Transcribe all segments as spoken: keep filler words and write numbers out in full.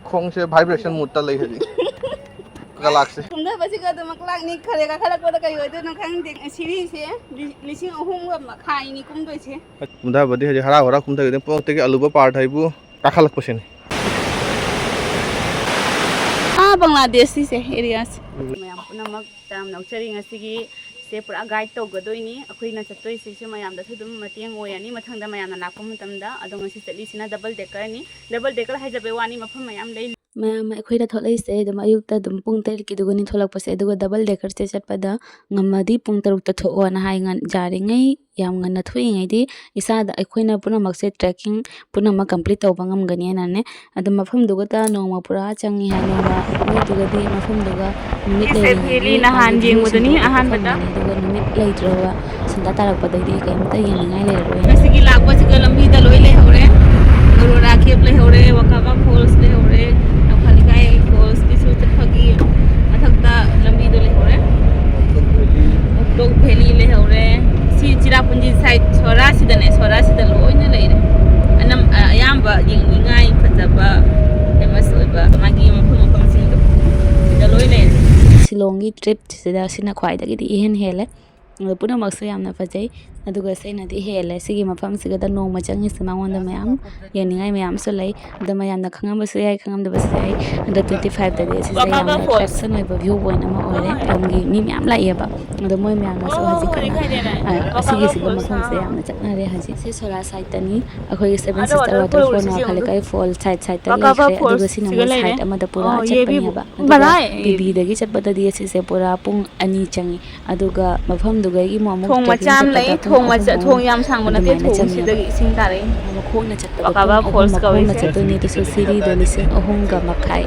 ꯈꯣꯡꯁꯦ vibration moodꯇ ꯂꯩ ꯍꯧꯖꯤꯛ꯫ ꯀꯂꯥꯛꯁꯦ꯫ ꯀꯨꯝꯊꯕꯁꯤꯒ ꯑꯗꯨꯃꯛ ꯂꯥꯛꯅꯤ ꯈꯜꯂꯦ, ꯀꯥꯈꯠꯂꯛꯄꯗ ꯀꯔꯤ ꯑꯣꯏꯗꯣꯏꯅꯣ ꯈꯪꯗꯦ꯫ ꯁꯤꯔꯤꯁꯦ ꯂꯤ-, ꯂꯤꯁꯤꯡ ꯑꯍꯨꯝꯒ ꯃꯈꯥꯏꯅꯤ ꯀꯨꯝꯗꯣꯏꯁꯦ꯫ ꯀꯨꯝꯊꯕꯗꯤ ꯍꯧꯖꯤꯛ ꯍꯔꯥꯎ ꯍꯔꯥꯎ ꯀꯨꯝꯊꯈꯤꯗꯣꯏꯅꯤ꯫ ꯄꯨꯡ ꯑꯃꯗꯒꯤ ꯑꯂꯨꯕ part ꯍꯥꯏꯕꯨ ꯀꯥꯈꯠꯂꯛꯄꯁꯤꯅꯤ꯫ ꯑꯥ, ꯕꯪꯒ꯭ꯂꯥꯗꯦꯁ ꯁꯤꯁꯦ, areaꯁꯦ꯫ ꯎꯝ꯫ ꯃꯌꯥꯝ ꯄꯨꯝꯅꯃꯛ ꯇꯔꯥꯝꯅ ꯑꯣꯛꯆꯔꯤ꯫ ꯉꯁꯤꯒꯤ ꯁꯦ ꯄꯨꯔꯥ guide ꯇꯧꯒꯗꯣꯏꯅꯤ꯫ ꯑꯩꯈꯣꯏꯅ ꯆꯠꯇꯣꯏꯁꯤꯁꯨ ꯃꯌꯥꯝꯗꯁꯨ ꯑꯗꯨꯝ ꯃꯇꯦꯡ ꯑꯣꯏꯔꯅꯤ ꯃꯊꯪꯗ ꯃꯌꯥꯝꯅ ꯂꯥꯛꯄ ꯃꯇꯝꯗ꯫ ꯑꯗꯣ ꯉꯁꯤ ꯆꯠꯂꯤꯁꯤꯅ double deckerꯅꯤ꯫ Double decker ꯍꯥꯏꯖꯕꯩ ꯋꯥꯅꯤ, ꯃꯐꯝ ꯃꯌꯥꯝ ꯂꯩ꯫ ꯃꯌꯥꯝ ꯑꯩꯈꯣꯏꯅ ꯊꯣꯛꯂꯛꯏꯁꯦ ꯑꯗꯨꯝ ꯑꯌꯨꯛꯇ ꯑꯗꯨꯝ ꯄꯨꯡ ꯇꯔꯦꯠꯀꯤꯗꯨꯒꯅꯤ ꯊꯣꯛꯂꯛꯄꯁꯦ꯫ ꯑꯗꯨꯒ double deckerꯁꯦ ꯆꯠꯄꯗ ꯉꯝꯃꯗꯤ ꯄꯨꯡ ꯇꯔꯨꯛꯇ ꯊꯣꯛꯑꯣꯅ ꯍꯥꯏ꯫ ꯉꯟ-, ꯌꯥꯔꯤꯉꯩ ꯌꯥꯝ ꯉꯟꯅ ꯊꯣꯛꯏꯉꯩꯗꯤ ꯏꯁꯥꯗ, ꯑꯩꯈꯣꯏꯅ ꯄꯨꯝꯅꯃꯛꯁꯦ trekking ꯄꯨꯝꯅꯃꯛ complete ꯇꯧꯕ ꯉꯝꯒꯅꯤ ꯍꯥꯏꯅꯅꯦ꯫ ꯑꯗꯨꯝ ꯃꯐꯝꯗꯨꯒꯇ ꯅꯣꯡꯃ ꯄꯨꯔꯥ ꯆꯪꯉꯤ ꯍꯥꯏ꯫ ꯅꯣꯡꯃ ꯃꯣꯏꯗꯨꯒꯗꯤ ꯃꯐꯝꯗꯨꯒ ꯅꯨꯃꯤꯠ ꯁꯤꯁꯦ ꯂꯩꯔꯤꯉꯩꯒꯤ valley ꯅꯍꯥꯟ ꯃꯣꯏꯒꯤ ꯌꯦꯡꯕꯗꯨꯅꯤ viewꯁꯤꯡꯗꯣ ꯑꯍꯥꯟꯕꯗ꯫ ꯎꯕ ꯐꯪꯒꯅꯤ꯫ ꯑꯗꯨꯒ ꯅꯨꯃꯤꯠ ꯂꯩꯇ꯭ꯔꯕ ꯁꯟꯗꯥ ꯇꯥꯔꯛꯄꯗꯩꯗꯤ ꯀꯩꯝꯇ ꯌꯦꯡꯅꯤꯡꯉꯥꯏ ꯂꯩꯔꯔꯣꯏ꯫ ꯉꯁꯤꯒꯤ ꯂꯥꯛꯄꯁꯤꯒ ꯂꯝꯕꯤꯗ ꯂꯣꯏ ꯂꯩꯍꯧꯔꯦ꯫ Aurora Cape ꯂꯩꯍꯧꯔꯦ, Wakava Falls ꯂꯩꯍꯧꯔꯦ, ꯅꯣꯡꯈꯥ ꯂꯩꯀꯥꯏ fallsꯀꯤꯁꯨ ꯆꯠꯄꯒꯤ ꯃꯊꯛꯇ ꯂꯝꯕꯤꯗꯣ ꯂꯩꯍꯧꯔꯦ꯫ Oktok Valley ꯂꯩꯍꯧꯔꯦ꯫ ꯁꯤ ꯆꯤꯔꯥꯄꯨꯟꯖꯤ side ꯁꯣꯔꯥꯁꯤꯗꯅꯦ, ꯁꯣꯔꯥꯁꯤꯗ ꯂꯣꯏꯅ ꯂꯩꯔꯦ꯫ ꯑꯅꯝ-, ꯑ-, ꯑꯌꯥꯝꯕ ꯌꯦꯡꯅꯤꯡꯉꯥꯏ ꯐꯖꯕ, famous ꯑꯣꯏꯕ ꯃꯥꯒꯤ ꯃꯐꯝ ꯃꯐꯝꯁꯤꯡꯗꯣ ꯁꯤꯗ ꯂꯣꯏ ꯂꯩꯔꯦ꯫ ꯁꯤꯂꯣꯡꯒꯤ tripꯁꯤꯗ ꯁꯤꯅ ꯈ꯭ꯋꯥꯏꯗꯒꯤꯗꯤ ꯏꯍꯦꯟ ꯍꯦꯜꯂꯦ꯫ ꯑꯗꯣ ꯄꯨꯝꯅꯃꯛꯁꯨ ꯌꯥꯝꯅ ꯐꯖꯩ꯫ ꯑꯗꯨꯒ ꯁꯤꯅꯗꯤ ꯍꯦꯜꯂꯦ꯫ ꯁꯤꯒꯤ ꯃꯐꯝꯁꯤꯒꯗ ꯅꯣꯡꯃ ꯆꯪꯉꯤꯁꯦ ꯃꯉꯣꯟꯗ ꯃꯌꯥꯝ ꯌꯦꯡꯅꯤꯡꯉꯥꯏ ꯃꯌꯥꯝꯁꯨ ꯂꯩ꯫ ꯑꯗꯣ ꯃꯌꯥꯝꯅ ꯈꯪꯉꯝꯕꯁꯨ ꯌꯥꯏ, ꯈꯪꯉꯝꯗꯕꯁꯨ ꯌꯥꯏ꯫ ꯑꯗꯣ twenty fiveꯇꯗꯤ ꯑꯁꯤꯁꯦ ꯌꯥꯝꯅ attraction ꯑꯣꯏꯕ view point ꯑꯃ ꯑꯣꯏꯔꯦ꯫ ꯂꯝꯒꯤ ꯃꯤ ꯃꯌꯥꯝ ꯂꯥꯛꯑꯦꯕ꯫ ꯑꯗꯣ ꯃꯣꯏ ꯃꯌꯥꯝꯅꯁꯨ ꯍꯧꯖꯤꯛ ꯀꯟꯅ, ꯑ, ꯑꯁꯤꯒꯤꯁꯤꯒ ꯃꯐꯝꯁꯦ ꯌꯥꯝꯅ ꯆꯠꯅꯔꯦ ꯍꯧꯖꯤꯛ꯫ ꯁꯤ ꯁꯣꯔꯥ sideꯇꯅꯤ꯫ ꯑꯩꯈꯣꯏꯒꯤ Seven Sister Waterfall ꯅꯣꯡꯈꯥ ꯂꯩꯀꯥꯏ fall side sideꯇ ꯂꯩꯈ꯭ꯔꯦ꯫ ꯑꯗꯨꯒ ꯁꯤꯅ ꯑꯃꯨꯛ side ꯑꯃꯗ ꯄꯨꯔꯥ ꯆꯠꯄꯅꯦꯕ꯫ ꯑꯗꯨꯒ ꯕꯤꯕꯤꯗꯒꯤ ꯆꯠꯄꯗꯗꯤ ꯑꯁꯤꯁꯦ ꯄꯨꯔꯥ ꯄꯨꯡ ꯑꯅꯤ ꯆꯪꯉꯤ꯫ ꯑꯗꯨꯒ ꯃꯐꯝꯗꯨꯒꯒꯤ ꯑꯃꯨꯛ ꯑꯃꯨꯛ ꯊꯣꯡ ꯃꯆꯥ ꯑꯃ ꯂꯩ꯫ ꯊꯣꯡ ꯃꯆꯥ-, ꯊꯣꯡ ꯌꯥꯝ ꯁꯥꯡꯕ ꯅꯠꯇꯦ, ꯑꯗꯨꯃꯥꯏꯅ ꯊꯣꯡ ꯆꯪꯉꯦꯕ꯫ ꯁꯤꯗꯒꯤ ꯏꯁꯤꯡ ꯇꯥꯔꯛꯏ꯫ ꯈꯣꯡꯅ ꯆꯠꯄꯗ ꯄꯨꯡ ꯑꯍꯨꯝ ꯃꯈꯣꯡꯅ ꯆꯠꯇꯣꯏꯅꯦ꯫ ꯑꯗꯨꯁꯨ ꯁꯤꯔꯤꯗꯣ ꯂꯤꯁꯤꯡ ꯑꯍꯨꯝꯒ ꯃꯈꯥꯏ,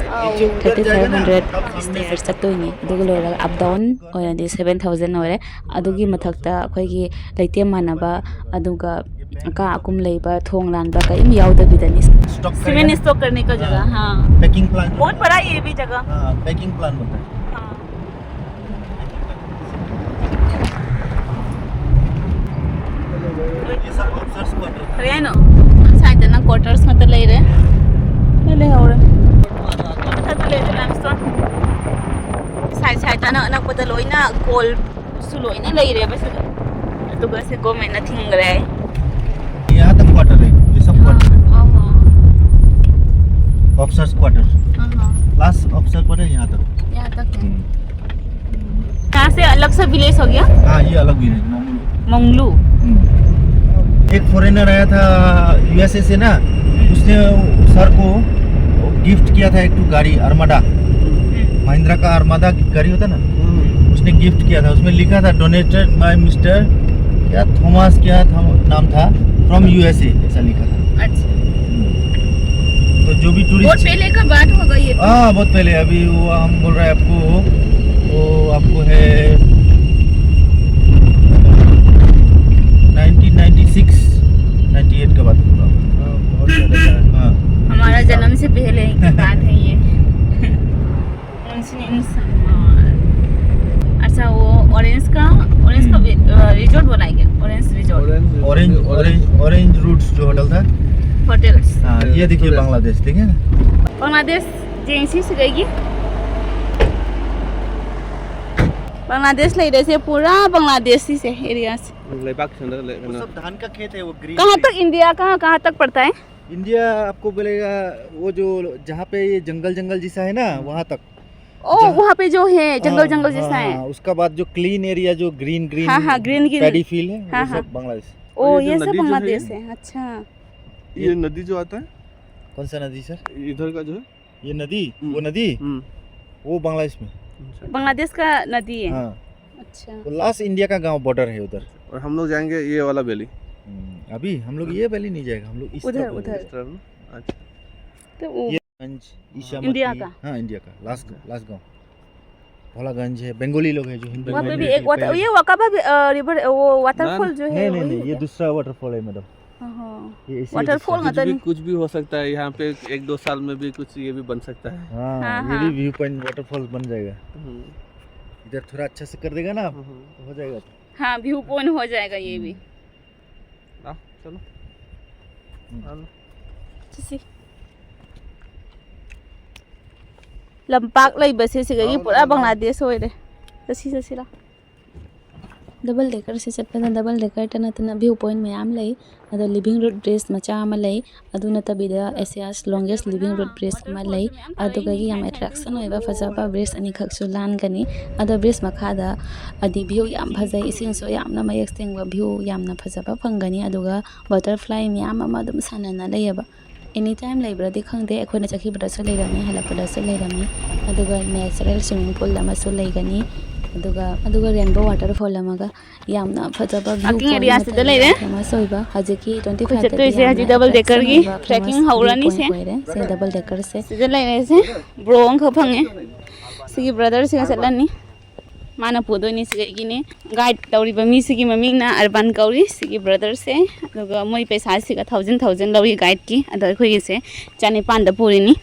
thirty five hundred stairs ꯆꯠꯇꯣꯏꯅꯦ꯫ ꯑꯗꯨꯒ ꯂꯣꯏꯔꯒ up down ꯑꯣꯏꯔꯗꯤ seven thousand ꯑꯣꯏꯔꯦ꯫ ꯑꯗꯨꯒꯤ ꯃꯊꯛꯇ ꯑꯩꯈꯣꯏꯒꯤ ꯂꯩꯇꯦꯝ ꯃꯥꯟꯅꯕ, ꯑꯗꯨꯒ ꯑꯀꯥ ꯑꯀꯨꯝ ꯂꯩꯕ, ꯊꯣꯡ ꯂꯥꯟꯕ ꯀꯔꯤꯝ ꯌꯥꯎꯗꯕꯤꯗꯅꯤ꯫ Stock सीमेंट करना। स्टॉक करने का जगह, हाँ। हाँ। Packing plant। बहुत बड़ा ये भी जगह। हाँ, packing plant होता है। हाँ। ꯄꯣꯜꯁꯨ ꯂꯣꯏꯅ ꯂꯩꯔꯦꯕ ꯁꯤꯗ꯫ ꯑꯗꯨꯒ ꯁꯦ ꯒꯣꯔꯃꯦꯟꯅ ꯊꯤꯡꯈ꯭ꯔꯦ꯫ यहाँ तक क्वार्टर है, ये सब क्वार्टर है। Officers quarter. Last officer quarter यहाँ तक। यहाँ तक है। यहाँ से अलग सा विलेज हो गया। हाँ, ये अलग विलेज, मंगलू। एक फॉरेनर आया था यूएसए से ना, उसने सर को गिफ्ट किया था एक ठो गाड़ी, आर्माडा, महिंद्रा का आर्माडा गाड़ी होता ना, उसने गिफ्ट किया था। उसमें लिखा था, डोनेटेड बाय मिस्टर क्या, थॉमस क्या था, नाम था, फ्रॉम यूएसए, ऐसा लिखा था। अच्छा। तो जो भी टूरिस्ट, बहुत पहले का बात होगा ये तो। हाँ, बहुत पहले। अभी वो हम बोल रहे हैं आपको, वो आपको है nineteen ninety six, ninety eight का बात होगा। हाँ, बहुत पहले का है। हाँ। हमारा जन्म से पहले की बात है ये। अच्छा, वो ऑरेंज का, ऑरेंज का रिजॉर्ट बनाएंगे, orange resort. Orange, orange, orange roots जो होटल था। होटल्स। हाँ, ये देखिए रेस्टोरेंट। बांग्लादेश, ठीक है ना? बांग्लादेश जेएनसी से गई। बांग्लादेश ले रहे थे, पूरा बांग्लादेशी से एरिया से। ꯂꯩꯕꯥꯛ ꯁꯦꯟꯗ ꯂꯩ-, वो ꯀꯩꯅꯣ꯫ सब धान का खेत है, वो ग्रीन कहाँ ग्रीन। तक इंडिया का, कहाँ तक पड़ता है? इंडिया आपको बोलेगा, वो जो जहाँ पे ये जंगल जंगल जैसा है ना, वहाँ तक। ओ, जहाँ वहाँ पे जो है, जंगल हाँ, जंगल हाँ, जैसा है। हाँ, उसका बाद जो क्लीन एरिया, जो ग्रीन ग्रीन हाँ, हाँ, ग्रीन ग्रीन। पैडी फील्ड है, हाँ, वो हाँ। सब बांग्लादेश। ओ, और ये ये जो सब नदी जो है बांग्लादेश ये? है, अच्छा। ये ये नदी जो आता है? कौन सा नदी, सर? इधर का जो है? ये नदी, हम्म। वो नदी? हम्म। वो बांग्लादेश में। अच्छा। बांग्लादेश का नदी है। हाँ। अच्छा। वो लास्ट इंडिया का गांव बॉर्डर है उधर। और हम लोग जाएंगे ये वाला वैली। हम्म, अभी हम लोग ये वैली नहीं जाएगा, हम लोग इस उधर, तरफ उधर। जाएंगे। इस तरफ ना? अच्छा। तो वो ये गंज, ईशा इंडिया मती, का? हाँ, इंडिया का, लास्ट, अच्छा। लास्ट गांव। भोलागंज है, बंगाली लोग हैं जो हिंदू वहाँ पे भी कम्युनिटी एक वाटर, पहले ये वकाबा भी, अ, रिवर, वो ना, वाटरफॉल ना। जो है, नहीं, नहीं, वही नहीं, है ये क्या? दूसरा वाटरफॉल है, मैडम। हाँ, हाँ। ये ऐसे ही वाटरफॉल कुछ भी, मतलब कुछ भी हो सकता है यहाँ पे, एक दो साल में भी कुछ ये भी बन सकता है। हाँ, हाँ, ये भी हाँ। व्यू पॉइंट वाटरफॉल बन जाएगा। हम्म। इधर थोड़ा अच्छा से कर देगा ना आप, हम्म। तो हो जाएगा। हाँ, व्यू पॉइंट हो जाएगा ये भी। हम्म। आओ, चलो। हम्म। आ लो। ꯆꯠꯁꯤ꯫ ꯂꯝꯄꯥꯛ ꯂꯩꯕꯁꯦ ꯁꯤꯗꯒꯤ ꯂꯥꯛꯑꯣ, ꯄꯨꯔꯥ ꯂꯥꯛꯑꯣ, ꯂꯥꯛꯑꯣ꯫ ꯕꯪꯒ꯭ꯂꯥꯗꯦꯁ ꯑꯣꯏꯔꯦ꯫ ꯆꯠꯁꯤ, ꯆꯠꯁꯤ, ꯂꯥꯛꯑꯣ꯫ ꯗꯕꯜ ꯗꯦꯀꯔꯁꯦ ꯆꯠꯄꯗ ꯗꯕꯜ ꯗꯦꯀꯔꯇ ꯅꯠꯇꯅ ꯚ꯭ꯌꯨ ꯄꯣꯏꯟꯠ ꯃꯌꯥꯝ ꯂꯩ꯫ ꯑꯗꯣ ꯂꯤꯚꯤꯡ ꯔꯨꯠ ꯕ꯭ꯔꯤꯖ ꯃꯆꯥ ꯑꯃ ꯂꯩ꯫ ꯑꯗꯨ ꯅꯠꯇꯕꯤꯗ ꯑꯦꯁꯤꯌꯥꯁ ꯂꯣꯡꯒꯦꯁ ꯂꯤꯚꯤꯡ ꯔꯨꯠ ꯕ꯭ꯔꯤꯖ ꯑꯃ ꯂꯩ꯫ ꯑꯗꯨꯒ ꯌꯥꯝ ꯑꯦꯇ꯭ꯔꯦꯛꯁꯟ ꯑꯣꯏꯕ ꯐꯖꯕ ꯕ꯭ꯔꯤꯖ ꯑꯅꯤꯈꯛꯁꯨ ꯂꯥꯟꯒꯅꯤ꯫ ꯑꯗꯣ ꯕ꯭ꯔꯤꯖ ꯃꯈꯥꯗ ꯍꯥꯏꯗꯤ ꯚ꯭ꯌꯨ ꯌꯥꯝ ꯐꯖꯩ, ꯏꯁꯤꯡꯁꯨ ꯌꯥꯝꯅ ꯃꯌꯦꯛ ꯁꯦꯡꯕ ꯚ꯭ꯌꯨ ꯌꯥꯝꯅ ꯐꯖꯕ ꯐꯪꯒꯅꯤ꯫ ꯑꯗꯨꯒ ꯕꯇꯔꯐ꯭ꯂꯥꯏ ꯃꯌꯥꯝ ꯑꯃ ꯑꯗꯨꯝ ꯁꯥꯟꯅꯅ ꯂꯩꯌꯦꯕ꯫ ꯑꯦꯅꯤ ꯇꯥꯏꯝ ꯂꯩꯕ꯭ꯔꯗꯤ ꯈꯪꯗꯦ, ꯑꯩꯈꯣꯏꯅ ꯆꯠꯈꯤꯕꯗꯁꯨ ꯂꯩꯔꯝꯃꯤ, ꯍꯜꯂꯛꯄꯗꯁꯨ ꯂꯩꯔꯝꯃꯤ꯫ ꯑꯗꯨꯒ ꯅꯦꯆꯔꯦꯜ ꯁ꯭ꯋꯤꯃꯤꯡ ꯄꯨꯜ ꯑꯃꯁꯨ ꯂꯩꯒꯅꯤ꯫ ꯑꯗꯨꯒ ꯑꯗꯨꯒ ꯔꯦꯟꯕꯣ ꯋꯥꯇꯔꯐꯣꯜ ꯑꯃꯒ ꯌꯥꯝꯅ ꯐꯖꯕ ꯚ꯭ꯌꯨ ꯄꯣꯏꯟꯠ ꯑꯃ ꯂꯩ, ꯐꯦꯃꯁ ꯑꯣꯏꯕ꯫ ꯍꯧꯖꯤꯛꯀꯤ ꯇ꯭ꯋꯦꯟꯇꯤ ꯐꯥꯏꯚꯇꯗꯤ ꯌꯥꯝꯅ ꯑꯦꯇ꯭ꯔꯦꯛꯁꯟ ꯑꯣꯏꯕ ꯐꯦꯃꯁ ꯚ꯭ꯌꯨ ꯄꯣꯏꯟꯠ ꯑꯣꯏꯔꯦ꯫ ꯁꯦ ꯗꯕꯜ ꯗꯦꯀꯔꯁꯦ꯫ ꯕ꯭ꯔꯣ ꯑꯃꯈꯛ ꯐꯪꯉꯦ꯫ ꯁꯤꯒꯤ ꯕ꯭ꯔꯗꯔꯁꯤꯒ ꯆꯠꯂꯅꯤ꯫ ꯃꯥꯅ ꯄꯨꯗꯣꯏꯅꯤ꯫ ꯁꯤꯒꯤꯅꯤ ꯒꯥꯏꯗ ꯇꯧꯔꯤꯕ ꯃꯤꯁꯤꯒꯤ ꯃꯃꯤꯡꯅ ꯑꯔꯕꯥꯟ ꯀꯧꯔꯤ꯫ ꯁꯤꯒꯤ ꯕ꯭ꯔꯗꯔꯁꯦ꯫ ꯑꯗꯨꯒ ꯃꯣꯏ ꯄꯩꯁꯥꯁꯤꯒ ꯊꯥꯎꯖꯟ ꯊꯥꯎꯖꯟ ꯂꯧꯏ ꯒꯥꯏꯗꯀꯤ꯫ ꯑꯗꯣ ꯑꯩꯈꯣꯏꯒꯤꯁꯦ ꯆꯅꯤꯄꯥꯟꯗ ꯄꯨꯔꯤꯅꯤ꯫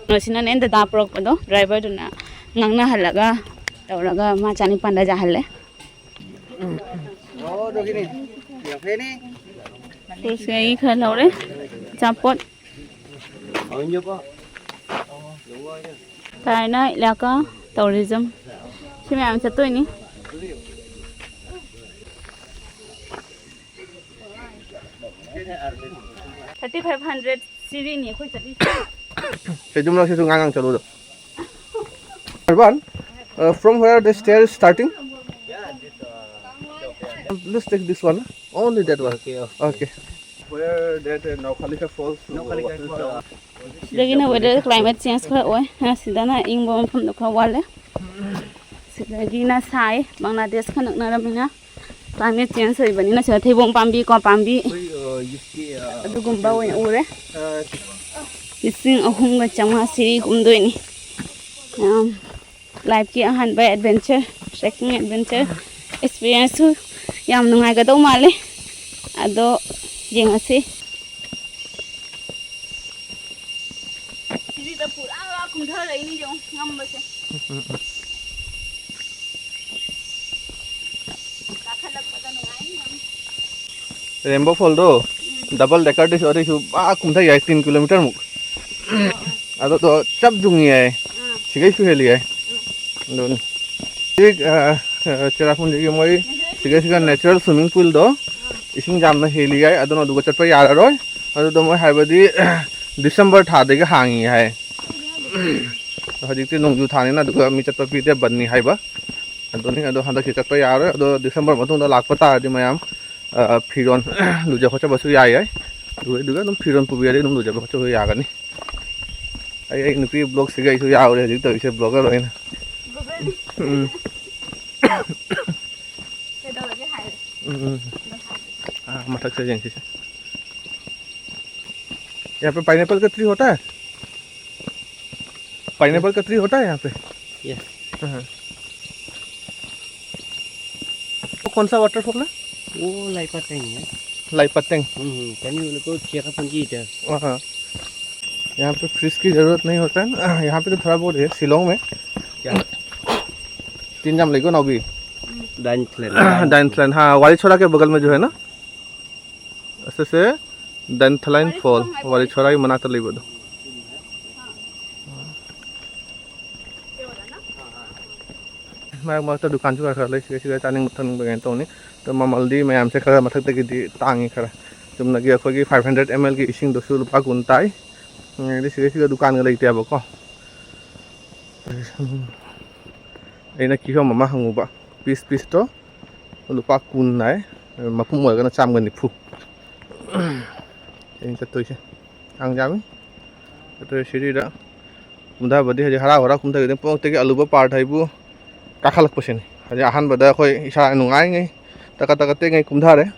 ꯀꯩꯅꯣꯁꯤꯅꯅꯦ ꯗꯗꯥ ꯄꯨꯔꯛꯄꯗꯣ ꯗ꯭ꯔꯥꯏꯚꯔꯗꯨꯅ ꯉꯥꯡꯅꯍꯜꯂꯒ ꯇꯧꯔꯒ ꯃꯥ ꯆꯅꯤꯄꯥꯟꯗ ꯌꯥꯍꯜꯂꯦ꯫ ꯐ꯭ꯔꯨꯠꯁꯀꯤ ꯑꯩꯒꯤ ꯈꯔ ꯂꯧꯔꯦ꯫ ꯑꯆꯥꯄꯣꯠ꯫ ꯇꯥꯏꯅ ꯏꯂꯥꯀꯥ ꯇꯧꯔꯤꯖꯝ꯫ ꯁꯤ ꯃꯌꯥꯝ ꯆꯠꯇꯣꯏꯅꯤ꯫ ꯊꯥꯔꯇꯤ ꯐꯥꯏꯚ ꯍꯟꯗ꯭ꯔꯦꯠ ꯁꯤꯔꯤꯅꯤ ꯑꯩꯈꯣꯏ ꯆꯠꯂꯤꯁꯦ꯫ ꯁꯦ ꯌꯨꯝꯂꯛꯁꯤꯁꯨ ꯉꯥꯡ ꯉꯥꯡ ꯆꯠꯂꯨꯗꯣ꯫ Arban, uh, from where the stairs starting? Let's take this one. Only that one. Okay, okay. Okay. Where that uh, Noakhalifa falls to Noakhalifa water falls. Down. ꯁꯤꯗꯒꯤꯅ weather climate change ꯈꯔ ꯑꯣꯏ꯫ ꯁꯤꯗꯅ ꯏꯪꯕ ꯃꯐꯝꯗꯣ ꯈꯔ ꯋꯥꯠꯂꯦ꯫ ꯁꯤꯗꯒꯤꯅ ꯁꯥꯏ, ꯕꯪꯒ꯭ꯂꯥꯗꯦꯁꯀ ꯅꯛꯅꯔꯕꯅꯤꯅ꯫ ꯀ꯭ꯂꯥꯏꯃꯦꯠ ꯆꯦꯟꯖ ꯑꯣꯏꯕꯅꯤꯅ ꯁꯤꯗ ꯊꯩꯕꯣꯡ ꯄꯥꯝꯕꯤ, ꯀ꯭ꯋꯥ ꯄꯥꯝꯕꯤ, ꯑꯗꯨꯒꯨꯝꯕ ꯑꯣꯏꯅ ꯎꯔꯦ꯫ ꯂꯤꯁꯤꯡ ꯑꯍꯨꯝꯒ ꯆꯥꯝꯃꯉꯥ ꯁꯤꯔꯤ ꯀꯨꯝꯗꯣꯏꯅꯤ꯫ ꯌꯥꯝ ꯂꯥꯏꯐꯀꯤ ꯑꯍꯥꯟꯕ ꯑꯦꯗꯚꯦꯟꯆꯔ, ꯇ꯭ꯔꯦꯛꯀꯤꯡ ꯑꯦꯗꯚꯦꯟꯆꯔ ꯑꯦꯛꯁꯄꯤꯔꯤꯌꯦꯟꯁꯁꯨ ꯌꯥꯝ ꯅꯨꯡꯉꯥꯏꯒꯗꯧ ꯃꯥꯜꯂꯤ꯫ ꯑꯗꯣ ꯌꯦꯡꯉꯁꯤ꯫ ꯁꯤꯗ ꯄꯨꯔꯥ ꯀꯨꯝꯊꯔꯛꯏꯅꯤ ꯌꯦꯡꯉꯣ ꯉꯝꯕꯁꯦ꯫ ꯀꯥꯈꯠꯂꯛꯄꯗ ꯅꯨꯡꯉꯥꯏꯅꯤ ꯌꯥꯝ꯫ ꯔꯦꯝꯕꯣ ꯐꯣꯜꯗꯣ ꯗꯕꯜ ꯗꯦꯀꯔꯗꯩꯁꯨ ꯑꯗꯩꯁꯨ ꯑꯥ ꯀꯨꯝꯊ ꯌꯥꯏ, ꯇꯤꯟ ꯀꯤꯂꯣꯃꯤꯇꯔꯃꯨꯛ꯫ ꯑꯗꯣ ꯆꯞ ꯌꯨꯡꯉꯤ ꯌꯥꯏ, ꯁꯤꯒꯩꯁꯨ ꯍꯦꯜꯂꯤ ꯌꯥꯏ꯫ ꯑꯗꯨꯅꯤ꯫ ꯍꯧꯖꯤꯛ, ꯑ, ꯑ, ꯆꯦꯔꯥꯄꯨꯟꯖꯤꯒꯤ ꯃꯣꯏ ꯁꯤꯒ ꯁꯤꯒ natural swimming poolꯗꯣ ꯏꯁꯤꯡ ꯌꯥꯝꯅ ꯍꯦꯜꯂꯤ ꯍꯥꯏ, ꯑꯗꯨꯅ ꯑꯗꯨꯒ ꯆꯠꯄ ꯌꯥꯔꯔꯣꯏ꯫ ꯑꯗꯨꯗꯣ ꯃꯣꯏ ꯍꯥꯏꯕꯗꯤ December ꯊꯥꯗꯒꯤ ꯍꯥꯡꯉꯤ ꯍꯥꯏ꯫ ꯍꯧꯖꯤꯛꯇꯤ ꯅꯣꯡꯖꯨ ꯊꯥꯅꯤꯅ ꯑꯗꯨꯒ ꯃꯤ ꯆꯠꯄ ꯄꯤꯗꯦ, ꯕꯟꯅꯤ ꯍꯥꯏꯕ꯫ ꯑꯗꯨꯅꯤ, ꯑꯗꯣ ꯍꯟꯗꯛꯀꯤ ꯆꯠꯄ ꯌꯥꯔꯔꯣꯏ꯫ ꯑꯗꯣ December ꯃꯇꯨꯡꯗ ꯂꯥꯛꯄ ꯇꯥꯔꯗꯤ ꯃꯌꯥꯝ, ꯑ, ꯐꯤꯔꯣꯟ ꯂꯨꯖ ꯈꯣꯠꯆꯕꯁꯨ ꯌꯥꯏ ꯍꯥꯏ꯫ ꯑꯗꯨꯒ, ꯑꯗꯨꯒ ꯑꯗꯨꯝ ꯐꯤꯔꯣꯟ ꯄꯨꯕꯤꯔꯗꯤ ꯑꯗꯨꯝ ꯂꯨꯖꯕ ꯈꯣꯠꯆꯕ ꯌꯥꯒꯅꯤ꯫ ꯑꯩ, ꯑꯩ ꯅꯨꯄꯤ vlogꯁꯤꯒ ꯑꯩꯁꯨ ꯌꯥꯎꯔꯦ ꯍꯧꯖꯤꯛ ꯇꯧꯔꯤꯁꯦ, vlogger ꯑꯣꯏꯅ꯫ ꯎꯝ꯫ ꯀꯩꯗꯧꯔꯒꯦ ꯍꯥꯏꯔꯦ꯫ ꯎꯝ, ꯎꯝ꯫ ꯑꯗꯣ ꯍꯥꯏꯔꯦ꯫ ꯑꯥ, ꯃꯊꯛꯁꯦ ꯌꯦꯡꯁꯤꯁꯦ꯫ यहाँ पे pineapple का tree होता है? Pineapple का tree होता है यहाँ पे? Yes. हाँ। वो कौन सा waterfall है? वो लाइपा टैंग है। लाइपा टैंग। हम्म, हम्म, तनी उनको चेरापुंजी इधर। हाँ, हाँ। यहाँ पे फ्रिज की ज़रूरत नहीं होता है ना, यहाँ पे तो थोड़ा बहुत है, शिलोंग में। क्या? तीन जाम लेगो ना अभी। डाइन थ्लेन। डाइन थ्लेन, हाँ, वाली छोरा के बगल में जो है ना। ꯑꯁꯤꯁꯦ ꯗꯦꯟꯊꯂꯥꯏꯟ ꯐꯣꯜ, ꯋꯥꯔꯤ ꯁꯣꯔꯥꯒꯤ ꯃꯅꯥꯛꯇ ꯂꯩꯕꯗꯣ꯫ ꯃꯔꯛ ꯃꯔꯛꯇ ꯗꯨꯀꯥꯟꯁꯨ ꯈꯔ ꯈꯔ ꯂꯩ, ꯁꯤꯗ ꯁꯤꯗ ꯆꯥꯅꯤꯡꯕ ꯊꯛꯅꯤꯡꯕ ꯀꯩꯅꯣ ꯇꯧꯅꯤ꯫ ꯑꯗꯣ ꯃꯃꯜꯗꯤ ꯃꯌꯥꯝꯁꯦ ꯈꯔ ꯃꯊꯛꯇꯒꯤꯗꯤ ꯇꯥꯡꯉꯤ ꯈꯔ꯫ ꯆꯨꯝꯅꯒꯤ ꯑꯩꯈꯣꯏꯒꯤ five hundred mlꯒꯤ ꯏꯁꯤꯡꯗꯨꯁꯨ ꯂꯨꯄꯥ ꯀꯨꯟ ꯇꯥꯏ꯫ ꯑꯗꯩ ꯁꯤꯗ ꯁꯤꯗ ꯗꯨꯀꯥꯟꯒ ꯂꯩꯇꯦꯕꯀꯣ꯫ ꯑꯩꯅ ꯀꯤꯍꯣꯝ ꯑꯃ ꯍꯪꯉꯨꯕ, ꯄꯤꯁ ꯄꯤꯁꯇꯣ ꯂꯨꯄꯥ ꯀꯨꯟ ꯍꯥꯏ, ꯃꯄꯨꯝ ꯑꯣꯏꯔꯒꯅ ꯆꯥꯝꯃꯒ ꯅꯤꯐꯨ꯫ ꯑꯩꯅ ꯆꯠꯇꯣꯏꯁꯦ ꯀꯥꯡꯖꯥꯃꯤ꯫ ꯑꯗꯨ ꯁꯤꯔꯤꯗ ꯀꯨꯝꯊꯕꯗꯤ ꯍꯧꯖꯤꯛ ꯍꯔꯥꯎ ꯍꯔꯥꯎ ꯀꯨꯝꯊꯈꯤꯗꯣꯏꯅꯤ꯫ ꯄꯣꯛꯇꯒꯤ ꯑꯂꯨꯕ ꯄꯥꯔꯠ ꯍꯥꯏꯕꯨ ꯀꯥꯈꯠꯂꯛꯄꯁꯤꯅꯤ꯫ ꯍꯧꯖꯤꯛ ꯑꯍꯥꯟꯕꯗ ꯑꯩꯈꯣꯏ ꯏꯁꯥ ꯅꯨꯡꯉꯥꯏꯉꯩ ꯇꯀꯠ ꯇꯀꯠ ꯇꯦꯛꯉꯩ ꯀꯨꯝꯊꯔꯦ꯫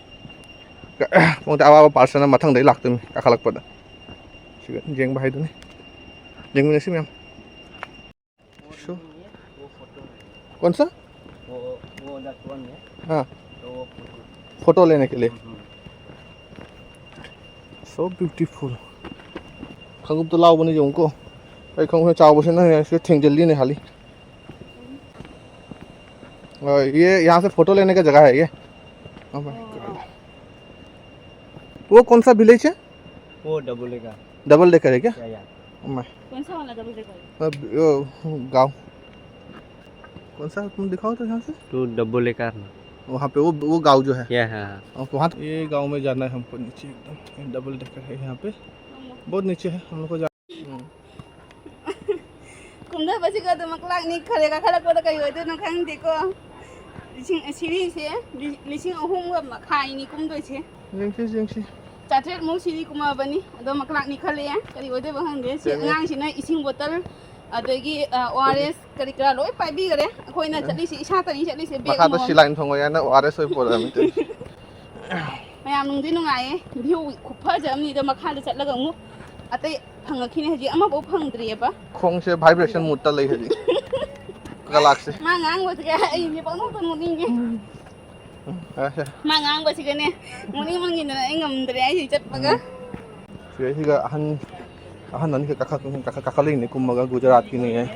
ꯄꯣꯛꯇ ꯑꯋꯥꯕ ꯄꯥꯔꯠꯁꯤꯅ ꯃꯊꯪꯗꯩ ꯂꯥꯛꯇꯣꯏꯅꯤ ꯀꯥꯈꯠꯂꯛꯄꯗ꯫ ꯁꯤꯒ ꯌꯦꯡꯕ ꯍꯥꯏꯗꯨꯅꯤ꯫ ꯌꯦꯡꯃꯤꯟꯅꯁꯤ ꯃꯌꯥꯝ꯫ वो शो। नहीं है, वो फोटो है। कौन सा? वो, वो वाला कौन है? हाँ। तो वो फोटो। फोटो लेने के लिए। हम्म, हम्म। So beautiful। ꯈꯣꯡꯎꯞꯇꯣ ꯂꯥꯎꯕꯅ ꯌꯦꯡꯉꯨꯀꯣ꯫ ꯑꯩ ꯈꯣꯡꯎꯞꯁꯦ ꯆꯥꯎꯕꯁꯤꯅ ꯁꯤꯗ ꯊꯦꯡꯖꯤꯜꯂꯤꯅꯦ ꯍꯥꯂꯤ꯫ और ये यहाँ से फोटो लेने का जगह है ये। Oh my God। वो कौन सा विलेज है? वो डबल डेकर। डबल डेकर है क्या? या, या। मैं कौन सा वाला डबल डेकर? अब, ओ, गाँव। कौन सा, तुम दिखाओ तो यहाँ से। टू डबल एकर। वहाँ पे वो वो गांव जो है। या, हाँ, हाँ। और वहाँ ये गांव में जाना है हमको, नीचे एकदम डबल डेकर है यहाँ पे, बहुत नीचे है हम लोग को जा। ꯀꯨꯝꯊꯕꯁꯤꯒ ꯑꯗꯨꯝ ꯃꯀ꯭ꯂꯥꯛꯅꯤ ꯈꯜꯂꯦ, ꯀꯥꯈꯠꯂꯛꯄꯗ ꯀꯔꯤ ꯑꯣꯏꯗꯣꯏꯅꯣ ꯈꯪꯗꯦꯀꯣ꯫ ꯂꯤꯁꯤꯡ, ꯁꯤꯔꯤꯁꯦ ꯂꯤ-, ꯂꯤꯁꯤꯡ ꯑꯍꯨꯝꯒ ꯃꯈꯥꯏꯅꯤ ꯀꯨꯝꯗꯣꯏꯁꯦ꯫ ꯌꯦꯡꯁꯤ, ꯌꯦꯡꯁꯤ꯫ ꯆꯥꯇ꯭ꯔꯦꯠꯃꯨꯛ ꯁꯤꯔꯤ ꯀꯨꯝꯃꯛꯑꯕꯅꯤ, ꯑꯗꯣ ꯃꯀ꯭ꯂꯥꯛꯅꯤ ꯈꯜꯂꯦ꯫ ꯀꯔꯤ ꯑꯣꯏꯗꯣꯏꯕ ꯈꯪꯗꯦ꯫ ꯁꯤ ꯆꯦꯡꯅꯦ꯫ ꯑꯉꯥꯡꯁꯤꯅ ꯏꯁꯤꯡ ꯕꯣꯇꯜ, ꯑꯗꯒꯤ, ꯑ, ꯑꯣ ꯑꯥꯔ ꯑꯦꯁ ꯀꯔꯤ ꯀꯔꯥ ꯂꯣꯏ ꯄꯥꯏꯕꯤꯈꯔꯦ꯫ ꯑꯩꯈꯣꯏꯅ ꯆꯠꯂꯤꯁꯤ, ꯏꯁꯥꯇꯅꯤ ꯆꯠꯂꯤꯁꯦ, ꯕꯦꯒ ꯃꯈꯥꯗ ꯑꯃꯃꯝ꯫ ꯁꯤꯂꯥꯏꯟ ꯊꯣꯡꯉꯣ ꯍꯥꯏꯅ ꯑꯣ ꯑꯥꯔ ꯑꯦꯁ ꯑꯣꯏꯅ ꯄꯨꯔꯛꯑꯃꯤ ꯇꯧꯔꯤꯁꯦ꯫ ꯃꯌꯥꯝ ꯅꯨꯡꯗꯤ ꯅꯨꯡꯉꯥꯏꯌꯦ, ꯚ꯭ꯌꯨ ꯈꯨꯐꯖ ꯑꯃꯅꯤꯗ꯫ ꯃꯈꯥꯗ ꯆꯠꯂꯒ ꯑꯃꯨꯛ ꯑꯇꯩ ꯐꯪꯉꯛꯈꯤꯅꯤ, ꯍꯧꯖꯤꯛ ꯑꯃꯐꯥꯎ ꯐꯪꯗ꯭ꯔꯤꯑꯕ꯫ ꯈꯣꯡꯁꯦ vibration moodꯇ ꯂꯩ ꯍꯧꯖꯤꯛ꯫ ꯀꯂꯥꯛꯁꯦ꯫ ꯃꯥ ꯉꯥꯡꯕꯁꯤꯒ ꯑꯩꯁꯦ ꯄꯪꯅꯣꯛꯇ ꯅꯣꯛꯅꯤꯡꯉꯦ꯫ ꯎꯝ, ꯑꯁꯦ꯫ ꯃꯥ ꯉꯥꯡꯕꯁꯤꯒꯅꯦ ꯅꯣꯛꯅꯤꯡ ꯃꯟꯈꯤꯗꯅ ꯑꯩ ꯉꯝꯗ꯭ꯔꯦ ꯑꯩꯁꯦ ꯆꯠꯄꯒ꯫ ꯎꯝ꯫ ꯁꯤꯗꯩꯁꯤꯒ ꯑꯍꯟ, ꯑꯍꯟ ꯑꯅꯤꯈꯛ ꯀꯥꯈꯠ-, ꯀꯥꯈꯠ-, ꯀꯥꯈꯠꯂꯛꯏꯅꯦ ꯀꯨꯝꯃꯒ ꯒꯨꯖꯔꯥꯠꯀꯤꯅꯦ꯫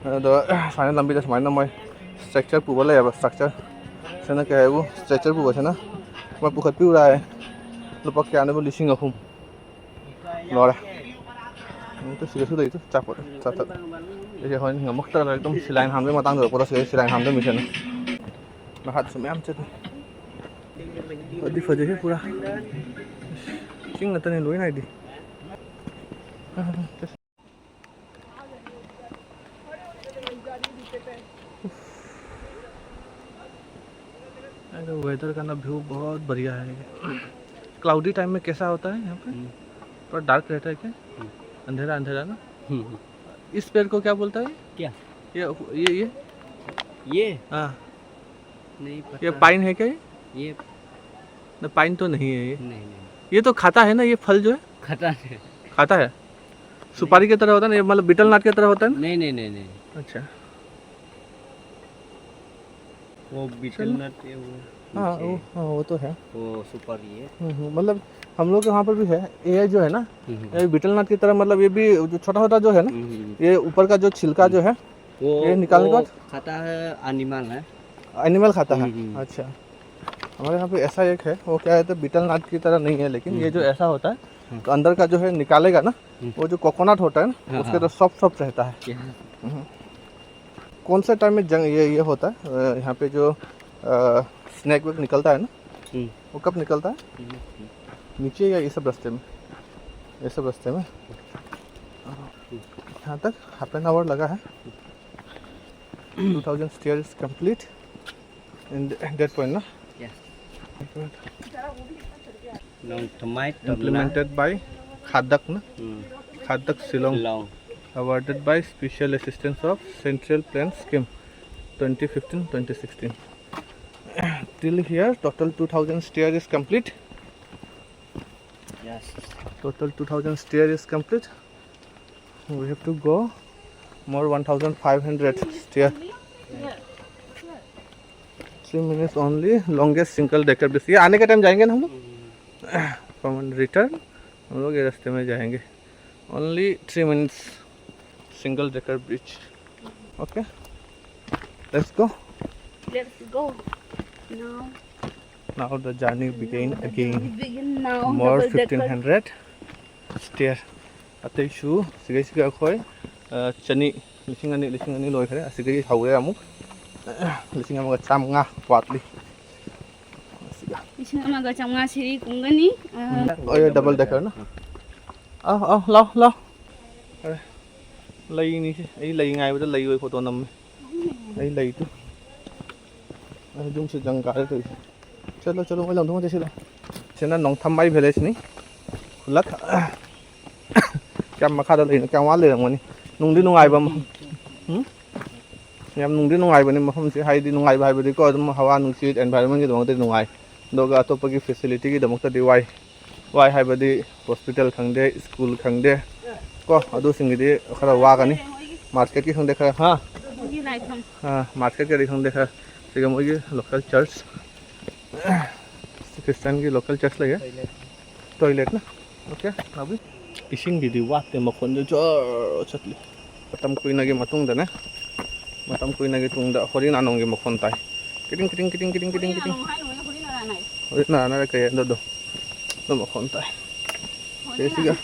ꯑꯗꯣ ꯁꯨꯃꯥꯏꯅ ꯂꯝꯕꯤꯗ ꯁꯨꯃꯥꯏꯅ ꯃꯣꯏ stretcher ꯄꯨꯕ ꯂꯩꯌꯦꯕ, stretcher꯫ ꯁꯤꯅ ꯀꯩ ꯍꯥꯏꯕꯨ stretcher ꯄꯨꯕꯁꯤꯅ ꯃꯣꯏ ꯄꯨꯈꯠꯄꯤꯌꯨꯔꯥ ꯍꯥꯏ꯫ ꯂꯨꯄꯥ ꯀꯌꯥꯅꯣꯕꯨ? ꯂꯤꯁꯤꯡ ꯑꯍꯨꯝ꯫ ꯂꯣꯏꯔꯦ꯫ ꯑꯃꯨꯛꯇ ꯁꯤꯗꯁꯨ ꯂꯩꯇꯦ, ꯑꯆꯥꯄꯣꯠ ꯆꯥꯊꯠ-, ꯑꯩꯁꯦ ꯍꯣꯔꯦꯟ ꯉꯝꯃꯛꯇ꯭ꯔꯒ ꯑꯗꯨꯝ ꯁꯤꯂꯥꯏꯟ ꯍꯥꯟꯕꯩ ꯃꯇꯥꯡꯗ ꯌꯧꯔꯛꯄꯗ ꯁꯤꯗ ꯁꯤꯂꯥꯏꯟ ꯍꯥꯟꯗꯣꯏ ꯃꯤꯁꯦ꯫ ꯅꯍꯥꯟꯁꯨ ꯃꯌꯥꯝ ꯆꯠꯂꯤ꯫ ꯐꯗꯤ ꯐꯖꯩꯍꯦ ꯄꯨꯔꯥ꯫ ꯆꯤꯡ ꯉꯥꯛꯇꯅꯦ ꯂꯣꯏ ꯅꯥꯏꯗꯦ꯫ अरे, वेदर का ना व्यू बहुत बढ़िया है। क्लाउडी टाइम में कैसा होता है यहाँ पे? हम्म। थोड़ा डार्क रहता है क्या? हम्म। अंधेरा अंधेरा ना? हम्म। इस पेड़ को क्या बोलता है? क्या? ये, ये, ये? ये? हाँ। नहीं पता। ये पाइन है क्या ये? ये नहीं, पाइन तो नहीं है ये। नहीं, नहीं। ये तो खाता है ना, ये फल जो है? खाता है। खाता है? सुपारी की तरह होता है ना, ये मतलब बीटल नट की तरह होता है ना? नहीं, नहीं, नहीं, नहीं। अच्छा। वो बीटल चलो। नट ये वो हाँ, पीछे वो, हाँ, वो तो है। वो सुपारी है। हम्म, हम्म, मतलब हम लोग के वहाँ पर भी है। ये जो है ना, हम्म, हम्म। ये बीटल नट की तरह, मतलब ये भी जो छोटा-छोटा जो है ना, हम्म, हम्म। ये ऊपर का जो छिलका हम्म। जो है, वो, ये निकालने के वो बाद खाता है, एनिमल है। एनिमल खाता है? हम्म, हम्म। अच्छा। हमारे यहाँ पे ऐसा एक है, वो क्या है, तो बीटल नट की तरह नहीं है, लेकिन ये जो हम्म। ऐसा होता है, हम्म। तो अंदर का जो है निकालेगा ना, हम्म। वो जो कोकोनट होता है ना, हाँ, उसके हाँ। तो सॉफ्ट सॉफ्ट रहता है। क्या? हम्म। कौन सा टाइम में जंग ये ये होता है, अ, यहाँ पे जो स्नैक वेक निकलता है ना, हम्म, वो कब निकलता है? हम्म, हम्म। नीचे या ये सब रास्ते में? ये सब रास्ते में। यहाँ तक हाफ एन आवर लगा है। Two thousand stair is complete in that point ना। Yes. Nongthymmai Tymmen. Implemented by खादक ना, Hmm. खादक Shillong. Long. Awarded by special assistance of Central Plan Scheme twenty fifteen twenty sixteen. Till here, total two thousand stair is complete. Yes. Total two thousand stair is complete. We have to go more one thousand five hundred stair. Three minutes only, longest single decker bridge. ये आने के time जाएंगे ना हम लोग, common return हम लोग ये रास्ते में जाएंगे। Only three minutes, single decker bridge. Okay, let's go. Let's go. Now, Now the journey begin now the again. journey begin now. More Double decker. fifteen hundred stair. ꯑꯇꯩꯁꯨ ꯁꯤꯒꯩꯁꯤꯒ ꯑꯩꯈꯣꯏ, ꯑ, ꯆꯅꯤ, ꯂꯤꯁꯤꯡ ꯑꯅꯤ, ꯂꯤꯁꯤꯡ ꯑꯅꯤ ꯂꯣꯏꯈ꯭ꯔꯦ꯫ ꯑꯁꯤꯗꯒꯤ ꯍꯧꯔꯦ ꯑꯃꯨꯛ꯫ ꯂꯤꯁꯤꯡ ꯑꯃꯒ ꯆꯥꯝꯃꯉꯥ ꯋꯥꯠꯂꯤ꯫ ꯑꯁꯤꯒ꯫ ꯂꯤꯁꯤꯡ ꯑꯃꯒ ꯆꯥꯝꯃꯉꯥ ꯁꯤꯔꯤ ꯀꯨꯝꯒꯅꯤ꯫ ꯑ, ꯑꯣꯏ, double decker ꯅ? ꯑꯥ, ꯑꯥ, ꯂꯥꯎ, ꯂꯥꯎ꯫ ꯑꯔꯦ, ꯂꯩꯅꯤ ꯁꯤ꯫ ꯑꯩ ꯂꯩ ꯉꯥꯏꯕꯗ ꯂꯩ ꯑꯣꯏ ꯐꯣꯇꯣ ꯅꯝꯃꯦ꯫ ꯑꯩ ꯂꯩꯇꯨ꯫ ꯑꯩ ꯌꯨꯝꯁꯨ ꯖꯪ ꯀꯥꯔꯦ ꯇꯧꯔꯤꯁꯦ꯫ ꯆꯠꯂꯣ, ꯆꯠꯂꯣ, ꯃꯣꯏ ꯂꯪꯊꯣꯛ ꯆꯠꯁꯤꯜꯂꯣ꯫ ꯁꯤꯅ ꯅꯣꯡꯊꯝꯕꯥꯏ village ꯅꯤ꯫ ꯈꯨꯜꯂꯛ꯫ ꯀꯌꯥꯝ ꯃꯈꯥꯗ ꯂꯩꯅꯣ? ꯀꯌꯥꯝ ꯋꯥꯅ ꯂꯩꯔꯝꯒꯅꯤ? ꯅꯨꯡꯗꯤ ꯅꯨꯡꯉꯥꯏꯕ ꯑꯃ-, ꯎꯝ? ꯌꯥꯝ ꯅꯨꯡꯗꯤ ꯅꯨꯡꯉꯥꯏꯕꯅꯤ ꯃꯐꯝꯁꯦ, ꯍꯥꯏꯗꯤ ꯅꯨꯡꯉꯥꯏꯕ ꯍꯥꯏꯕꯗꯤꯀꯣ, ꯑꯗꯨꯝ ꯍꯋꯥ ꯅꯨꯡꯁꯤꯠ, environment ꯀꯤꯗꯃꯛꯇꯗꯤ ꯅꯨꯡꯉꯥꯏ꯫ ꯑꯗꯨꯒ ꯑꯇꯣꯞꯄꯒꯤ facility ꯒꯤꯗꯃꯛꯇꯗꯤ ꯋꯥꯏ꯫ ꯋꯥꯏ ꯍꯥꯏꯕꯗꯤ hospital ꯈꯪꯗꯦ, school ꯈꯪꯗꯦ, ꯀꯣ, ꯑꯗꯨꯁꯤꯡꯒꯤꯗꯤ ꯈꯔ ꯋꯥꯒꯅꯤ꯫ Market ꯀꯤ ꯈꯪꯗꯦ, ꯈꯔ, ꯍꯥ? ꯃꯣꯏꯒꯤ ꯂꯥꯏꯐꯝ꯫ ꯑꯥ, market ꯀꯗꯤ ꯈꯪꯗꯦ, ꯈꯔ꯫ ꯁꯤꯒ ꯃꯣꯏꯒꯤ local church, Christian ꯒꯤ local church ꯂꯩꯌꯦ꯫ Toilet ꯅ? Okay, ꯅꯥꯎꯕꯤ꯫ ꯏꯁꯤꯡꯒꯤꯗꯤ ꯋꯥꯠꯇꯦ, ꯃꯈꯣꯟꯗꯨ ꯖꯣꯔ ꯆꯠꯂꯤ꯫ ꯃꯇꯝ ꯀꯨꯏꯅꯒꯤ ꯃꯇꯨꯡꯗꯅꯦ, ꯃꯇꯝ ꯀꯨꯏꯅꯒꯤ ꯇꯨꯡꯗ ꯍꯣꯔꯤ ꯅꯥꯅꯣꯡꯒꯤ ꯃꯈꯣꯟ ꯇꯥꯏ꯫ ꯀꯤꯗꯤꯡ, ꯀꯤꯗꯤꯡ, ꯀꯤꯗꯤꯡ, ꯀꯤꯗꯤꯡ, ꯀꯤꯗꯤꯡ, ꯀꯤꯗꯤꯡ꯫ ꯍꯣꯔꯤ ꯅꯥꯅꯣꯡ ꯍꯥꯏꯅꯣ, ꯍꯣꯔꯤ ꯅꯥꯅꯥꯏ꯫ ꯍꯣꯔꯤ ꯅꯥꯅꯥꯏ ꯀꯩ ꯑꯗꯨꯗꯣ, ꯑꯗꯨ ꯃꯈꯣꯟ ꯇꯥꯏ꯫ ꯁꯤꯒ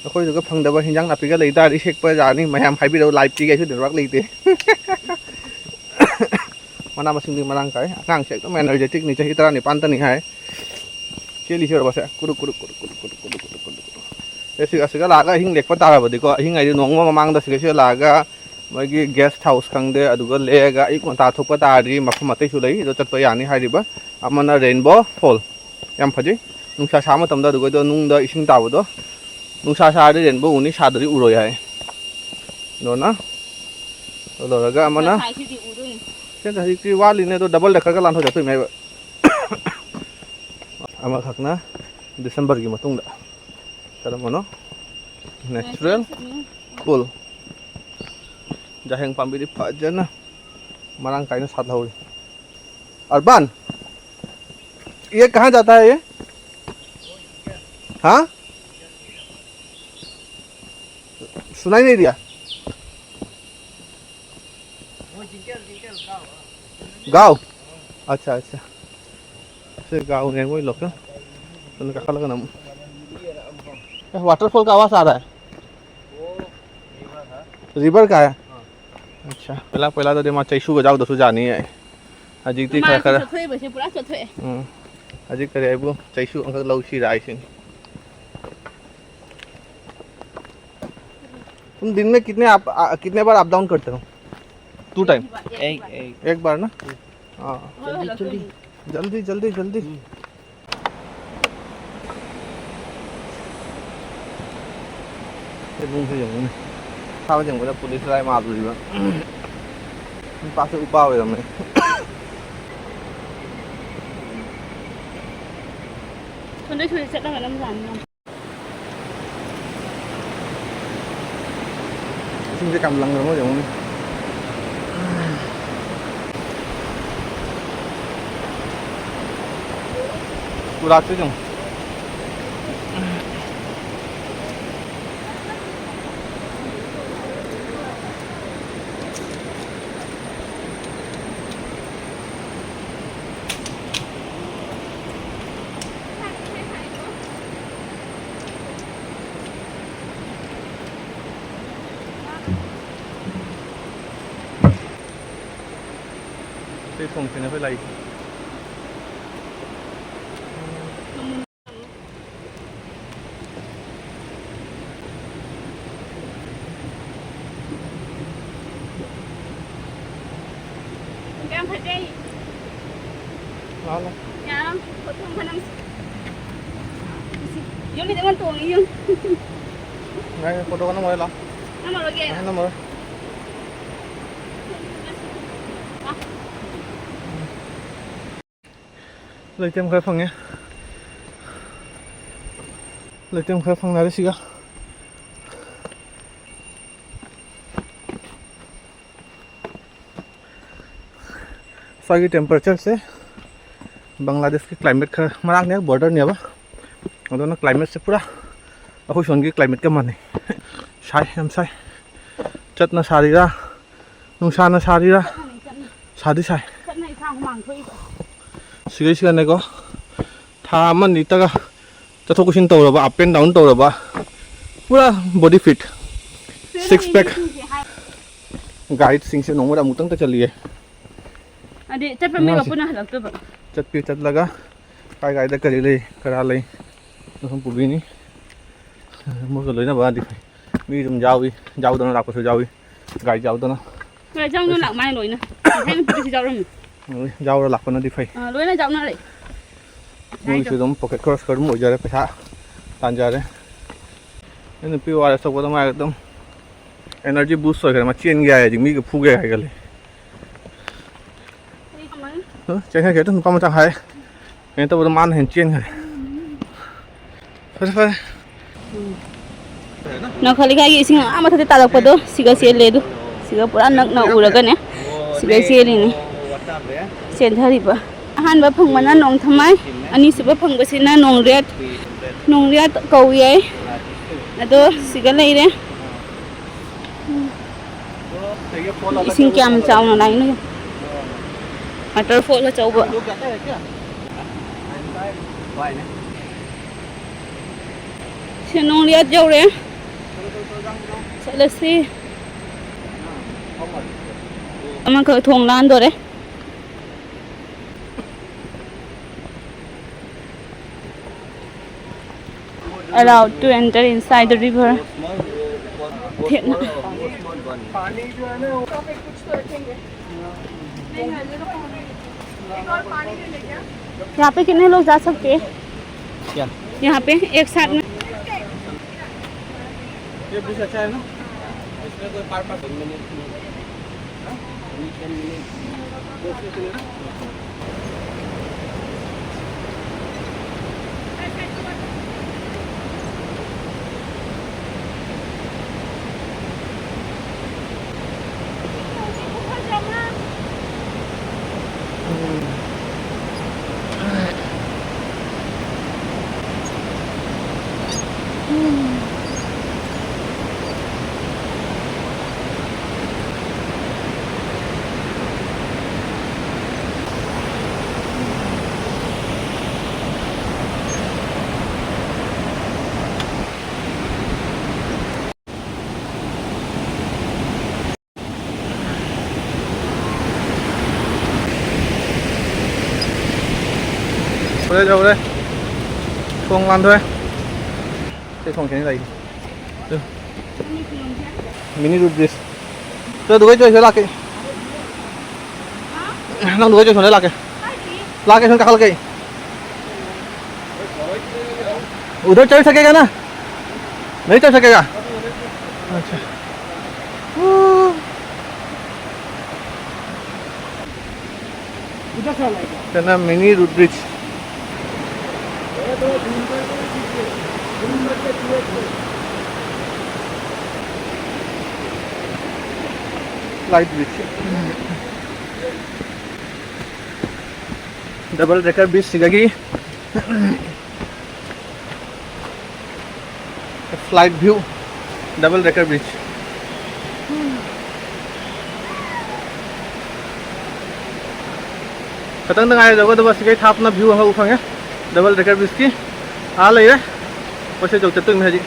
ꯑꯩꯈꯣꯏꯗꯨꯒ ꯐꯪꯗꯕ ꯍꯤꯟꯖꯥꯡ ꯅꯥꯄꯤꯒ ꯂꯩ ꯇꯥꯔꯗꯤ ꯍꯦꯛꯄ ꯌꯥꯅꯤ꯫ ꯃꯌꯥꯝ ꯍꯥꯏꯕꯤꯔꯛꯎ, ꯂꯥꯏꯞꯇꯤꯒꯤ ꯑꯩꯁꯨ ꯅꯦꯠꯋꯥꯛ ꯂꯩꯇꯦ꯫ ꯃꯅꯥ ꯃꯁꯤꯡꯗꯤ ꯃꯔꯥꯡ ꯀꯥꯏ꯫ ꯑꯉꯥꯡꯁꯦ ꯑꯗꯨꯝ ꯑꯦꯅꯔꯖꯦꯇꯤꯛꯅꯤ, ꯆꯍꯤ ꯇꯔꯥꯅꯤꯄꯥꯟꯇꯅꯤ ꯍꯥꯏ꯫ ꯆꯦꯜꯂꯤꯁꯦ ꯎꯔꯕꯁꯦ? ꯀꯨꯔꯨꯛ, ꯀꯨꯔꯨꯛ, ꯀꯨꯔꯨꯛ꯫ ꯑꯦ, ꯁꯤꯒ, ꯁꯤꯒ ꯂꯥꯛꯑꯒ ꯑꯍꯤꯡ ꯂꯦꯛꯄ ꯇꯥꯔꯕꯗꯤꯀꯣ, ꯑꯍꯤꯡ ꯍꯥꯏꯗꯤ ꯅꯣꯡꯃ ꯃꯃꯥꯡꯗ ꯁꯤꯒ, ꯁꯤꯒ ꯂꯥꯛꯑꯒ ꯃꯣꯏꯒꯤ ꯒꯦꯁ ꯍꯥꯎꯁ ꯈꯪꯗꯦ, ꯑꯗꯨꯒ ꯂꯦꯛꯑꯒ ꯑꯌꯨꯛ ꯉꯟꯇꯥ ꯊꯣꯛꯄ ꯇꯥꯔꯗꯤ ꯃꯐꯝ ꯑꯇꯩꯁꯨ ꯂꯩ, ꯑꯗꯣ ꯆꯠꯄ ꯌꯥꯅꯤ ꯍꯥꯏꯔꯤꯕ꯫ ꯑꯃꯅ ꯔꯦꯟꯕꯣ ꯐꯣꯜ, ꯌꯥꯝ ꯐꯖꯩ꯫ ꯅꯨꯡꯁꯥ ꯁꯥꯕ ꯃꯇꯝꯗ ꯑꯗꯨꯒꯩꯗꯣ ꯅꯨꯡꯗ ꯏꯁꯤꯡ ꯇꯥꯕꯗꯣ, ꯅꯨꯡꯁꯥ ꯁꯥꯔꯗꯤ ꯔꯦꯟꯕꯣ ꯎꯅꯤ, ꯁꯥꯗ꯭ꯔꯗꯤ ꯎꯔꯣꯏ ꯍꯥꯏ꯫ ꯑꯗꯨꯅ, ꯑꯗꯨ ꯂꯣꯏꯔꯒ ꯑꯃꯅ ꯉꯁꯥꯏꯁꯤꯗꯤ ꯎꯗꯣꯏꯅꯤ꯫ ꯁꯤꯗ ꯍꯧꯖꯤꯛꯇꯤ ꯋꯥꯠꯂꯤꯅꯦ, ꯑꯗꯣ ꯗꯕꯜ ꯗꯦꯀꯔꯒ ꯂꯥꯟꯊꯣꯛ ꯆꯠꯇꯣꯏꯅꯦꯕ꯫ ꯑꯃꯈꯛꯅ ꯗꯤꯁꯦꯝꯕꯔꯒꯤ ꯃꯇꯨꯡꯗ꯫ ꯀꯔꯝꯕꯅꯣ? Natural cool. ꯖꯍꯦꯡ ꯄꯥꯝꯕꯤꯗꯤ ꯐꯖꯅ ꯃꯔꯥꯡ ꯀꯥꯏꯅ ꯁꯥꯠꯍꯧꯔꯤ꯫ ꯑꯔꯕꯥꯟ, ये कहाँ जाता है ये? हाँ, सुनाई नहीं दिया। गाँव? अच्छा, अच्छा। से गाँव है वही लोग। उनका अलग नाम। वाटरफॉल का आवाज़ आ रहा है। रिवर का है। अच्छा, पहला पहला तो दिमाग चैशु बजाओ दसु जानी है। अजीब थी खरा खरा। ꯎꯝ, ꯍꯧꯖꯤꯛ ꯀꯔꯤ ꯍꯥꯏꯕꯨ ꯆꯩꯁꯨ ꯑꯃꯈꯛ ꯂꯧꯁꯤꯔꯥ ꯍꯥꯏꯁꯤꯅꯤ꯫ तुम दिन में कितने आप, आ, कितने बार अप डाउन करते हो? Two time? एक, एक। एक बार ना? हाँ। जल्दी, जल्दी। जल्दी, जल्दी, जल्दी। ꯏꯃꯨꯡꯁꯦ ꯌꯦꯡꯉꯨꯅꯦ꯫ ꯁꯥꯕ ꯌꯦꯡꯕꯗ ꯄꯨꯂꯤꯁ ꯂꯥꯏ ꯃꯥꯜꯂꯨꯔꯤꯕ꯫ ꯅꯨꯄꯥꯁꯦ ꯎꯄꯥ ꯑꯣꯏꯔꯝꯃꯦ꯫ ꯁꯣꯝꯗꯩ ꯁꯣꯝꯗꯩ ꯆꯠꯂꯒ ꯅꯝꯖꯥꯅꯤ ꯌꯦꯡꯉꯣ꯫ ꯏꯁꯤꯡꯁꯦ ꯀꯌꯥꯝ ꯂꯪꯈ꯭ꯔꯅꯣ ꯌꯦꯡꯉꯨꯅꯦ꯫ ꯈꯨꯔꯥꯛꯁꯦ ꯌꯦꯡꯉꯨ꯫ ꯇꯣꯡꯉꯛꯇꯣꯏꯅꯦ ꯑꯩꯈꯣꯏ ꯂꯥꯛꯏꯁꯦ꯫ ꯌꯥꯝ ꯐꯖꯩ꯫ ꯂꯥꯛꯑꯣ, ꯂꯥꯛꯑꯣ꯫ ꯌꯥꯝ ꯐꯣꯇꯣ ꯑꯃ ꯅꯝꯁꯤ꯫ ꯌꯨꯝꯗ ꯑꯃ ꯇꯣꯡꯉꯤ ꯌꯨꯝ꯫ ꯉꯥꯏ, ꯐꯣꯇꯣ ꯀꯟꯅ ꯅꯝꯃꯔꯣꯏ, ꯂꯥꯛꯑꯣ꯫ ꯅꯝꯃꯔꯣꯏꯒꯦ꯫ ꯉꯥꯏ, ꯅꯝꯃꯔꯣꯏ꯫ ꯂꯩꯇꯦꯝ ꯈꯔ ꯐꯪꯉꯦ꯫ ꯂꯩꯇꯦꯝ ꯈꯔ ꯐꯪꯅꯔꯦ ꯁꯤꯒ꯫ ꯁ꯭ꯋꯥꯏꯒꯤ ꯇꯦꯝꯄꯔꯦꯆꯔꯁꯦ ꯕꯪꯒ꯭ꯂꯥꯗꯦꯁꯀꯤ ꯀ꯭ꯂꯥꯏꯃꯦꯠ ꯈꯔ ꯃꯅꯥꯛꯅꯦ, ꯕꯣꯔꯗꯔꯅꯦꯕ꯫ ꯑꯗꯨꯅ ꯀ꯭ꯂꯥꯏꯃꯦꯠꯁꯦ ꯄꯨꯔꯥ ꯑꯩꯈꯣꯏ ꯁꯣꯝꯒꯤ ꯀ꯭ꯂꯥꯏꯃꯦꯠꯀ ꯃꯥꯟꯅꯩ꯫ ꯁꯥꯏ, ꯌꯥꯝ ꯁꯥꯏ꯫ ꯆꯠꯅ ꯁꯥꯔꯤꯔꯥ, ꯅꯨꯡꯁꯥꯅ ꯁꯥꯔꯤꯔꯥ? ꯆꯠꯅꯩ, ꯆꯠꯅꯩ꯫ ꯁꯥꯗꯤ ꯁꯥꯏ꯫ ꯆꯠꯅꯩ, ꯏꯁꯥ ꯍꯨꯃꯥꯡ ꯊꯣꯛꯏꯕ꯫ ꯁꯤꯒꯩꯁꯤꯒꯅꯦꯀꯣ, ꯊꯥ ꯑꯃ ꯑꯅꯤꯇꯒ ꯆꯠꯊꯣꯛ ꯆꯠꯁꯤꯟ ꯇꯧꯔꯕ, up and down ꯇꯧꯔꯕ, ꯄꯨꯔꯥ body fit, six pack꯫ ꯒꯥꯏꯗꯁꯤꯡꯁꯦ ꯅꯣꯡꯃꯗ ꯑꯃꯨꯛꯇꯪꯇ ꯆꯠꯂꯤꯌꯦ꯫ ꯑꯗꯩ ꯆꯠꯄ ꯃꯤꯒ ꯑꯉꯥꯡꯁꯦ ꯄꯨꯟꯅ ꯍꯜꯂꯛꯇꯣꯏꯕ꯫ ꯆꯠꯄꯤ ꯆꯠꯂꯒ ꯀꯥꯏ ꯀꯥꯏꯗ ꯀꯔꯤ ꯂꯩ, ꯀꯔꯥ ꯂꯩ, ꯑꯗꯨꯝ ꯄꯨꯕꯤꯅꯤ꯫ ꯃꯣꯏꯒ ꯂꯣꯏꯅꯕꯗꯤ ꯐꯩ꯫ ꯃꯤ ꯑꯗꯨꯝ ꯌꯥꯎꯏ, ꯌꯥꯎꯗꯅ ꯂꯥꯛꯄꯁꯨ ꯌꯥꯎꯏ, ꯒꯥꯏꯗ ꯌꯥꯎꯗꯅ꯫ ꯍꯣꯏ, ꯌꯥꯎꯅ ꯂꯥꯛ ꯃꯥꯅ ꯂꯣꯏꯅ꯫ ꯉꯁꯥꯏ ꯅꯨꯄꯤꯗꯨꯁꯨ ꯌꯥꯎꯔꯝꯃꯤ꯫ ꯌꯥꯎꯔ ꯂꯥꯛꯄꯅꯗꯤ ꯐꯩ꯫ ꯑ, ꯂꯣꯏꯅ ꯌꯥꯎꯅꯔꯦ꯫ ꯃꯣꯏꯒꯤꯁꯨ ꯑꯗꯨꯝ ꯄꯣꯀꯦꯠ ꯈꯔꯁꯨ ꯑꯗꯨꯝ ꯑꯣꯏꯖꯔꯦ, ꯄꯩꯁꯥ ꯇꯥꯟꯖꯔꯦ꯫ ꯑꯩ ꯅꯨꯄꯤ ꯋꯥꯔꯦ ꯆꯠꯄꯗ ꯃꯥ ꯑꯗꯨꯝ energy boost ꯑꯣꯏꯈ꯭ꯔꯦ, ꯃꯥ ꯆꯦꯟꯒꯦ ꯍꯥꯏꯔꯗꯤ ꯃꯤꯒ ꯐꯨꯒꯦ ꯍꯥꯏꯒꯠꯂꯦ꯫ ꯍ, ꯆꯦꯟꯈꯠꯈ꯭ꯔꯦ ꯑꯗꯨꯝ ꯅꯨꯄꯥ ꯃꯆꯥ ꯍꯥꯏ꯫ ꯀꯩꯅꯣ ꯇꯧꯕꯗ ꯃꯥꯅ ꯍꯦꯟꯅ ꯆꯦꯟꯈ꯭ꯔꯦ꯫ ꯐꯔꯦ, ꯐꯔꯦ꯫ ꯅꯣꯡꯈꯥꯂꯤꯀꯥꯒꯤ ꯏꯁꯤꯡ ꯑꯥ ꯃꯊꯛꯇ ꯇꯥꯔꯛꯄꯗꯣ ꯁꯤꯒ ꯆꯦꯜꯂꯦ ꯑꯗꯨ꯫ ꯁꯤꯒ ꯄꯨꯔꯥ ꯅꯛꯅ ꯎꯔꯒꯅꯦ ꯁꯤꯒ ꯆꯦꯜꯂꯤꯅꯤ꯫ ꯆꯦꯟꯊꯔꯤꯕ꯫ ꯑꯍꯥꯟꯕ ꯐꯪꯕꯅ ꯅꯣꯡꯊꯃꯥꯏ, ꯑꯅꯤꯁꯨꯕ ꯐꯪꯕꯁꯤꯅ ꯅꯣꯡꯔꯦꯠ, ꯅꯣꯡꯔꯦꯠ ꯀꯧꯏ꯫ ꯑꯗꯣ ꯁꯤꯒ ꯂꯩꯔꯦ꯫ ꯏꯁꯤꯡ ꯀꯌꯥꯝ ꯆꯥꯎꯅ ꯂꯥꯛꯏꯅꯣ ꯌꯦꯡꯉꯨ꯫ Waterfall ꯑꯆꯧꯕ꯫ ꯁꯤ ꯅꯣꯡꯂꯤꯌꯥꯠ ꯌꯧꯔꯦ꯫ ꯆꯠꯂꯁꯤ꯫ ꯑꯃꯈꯛ ꯊꯣꯡ ꯂꯥꯟꯗꯣꯔꯦ꯫ Allowed to enter inside the river. ꯊꯦꯠꯅ꯫ यहाँ पे कितने लोग जा सकते हैं? क्या? यहाँ पे एक साथ में। ये बीच अच्छा है ना? इसमें कोई पार पार मिनट नहीं। हाँ? Ten minute. ꯌꯧꯔꯦ, ꯌꯧꯔꯦ꯫ ꯊꯣꯡ ꯂꯥꯟꯊꯣꯛꯑꯦ꯫ ꯁꯤ ꯊꯣꯡ ꯈꯤꯇꯪ ꯂꯩ꯫ ꯃꯤꯅꯤ ꯔꯨꯠ ꯕ꯭ꯔꯤꯖ꯫ ꯆꯣ, ꯑꯗꯨꯒ ꯆꯣ, ꯁꯤꯗ ꯂꯥꯛꯀꯦ꯫ ꯅꯪ ꯑꯗꯨꯒ ꯆꯣ, ꯁꯣꯝꯗ ꯂꯥꯛꯀꯦ꯫ ꯂꯥꯛꯀꯦ, ꯁꯣꯝ ꯀꯥꯈꯠꯂꯛꯀꯦ꯫ उधर चढ़ सकेगा ना? नहीं चढ़ सकेगा? अच्छा। ꯁꯤꯅ mini root bridge. Flight bridge. Double decker ꯕ꯭ꯔꯤꯖꯁꯤꯗꯒꯤ Flight view, double decker bridge. ꯈꯤꯇꯪꯗ ꯉꯥꯏꯔꯦ ꯌꯧꯒꯗꯕ꯫ ꯁꯤꯒꯩ ꯊꯥꯞꯅ view ꯑꯃ ꯎ ꯐꯪꯉꯦ꯫ ꯗꯕꯜ ꯗꯦꯀꯔ ꯕ꯭ꯔꯤꯖꯀꯤ ꯑꯥ ꯂꯩꯔꯦ꯫ ꯑꯩꯈꯣꯏꯁꯦ ꯌꯧ ꯆꯠꯇꯣꯏꯅꯤ ꯍꯧꯖꯤꯛ꯫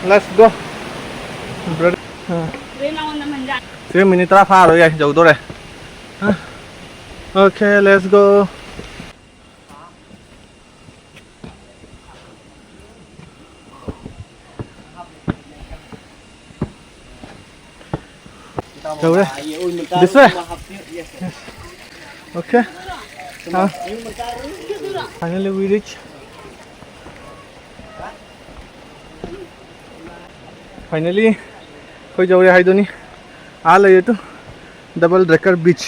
Let's go, brother. ꯁꯤ ꯃꯤꯅꯤꯠ ꯇꯔꯥ ꯐꯥꯔꯣꯏ ꯌꯥꯏ, ꯌꯧꯗꯣꯔꯦ꯫ Okay, let's go. ꯌꯧꯔꯦ꯫ This way? Yes. Okay. Ah. Finally we reach. Finally ꯑꯩꯈꯣꯏ ꯌꯧꯔꯦ ꯍꯥꯏꯗꯨꯅꯤ꯫ ꯑꯥ ꯂꯩꯔꯦ ꯇꯨ, double decker bridge꯫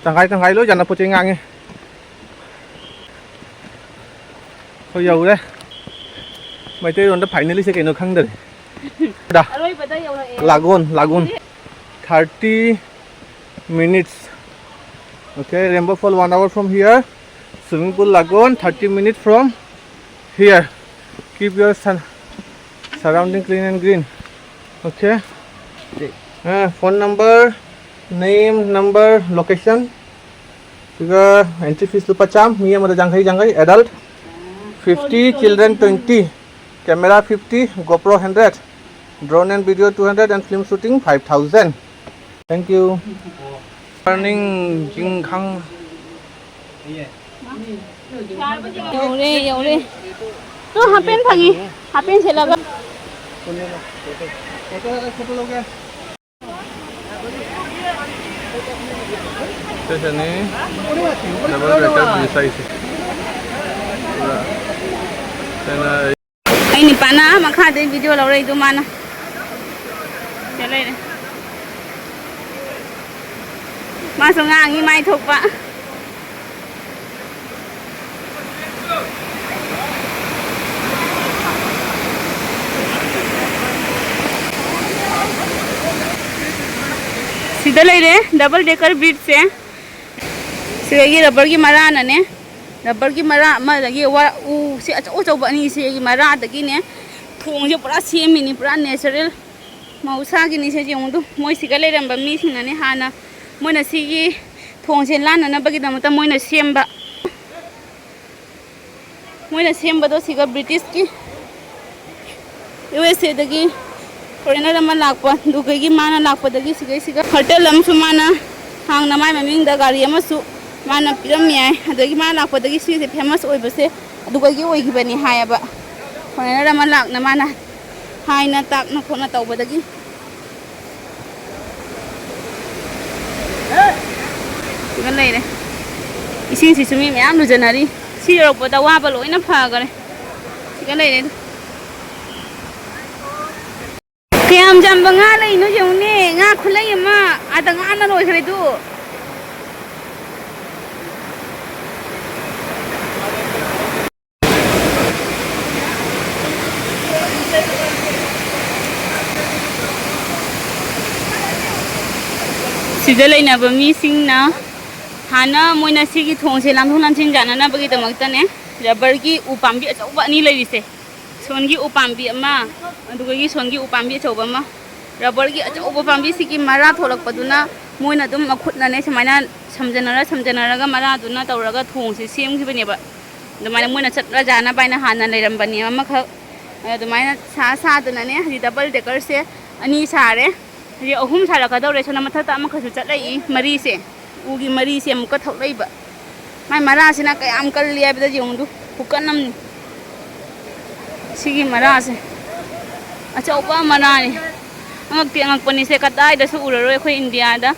ꯇꯪꯈꯥꯏ ꯇꯪꯈꯥꯏ ꯂꯣꯏ ꯌꯥꯅꯄꯣꯠ ꯆꯦ ꯉꯥꯡꯉꯦ꯫ ꯑꯩꯈꯣꯏ ꯌꯧꯔꯦ꯫ ꯃꯩꯇꯩꯂꯣꯟꯗ finally ꯁꯦ ꯀꯩꯅꯣ ꯈꯪꯗꯔꯦ꯫ ꯗꯥ꯫ ꯑꯔꯣꯏꯕꯗ ꯌꯧꯔꯛꯑꯦ꯫ ꯂꯥꯒꯣꯟ, ꯂꯥꯒꯣꯟ꯫ Thirty minutes. Okay, Rainbow Fall one hour from here. Swimming pool Lagoon thirty minutes from here. Keep your sur- surrounding clean and green. Okay. Uh, phone number, name, number, location. ꯑꯗꯨꯒ entry fees ꯂꯨꯄꯥ ꯆꯥꯝꯃ, ꯃꯤ ꯑꯃꯗ ꯌꯥꯡꯈꯩ ꯌꯥꯡꯈꯩ, adult fifty, children twenty, camera fifty, GoPro hundred, drone and video two hundred, and film shooting five thousand. Thank you. Turning ꯖꯤꯡꯈꯥꯡ꯫ ꯌꯧꯔꯦ, ꯌꯧꯔꯦ꯫ Two half pant ꯐꯪꯉꯤ꯫ Half pant ꯁꯦꯠꯂꯒ꯫ ꯁꯤꯗꯅꯤ double decker bridge ꯍꯥꯏꯁꯦ꯫ ꯄꯨꯔꯥ ꯆꯦꯟꯅꯥꯏ꯫ ꯑꯩ ꯅꯤꯄꯥꯅ ꯃꯈꯥꯗꯩ video ꯂꯧꯔꯛꯏꯗꯣ ꯃꯥꯅ꯫ ꯁꯤꯗ ꯂꯩꯔꯦ꯫ ꯃꯥꯁꯨ ꯉꯥꯡꯉꯤ ꯃꯥꯏ ꯊꯣꯛꯄ꯫ ꯁꯤꯗ ꯂꯩꯔꯦ double decker bridge ꯁꯦ꯫ ꯁꯤꯗꯒꯤ rubber ꯒꯤ ꯃꯔꯥꯅꯅꯦ, rubber ꯒꯤ ꯃꯔꯥ ꯑꯃꯗꯒꯤ ꯋꯥ-, ꯎ ꯁꯤ ꯑꯆꯧ ꯑꯆꯧꯕ ꯑꯅꯤꯁꯤꯒꯤ ꯃꯔꯥꯗꯒꯤꯅꯦ ꯊꯣꯡꯁꯦ ꯄꯨꯔꯥ ꯁꯦꯝꯃꯤꯅꯤ, ꯄꯨꯔꯥ natural ꯃꯍꯧꯁꯥꯒꯤꯅꯤ꯫ ꯁꯦ ꯌꯦꯡꯉꯨꯗꯨ, ꯃꯣꯏ ꯁꯤꯒ ꯂꯩꯔꯝꯕ ꯃꯤꯁꯤꯡꯅꯅꯦ ꯍꯥꯟꯅ ꯃꯣꯏꯅ ꯁꯤꯒꯤ ꯊꯣꯡꯁꯦ ꯂꯥꯟꯅꯅꯕꯒꯤꯗꯃꯛꯇ ꯃꯣꯏꯅ ꯁꯦꯝꯕ꯫ ꯃꯣꯏꯅ ꯁꯦꯝꯕꯗꯣ ꯁꯤꯒ British ꯀꯤ, U S A ꯗꯒꯤ foreigner ꯑꯃ ꯂꯥꯛꯄ, ꯑꯗꯨꯒꯤ ꯃꯥꯅ ꯂꯥꯛꯄꯗꯒꯤ ꯁꯤꯒꯩꯁꯤꯒ hotel ꯑꯃꯁꯨ ꯃꯥꯅ ꯍꯥꯡꯅ ꯃꯥꯏ ꯃꯃꯤꯡꯗ ꯒꯥꯔꯤ ꯑꯃꯁꯨ ꯃꯥꯅ ꯄꯤꯔꯝꯃꯤ ꯍꯥꯏ꯫ ꯑꯗꯒꯤ ꯃꯥ ꯂꯥꯛꯄꯗꯒꯤ ꯁꯤꯁꯦ famous ꯑꯣꯏꯕꯁꯦ ꯑꯗꯨꯗꯒꯤ ꯑꯣꯏꯈꯤꯕꯅꯤ ꯍꯥꯏꯌꯦꯕ꯫ ꯐꯣꯔꯦꯅꯔ ꯑꯃ ꯂꯥꯛꯅ ꯃꯥꯅ ꯍꯥꯏꯅ ꯇꯥꯛꯅ ꯈꯣꯠꯅ ꯇꯧꯕꯗꯒꯤ ꯁꯤꯒ ꯂꯩꯔꯦ꯫ ꯏꯁꯤꯡꯁꯤꯁꯨ ꯃꯤ ꯃꯌꯥꯝ ꯂꯨꯖꯅꯔꯤ꯫ ꯁꯤ ꯌꯧꯔꯛꯄꯗ ꯑꯋꯥꯕ ꯂꯣꯏꯅ ꯐꯈꯔꯦ꯫ ꯁꯤꯒ ꯂꯩꯔꯦ꯫ ꯀꯌꯥꯝ ꯆꯝꯕ ꯉꯥ ꯂꯩꯅꯣ ꯌꯦꯡꯉꯨꯅꯦ꯫ ꯉꯥ ꯈꯨꯂꯩ ꯑꯃ ꯑꯥꯗ ꯉꯥꯅ ꯂꯣꯏꯈ꯭ꯔꯦ ꯑꯗꯨ꯫ ꯁꯤꯗ ꯂꯩꯅꯕ ꯃꯤꯁꯤꯡꯅ ꯍꯥꯟꯅ ꯃꯣꯏꯅ ꯁꯤꯒꯤ ꯊꯣꯡꯁꯦ ꯂꯥꯟꯊꯣꯛ ꯂꯥꯟꯁꯤꯟ ꯌꯥꯅꯅꯕꯒꯤꯗꯃꯛꯇꯅꯦ, ꯔꯕꯔꯒꯤ ꯎ ꯄꯥꯝꯕꯤ ꯑꯆꯧꯕ ꯑꯅꯤ ꯂꯩꯔꯤꯁꯦ, ꯁꯣꯟꯒꯤ ꯎ ꯄꯥꯝꯕꯤ ꯑꯃ, ꯑꯗꯨꯒ ꯁꯣꯟꯒꯤ ꯎ ꯄꯥꯝꯕꯤ ꯑꯆꯧꯕ ꯑꯃ, ꯔꯕꯔꯒꯤ ꯑꯆꯧꯕ ꯄꯥꯝꯕꯤꯁꯤꯒꯤ ꯃꯔꯥ ꯊꯣꯛꯂꯛꯄꯗꯨꯅ ꯃꯣꯏꯅ ꯑꯗꯨꯝ ꯃꯈꯨꯠꯅꯅꯦ ꯁꯨꯃꯥꯏꯅ ꯁꯝꯖꯟꯅꯔ ꯁꯝꯖꯟꯅꯔꯒ ꯃꯔꯥꯗꯨꯅ ꯇꯧꯔꯒ ꯊꯣꯡꯁꯦ ꯁꯦꯝꯈꯤꯕꯅꯦꯕ꯫ ꯑꯗꯨꯃꯥꯏꯅ ꯃꯣꯏꯅ ꯆꯠꯂ ꯌꯥꯅꯕ ꯍꯥꯏꯅ ꯍꯥꯟꯅ ꯂꯩꯔꯝꯕꯅꯦ ꯑꯃꯈꯛ꯫ ꯑꯗꯨꯃꯥꯏꯅ ꯁꯥ ꯁꯥꯗꯅꯅꯦ ꯍꯧꯖꯤꯛ ꯗꯕꯜ ꯗꯦꯀꯔꯁꯦ ꯑꯅꯤ ꯁꯥꯔꯦ꯫ ꯍꯧꯖꯤꯛ ꯑꯍꯨꯝ ꯁꯥꯔꯛꯀꯗꯧꯔꯦ꯫ ꯁꯣꯝꯗ ꯃꯊꯛꯇ ꯑꯃꯈꯛꯁꯨ ꯆꯠꯂꯛꯏ, ꯃꯔꯤꯁꯦ꯫ ꯎꯒꯤ ꯃꯔꯤꯁꯦ ꯑꯃꯨꯛꯀ ꯊꯣꯛꯂꯛꯏꯕ꯫ ꯃꯥꯏ ꯃꯔꯥꯁꯤꯅ ꯀꯌꯥꯝ ꯀꯜꯂꯤ ꯍꯥꯏꯕꯗ ꯌꯦꯡꯉꯨꯗꯨ, ꯈꯨꯀꯟ ꯑꯃꯅꯤ꯫ ꯁꯤꯒꯤ ꯃꯔꯥꯁꯦ ꯑꯆꯧꯕ ꯃꯔꯥꯅꯤ꯫ ꯑꯉꯛꯇꯤ ꯑꯉꯛꯄꯅꯤꯁꯦ, ꯀꯗꯥꯏꯗꯁꯨ ꯎꯔꯔꯣꯏ ꯑꯩꯈꯣꯏ ꯏꯟꯗꯤꯌꯥꯗ꯫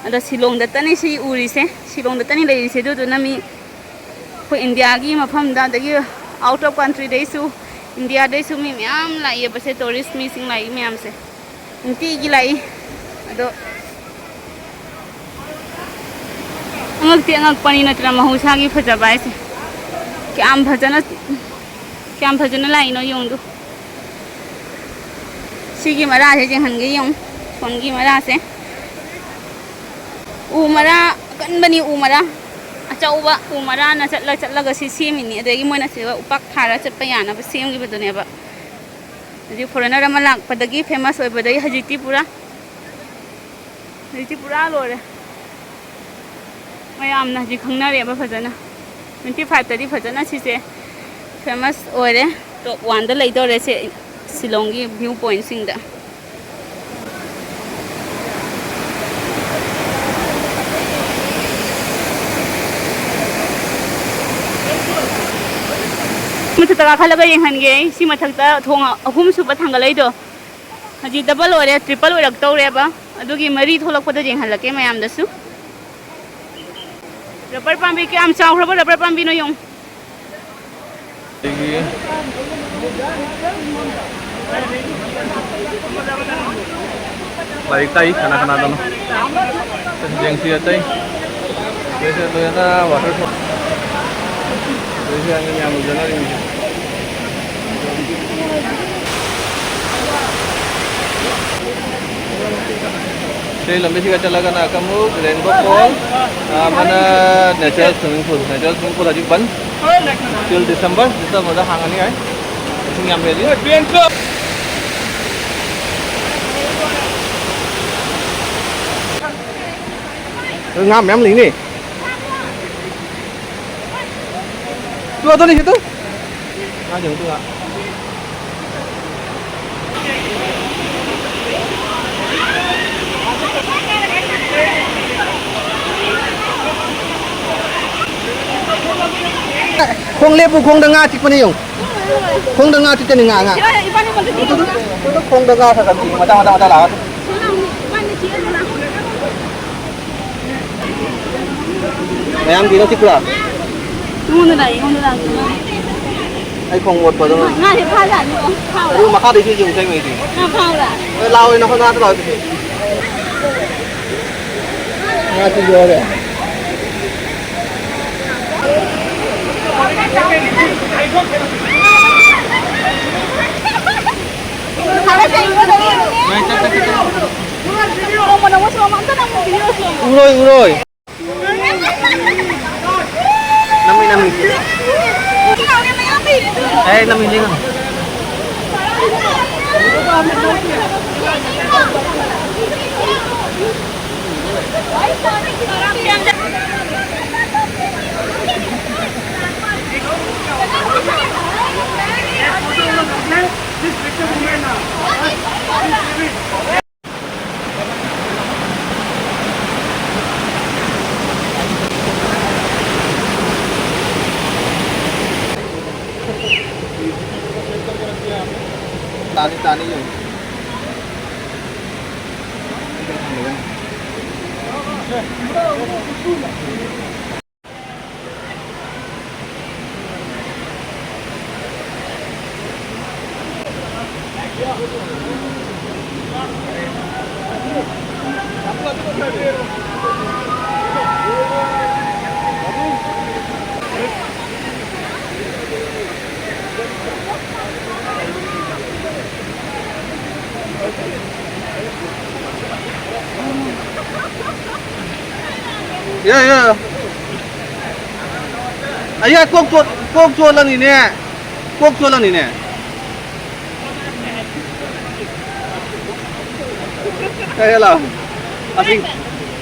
ꯑꯗꯣ ꯁꯤꯂꯣꯡꯗꯇꯅꯤ ꯁꯤ ꯎꯔꯤꯁꯦ, ꯁꯤꯂꯣꯡꯗꯇꯅꯤ ꯂꯩꯔꯤꯁꯦ꯫ ꯑꯗꯨꯗꯨꯅ ꯃꯤ ꯑꯩꯈꯣꯏ ꯏꯟꯗꯤꯌꯥꯒꯤ ꯃꯐꯝꯗ, ꯑꯗꯒꯤ ꯑꯥꯎꯠ ꯑꯣꯐ ꯀꯟꯇ꯭ꯔꯤꯗꯩꯁꯨ, ꯏꯟꯗꯤꯌꯥꯗꯩꯁꯨ ꯃꯤ ꯃꯌꯥꯝ ꯂꯥꯛꯏꯕꯁꯦ, ꯇꯨꯔꯤꯁ ꯃꯤꯁꯤꯡ ꯂꯥꯛꯏ ꯃꯌꯥꯝꯁꯦ ꯅꯨꯡꯇꯤꯒꯤ ꯂꯥꯛꯏ꯫ ꯑꯗꯣ ꯑꯉꯛꯇꯤ ꯑꯉꯛꯄꯅꯤ ꯅꯠꯇ꯭ꯔꯥ, ꯃꯍꯧꯁꯥꯒꯤ ꯐꯖꯕ ꯍꯥꯏꯁꯦ꯫ ꯀꯌꯥꯝ ꯐꯖꯅ, ꯀꯌꯥꯝ ꯐꯖꯅ ꯂꯥꯛꯏꯅꯣ ꯌꯦꯡꯉꯨꯗꯨ꯫ ꯁꯤꯒꯤ ꯃꯔꯥꯁꯦ ꯌꯦꯡꯍꯟꯒꯦ ꯌꯦꯡꯉꯨ, ꯁꯣꯟꯒꯤ ꯃꯔꯥꯁꯦ꯫ ꯎ ꯃꯔꯥ ꯑꯀꯟꯕꯅꯤ, ꯎ ꯃꯔꯥ ꯑꯆꯧꯕ ꯎ ꯃꯔꯥꯅ ꯆꯠꯂ ꯆꯠꯂꯒ ꯁꯤ ꯁꯦꯝꯃꯤꯅꯤ꯫ ꯑꯗꯒꯤ ꯃꯣꯏꯅ ꯁꯤꯗ ꯎꯄꯥꯛ ꯊꯥꯔ ꯆꯠꯄ ꯌꯥꯅꯕ ꯁꯦꯝꯈꯤꯕꯗꯨꯅꯦꯕ꯫ ꯍꯧꯖꯤꯛ ꯐꯣꯔꯦꯅꯔ ꯑꯃ ꯂꯥꯛꯄꯗꯒꯤ ꯐꯦꯃꯁ ꯑꯣꯏꯕꯗꯒꯤ ꯍꯧꯖꯤꯛꯇꯤ ꯄꯨꯔꯥ, ꯍꯧꯖꯤꯛꯇꯤ ꯄꯨꯔꯥ ꯂꯣꯏꯔꯦ꯫ ꯃꯌꯥꯝꯅ ꯍꯧꯖꯤꯛ ꯈꯪꯅꯔꯦꯕ ꯐꯖꯅ꯫ ꯇ꯭ꯋꯦꯟꯇꯤ ꯐꯥꯏꯚꯇꯗꯤ ꯐꯖꯅ ꯁꯤꯁꯦ ꯐꯦꯃꯁ ꯑꯣꯏꯔꯦ, ꯇꯣꯞ ꯋꯥꯟꯗ ꯂꯩꯗꯧꯔꯦ ꯁꯤ ꯁꯤꯂꯣꯡꯒꯤ ꯚ꯭ꯌꯨ ꯄꯣꯏꯟꯠꯁꯤꯡꯗ꯫ ꯃꯊꯛꯇ ꯀꯥꯈꯠꯂꯒ ꯌꯦꯡꯍꯟꯒꯦ ꯑꯩ꯫ ꯁꯤ ꯃꯊꯛꯇ ꯊꯣꯡ ꯑꯍꯨꯝ ꯁꯨꯕ ꯊꯥꯡꯒꯠꯂꯛꯏꯗꯣ, ꯍꯧꯖꯤꯛ ꯗꯕꯜ ꯑꯣꯏꯔꯦ, ꯇ꯭ꯔꯤꯄꯜ ꯑꯣꯏꯔꯛꯇꯧꯔꯦꯕ꯫ ꯑꯗꯨꯒꯤ ꯃꯔꯤ ꯊꯣꯛꯂꯛꯄꯗ ꯌꯦꯡꯍꯜꯂꯛꯀꯦ ꯃꯌꯥꯝꯗꯁꯨ꯫ ꯔꯕꯔ ꯄꯥꯝꯕꯤ ꯀꯌꯥꯝ ꯆꯥꯎꯈ꯭ꯔꯕ ꯔꯕꯔ ꯄꯥꯝꯕꯤꯅꯣ ꯌꯦꯡꯉꯨ꯫ ꯑꯗꯒꯤ ꯂꯥꯏꯔꯤꯛ ꯇꯥꯛꯏ ꯀꯅꯥ ꯀꯅꯥꯗꯅꯣ꯫ ꯌꯦꯡꯁꯤ ꯑꯇꯩ꯫ ꯁꯤꯗꯩꯁꯤꯗ ꯂꯣꯏꯅ ꯋꯥꯇꯔ ꯐꯣꯜ꯫ ꯁꯤꯗꯩꯁꯤꯗ ꯑꯉꯥꯡ ꯌꯥꯝ ꯂꯨꯖꯅꯔꯤꯃꯤꯁꯦ꯫ ꯁꯤ ꯂꯝꯕꯤꯁꯤꯒ ꯆꯠꯂꯒꯅ ꯑꯃꯨꯛ ꯔꯦꯟꯕꯣ ꯐꯣꯜ, ꯑꯃꯅ natural swimming pool. Natural swimming pool ꯍꯧꯖꯤꯛ ꯕꯟ꯫ Till December, Decemberꯗ ꯍꯥꯡꯉꯅꯤ ꯍꯥꯏ꯫ ꯏꯁꯤꯡ ꯌꯥꯝ ꯍꯦꯜꯂꯤ꯫ ꯉꯥ ꯃꯌꯥꯝ ꯂꯩꯅꯦ꯫ ꯇꯨ, ꯑꯗꯨꯅꯤ ꯁꯤ ꯇꯨ꯫ ꯉꯥ ꯌꯦꯡꯉꯨ ꯇꯨ ꯉꯥ꯫ ꯈꯣꯡ ꯂꯦꯞꯄꯨ, ꯈꯣꯡꯗ ꯉꯥ ꯆꯤꯛꯄꯅꯦ ꯌꯦꯡꯉꯨ꯫ ꯈꯣꯡꯗ ꯉꯥ ꯆꯤꯛꯀꯅꯤ, ꯉꯥ, ꯉꯥ꯫ ꯏꯕꯥꯅꯤ ꯃꯗꯨꯗꯤ ꯇꯨ, ꯇꯨ, ꯇꯨ, ꯇꯨ, ꯈꯣꯡꯗ ꯉꯥ ꯈꯔ ꯈꯔ ꯆꯤꯛ, ꯃꯆꯥ, ꯃꯆꯥ, ꯃꯆꯥ ꯂꯥꯛꯑꯒ꯫ ꯏꯕꯥꯅꯤ ꯆꯤꯛꯑꯒ ꯂꯥꯛꯑꯣ꯫ ꯃꯌꯥꯝꯒꯤꯅ ꯆꯤꯛꯄ꯭ꯔꯥ? ꯑꯩꯉꯣꯟꯗ ꯂꯥꯛꯑꯦ, ꯑꯩꯉꯣꯟꯗ ꯂꯥꯛꯑꯦ꯫ ꯑꯩ ꯈꯣꯡ ꯃꯣꯠꯄ ꯑꯗꯨꯅ꯫ ꯉꯥꯁꯦ ꯐꯥꯖꯥꯠꯅꯤꯀꯣ, ꯐꯥꯎꯔꯥ? ꯑꯗꯨ ꯃꯈꯥꯗꯩꯁꯨ ꯌꯦꯡꯉꯨ ꯀꯩ ꯃꯩꯗꯤ꯫ ꯉꯥ ꯐꯥꯎꯔꯥ? ꯑꯦ, ꯂꯥꯛꯑꯣ, ꯅꯈꯣꯏ ꯉꯥꯗ ꯂꯥꯛꯑꯣ ꯑꯗꯨꯗꯤ꯫ ꯉꯥ ꯆꯤꯛ ꯌꯥꯎꯔꯦ꯫ ꯎꯔꯣꯏ, ꯎꯔꯣꯏ꯫ ꯅꯝꯃꯤ, ꯅꯝꯃꯤ꯫ ꯑꯦ, ꯅꯝꯃꯤ, ꯅꯝꯃꯤ꯫ ꯇꯥꯅꯤ, ꯇꯥꯅꯤ, ꯌꯦꯡꯉꯨ꯫ ꯌꯥ, ꯌꯥ꯫ ꯑꯩꯌꯥ, ꯀꯣꯛ ꯆꯣꯠ-, ꯀꯣꯛ ꯆꯣꯠꯂꯅꯤꯅꯦ꯫ ꯀꯣꯛ ꯆꯣꯠꯂꯅꯤꯅꯦ꯫ ꯀꯩ ꯍꯥꯏ ꯂꯥꯎ? ꯑꯁꯤ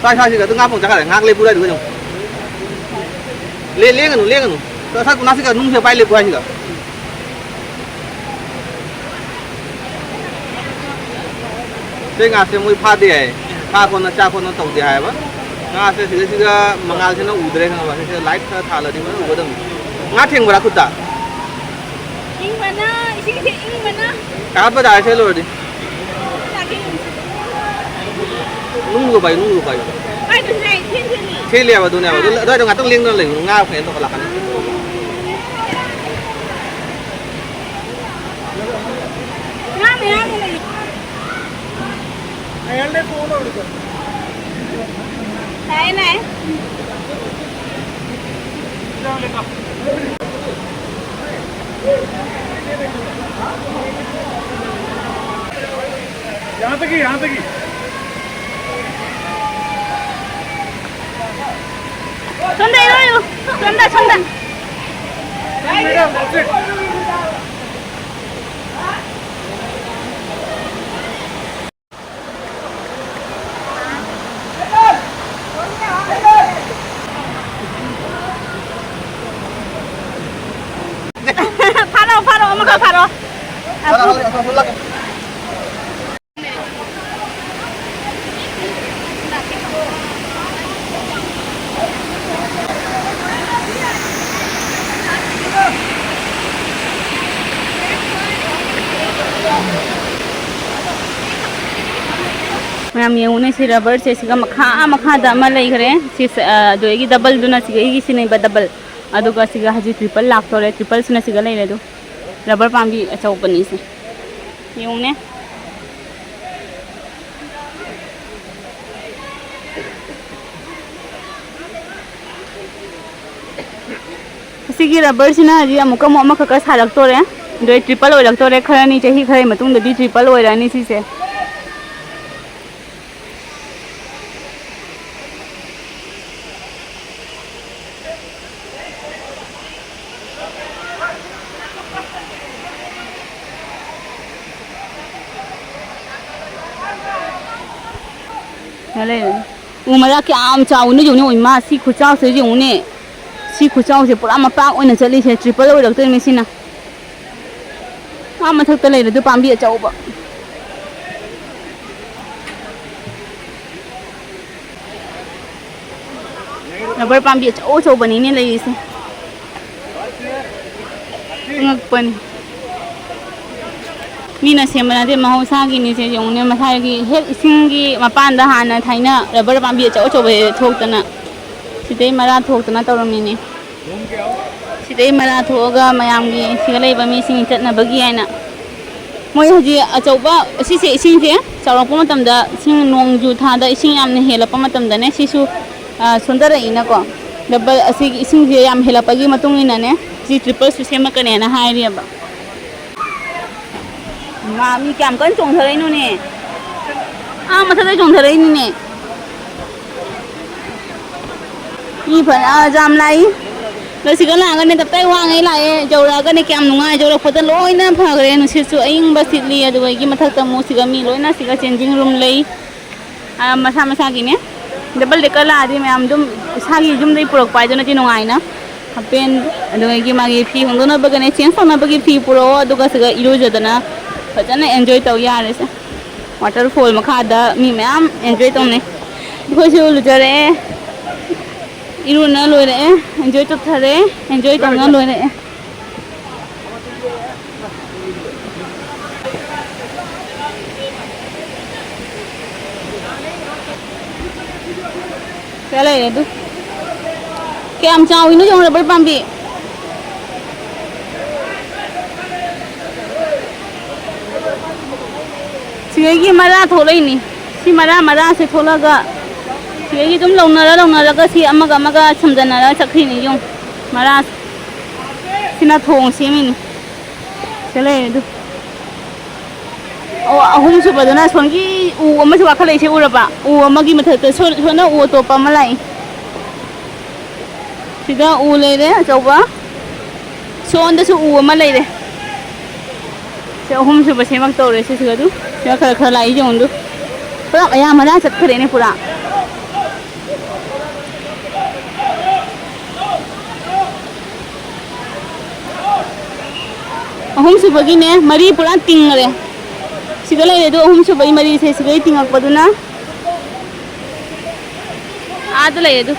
ꯁ꯭ꯋꯥꯏ, ꯁ꯭ꯋꯥꯏꯁꯤꯗ ꯑꯗꯨꯝ ꯉꯥ ꯐꯥꯎ ꯆꯠꯈ꯭ꯔꯦ꯫ ꯉꯥꯏꯍꯥꯛ ꯂꯦꯞꯄꯨ ꯑꯗꯨꯋꯥꯏꯗꯨꯒ ꯑꯗꯨꯝ꯫ ꯂꯦ-, ꯂꯦꯡꯒꯅꯨ, ꯂꯦꯡꯒꯅꯨ꯫ ꯁꯠ ꯁꯠ ꯅꯥꯁꯤꯒ ꯅꯨꯡꯁꯦ ꯄꯥꯏ ꯂꯦꯞꯄꯨ ꯍꯥꯏꯁꯤꯒ꯫ ꯁꯤ ꯉꯥꯁꯦ ꯃꯣꯏ ꯐꯥꯗꯦ ꯍꯥꯏ꯫ ꯐꯥ ꯈꯣꯠꯅ ꯆꯥ ꯈꯣꯠꯅ ꯇꯧꯗꯦ ꯍꯥꯏꯌꯦꯕ꯫ ꯉꯥꯁꯦ ꯁꯤꯗꯩꯁꯤꯗ ꯃꯉꯥꯜꯁꯤꯅ ꯎꯗ꯭ꯔꯦ ꯈꯪꯉꯕ? ꯁꯤꯁꯦ ꯂꯥꯏꯠ ꯈꯔ ꯊꯥꯜꯂꯗꯤ ꯃꯣꯏꯅ ꯎꯒꯗꯕꯅꯤ꯫ ꯉꯥ ꯊꯦꯡꯕ꯭ꯔꯥ ꯈꯨꯠꯇ? ꯏꯪꯕꯅ, ꯏꯁꯤꯡꯁꯦ ꯏꯪꯕꯅ꯫ ꯀꯥꯈꯠꯄ ꯇꯥꯔꯦ ꯁꯦ ꯂꯣꯏꯔꯗꯤ꯫ ꯆꯥꯛ ꯏꯪꯕꯁꯦ꯫ ꯅꯨꯡꯗꯣ ꯄꯥꯏꯌꯨ, ꯅꯨꯡꯗꯣ ꯄꯥꯏꯌꯨ꯫ ꯄꯥꯏꯗ꯭ꯔꯁꯨ ꯌꯥꯏ, ꯊꯦꯟ ꯊꯦꯟꯅꯤ꯫ ꯊꯦꯜꯂꯦꯕ ꯑꯗꯨꯅꯦꯕ꯫ ꯑꯗꯨ, ꯑꯥ꯫ ꯑꯗꯨꯋꯥꯏꯗꯣ ꯉꯥꯛꯇꯪ ꯂꯦꯡꯗꯅ ꯂꯩꯌꯨ꯫ ꯉꯥ ꯐꯖꯅ ꯇꯧꯈꯠꯂꯛꯀꯅꯤ꯫ ꯉꯥ ꯃꯌꯥꯝ ꯂꯩ꯫ ꯂꯥꯛꯑꯦ, ꯂꯥꯛꯑꯦ꯫ यहाँ तक ही, यहाँ तक ही। ꯁꯣꯝꯗ ꯏꯔꯣꯏꯌꯨ꯫ ꯁꯣꯝꯗ, ꯁꯣꯝꯗ꯫ Madam, that's it. ꯐꯥꯔꯛꯑꯣ, ꯐꯥꯔꯛꯑꯣ, ꯑꯃꯈꯛ ꯐꯥꯔꯛꯑꯣ꯫ ꯐꯥꯔꯛꯑꯣ, ꯐꯥꯔꯛꯑꯣ, ꯐꯥꯔꯛꯑꯣ꯫ ꯃꯌꯥꯝ ꯌꯦꯡꯉꯨꯅꯦ, ꯁꯤ ꯔꯕꯔꯁꯦ ꯁꯤꯒ ꯃꯈꯥ, ꯃꯈꯥꯗ ꯑꯃ ꯂꯩꯈ꯭ꯔꯦ꯫ ꯁꯤ, ꯑ, ꯑꯗꯨꯗꯒꯤ ꯗꯕꯜꯗꯨꯅ ꯁꯤꯒ ꯑꯩꯒꯤ ꯁꯤꯅꯦꯕ ꯗꯕꯜ꯫ ꯑꯗꯨꯒ ꯁꯤꯒ ꯍꯧꯖꯤꯛ ꯇ꯭ꯔꯤꯄꯜ ꯂꯥꯛꯇꯣꯔꯦ꯫ ꯇ꯭ꯔꯤꯄꯜꯁꯤꯅ ꯁꯤꯒ ꯂꯩꯔꯦ꯫ ꯑꯗꯨ ꯔꯕꯔ ꯄꯥꯝꯕꯤ ꯑꯆꯧꯕꯅꯤꯁꯦ꯫ ꯌꯦꯡꯉꯨꯅꯦ꯫ ꯑꯁꯤꯒꯤ ꯔꯕꯔꯁꯤꯅ ꯍꯧꯖꯤꯛ ꯑꯃꯨꯛꯀ ꯑꯃꯨꯛ ꯑꯃꯈꯛꯀ ꯁꯥꯔꯛꯇꯣꯔꯦ꯫ ꯑꯗꯣ ꯑꯩ ꯇ꯭ꯔꯤꯄꯜ ꯑꯣꯏꯔꯛꯇꯣꯔꯦ꯫ ꯈꯔꯅꯤ, ꯆꯍꯤ ꯈꯔꯒꯤ ꯃꯇꯨꯡꯗꯗꯤ ꯇ꯭ꯔꯤꯄꯜ ꯑꯣꯏꯔꯛꯑꯅꯤ ꯁꯤꯁꯦ꯫ ꯂꯩꯔꯅꯤ꯫ ꯎ ꯃꯔꯥ ꯀꯌꯥꯝ ꯆꯥꯎꯅ ꯌꯦꯡꯉꯨꯅꯦ, ꯏꯃꯥ, ꯁꯤ ꯈꯨꯆꯥꯎꯁꯦ ꯌꯦꯡꯉꯨꯅꯦ꯫ ꯁꯤ ꯈꯨꯆꯥꯎꯁꯦ ꯄꯨꯔꯥ ꯃꯄꯥꯛ ꯑꯣꯏꯅ ꯆꯠꯂꯤꯁꯦ, ꯇ꯭ꯔꯤꯄꯜ ꯑꯣꯏꯔꯛꯇꯣꯏꯅꯦ ꯁꯤꯅ꯫ ꯑꯥ ꯃꯊꯛꯇ ꯂꯩꯔꯦ ꯑꯗꯨ ꯄꯥꯝꯕꯤ ꯑꯆꯧꯕ꯫ ꯔꯕꯔ ꯄꯥꯝꯕꯤ ꯑꯆꯧ ꯑꯆꯧꯕꯅꯤꯅꯦ ꯂꯩꯔꯤꯁꯦ꯫ ꯑꯉꯛꯄꯅꯤ꯫ ꯃꯤꯅ ꯁꯦꯝꯕ ꯅꯠꯇꯦ, ꯃꯍꯧꯁꯥꯒꯤꯅꯤ꯫ ꯁꯦ ꯌꯦꯡꯉꯨꯅꯦ, ꯃꯁꯥꯒꯤ ꯍꯦꯛ ꯏꯁꯤꯡꯒꯤ ꯃꯄꯥꯟꯗ ꯍꯥꯟꯅ ꯊꯥꯏꯅ ꯔꯕꯔ ꯄꯥꯝꯕꯤ ꯑꯆꯧ ꯑꯆꯧꯕ ꯊꯣꯛꯇꯅ, ꯁꯤꯗꯩ ꯃꯔꯥ ꯊꯣꯛꯇꯅ ꯇꯧꯔꯝꯃꯤꯅꯤ꯫ ꯁꯤꯗꯩ ꯃꯔꯥ ꯊꯣꯛꯑꯒ ꯃꯌꯥꯝꯒꯤ, ꯁꯤꯗ ꯂꯩꯕ ꯃꯤꯁꯤꯡ ꯆꯠꯅꯕꯒꯤ ꯍꯥꯏꯅ꯫ ꯃꯣꯏ ꯍꯧꯖꯤꯛ ꯑꯆꯧꯕ, ꯑꯁꯤꯁꯦ ꯏꯁꯤꯡꯁꯦ ꯆꯥꯎꯔꯛꯄ ꯃꯇꯝꯗ, ꯏꯁꯤꯡ ꯅꯣꯡꯖꯨ ꯊꯥꯗ ꯏꯁꯤꯡ ꯌꯥꯝꯅ ꯍꯦꯜꯂꯛꯄ ꯃꯇꯝꯗꯅꯦ, ꯁꯤꯁꯨ, ꯑ, ꯁꯣꯟꯊꯔꯛꯏꯅꯀꯣ꯫ ꯗꯕꯜ, ꯑꯁꯤꯒꯤ ꯏꯁꯤꯡꯁꯦ ꯌꯥꯝ ꯍꯦꯜꯂꯛꯄꯒꯤ ꯃꯇꯨꯡ ꯏꯟꯅꯅꯦ, ꯁꯤ ꯇ꯭ꯔꯤꯄꯜꯁꯨ ꯁꯦꯝꯃꯛꯀꯅꯦꯅ ꯍꯥꯏꯔꯤꯑꯕ꯫ ꯃꯥ ꯃꯤ ꯀꯌꯥꯝ ꯀꯟꯅ ꯆꯣꯡꯊꯔꯛꯏꯅꯣꯅꯦ? ꯑꯥ, ꯃꯊꯛꯇ ꯆꯣꯡꯊꯔꯛꯏꯅꯤꯅꯦ꯫ ꯃꯤ ꯐꯅ ꯌꯥꯝ ꯂꯥꯛꯏ꯫ ꯑꯗꯣ ꯁꯤꯒ ꯂꯥꯛꯑꯒꯅꯦ, ꯇꯞꯇꯥꯏ ꯋꯥꯡꯉꯩ ꯂꯥꯛꯑꯦ꯫ ꯌꯧꯔꯛꯑꯒꯅꯦ ꯀꯌꯥꯝ ꯅꯨꯡꯉꯥꯏ꯫ ꯌꯧꯔꯛꯄꯗ ꯂꯣꯏꯅ ꯐꯈ꯭ꯔꯦ꯫ ꯅꯨꯡꯁꯤꯠꯁꯨ ꯑꯌꯤꯡꯕ ꯁꯤꯠꯂꯤ꯫ ꯑꯗꯨꯗꯒꯤ ꯃꯊꯛꯇ ꯑꯃꯨꯛ ꯁꯤꯒ ꯃꯤ ꯂꯣꯏꯅ ꯁꯤꯒ changing room ꯂꯩ꯫ ꯑ, ꯃꯁꯥ ꯃꯁꯥꯒꯤꯅꯦ꯫ ꯗꯕꯜ ꯗꯦꯀꯔ ꯂꯥꯛꯑꯗꯤ ꯃꯌꯥꯝ ꯑꯗꯨꯝ ꯏꯁꯥꯒꯤ ꯌꯨꯝꯗꯒꯤ ꯄꯨꯔꯛꯄ ꯍꯥꯏꯗꯨꯅꯗꯤ ꯅꯨꯡꯉꯥꯏꯅ꯫ ꯍꯥꯄꯦꯟ, ꯑꯗꯨꯗꯒꯤ ꯃꯥꯒꯤ ꯐꯤ ꯍꯣꯡꯗꯣꯛꯅꯕꯒꯅꯦ, ꯆꯦꯟꯖ ꯇꯧꯅꯕꯒꯤ ꯐꯤ ꯄꯨꯔꯛꯑꯣ, ꯑꯗꯨꯒ ꯁꯤꯒ ꯏꯔꯨꯖꯗꯅ ꯐꯖꯅ ꯑꯦꯟꯖꯣꯏ ꯇꯧ ꯌꯥꯔꯦꯁꯦ꯫ ꯋꯥꯇꯔꯐꯣꯜ ꯃꯈꯥꯗ ꯃꯤ ꯃꯌꯥꯝ ꯑꯦꯟꯖꯣꯏ ꯇꯧꯅꯩ꯫ ꯑꯩꯈꯣꯏꯁꯨ ꯂꯨꯖꯔꯛꯑꯦ, ꯏꯔꯨꯅ ꯂꯣꯏꯔꯛꯑꯦ, ꯑꯦꯟꯖꯣꯏ ꯇꯧꯊꯔꯦ, ꯑꯦꯟꯖꯣꯏ ꯇꯧꯅ ꯂꯣꯏꯔꯛꯑꯦ꯫ ꯀꯌꯥ ꯂꯩꯔꯦ ꯑꯗꯨ? ꯀꯌꯥꯝ ꯆꯥꯎꯋꯤꯅꯣ ꯌꯦꯡꯉꯣ, ꯔꯕꯔ ꯄꯥꯝꯕꯤ꯫ ꯁꯤꯗꯒꯤ ꯃꯔꯥ ꯊꯣꯛꯂꯛꯏꯅꯤ꯫ ꯁꯤ ꯃꯔꯥ, ꯃꯔꯥꯁꯦ ꯊꯣꯛꯂꯛꯑꯒ ꯁꯤꯗꯒꯤ ꯑꯗꯨꯝ ꯂꯧꯅꯔ ꯂꯧꯅꯔꯒ ꯁꯤ ꯑꯃꯒ ꯑꯃꯒ ꯁꯝꯖꯟꯅꯔ ꯆꯠꯈ꯭ꯔꯤꯅꯤ꯫ ꯌꯦꯡꯉꯨ, ꯃꯔꯥꯁꯦ꯫ ꯁꯤꯅ ꯊꯣꯡ ꯁꯦꯝꯃꯤꯅꯤ꯫ ꯁꯤꯗ ꯂꯩꯔꯦ ꯑꯗꯨ꯫ ꯑꯣ, ꯑꯍꯨꯝ ꯁꯨꯕꯗꯅ ꯁꯣꯝꯒꯤ ꯎ ꯑꯃꯁꯨ ꯋꯥꯈꯠꯂꯛꯏꯁꯦ ꯎꯔꯕ? ꯎ ꯑꯃꯒꯤ ꯃꯊꯛꯇ ꯁꯣ-, ꯁꯣꯝꯗ ꯎ ꯑꯇꯣꯞꯄ ꯑꯃ ꯂꯥꯛꯏ꯫ ꯁꯤꯗ ꯎ ꯂꯩꯔꯦ ꯑꯆꯧꯕ, ꯁꯣꯝꯗꯁꯨ ꯎ ꯑꯃ ꯂꯩꯔꯦ꯫ ꯁꯤ ꯑꯍꯨꯝ ꯁꯨꯕ ꯁꯦꯝꯃꯛꯇꯧꯔꯦ ꯁꯤꯁꯨ ꯑꯗꯨ꯫ ꯁꯤꯗ ꯈꯔ ꯈꯔ ꯂꯥꯛꯏ ꯌꯦꯡꯉꯨ ꯑꯗꯨ꯫ ꯄꯨꯔꯥ ꯑꯌꯥꯝꯕꯅ ꯆꯠꯈ꯭ꯔꯦꯅꯦ ꯄꯨꯔꯥ꯫ ꯑꯍꯨꯝ ꯁꯨꯕꯒꯤꯅꯦ, ꯃꯔꯤ ꯄꯨꯔꯥ ꯇꯤꯡꯉꯔꯦ꯫ ꯁꯤꯗ ꯂꯩꯔꯦ ꯑꯗꯣ, ꯑꯍꯨꯝ ꯁꯨꯕꯒꯤ ꯃꯔꯤꯁꯦ ꯁꯤꯗꯩ ꯇꯤꯡꯉꯛꯄꯗꯨꯅ ꯑꯥꯗ ꯂꯩꯔꯦ ꯑꯗꯨ꯫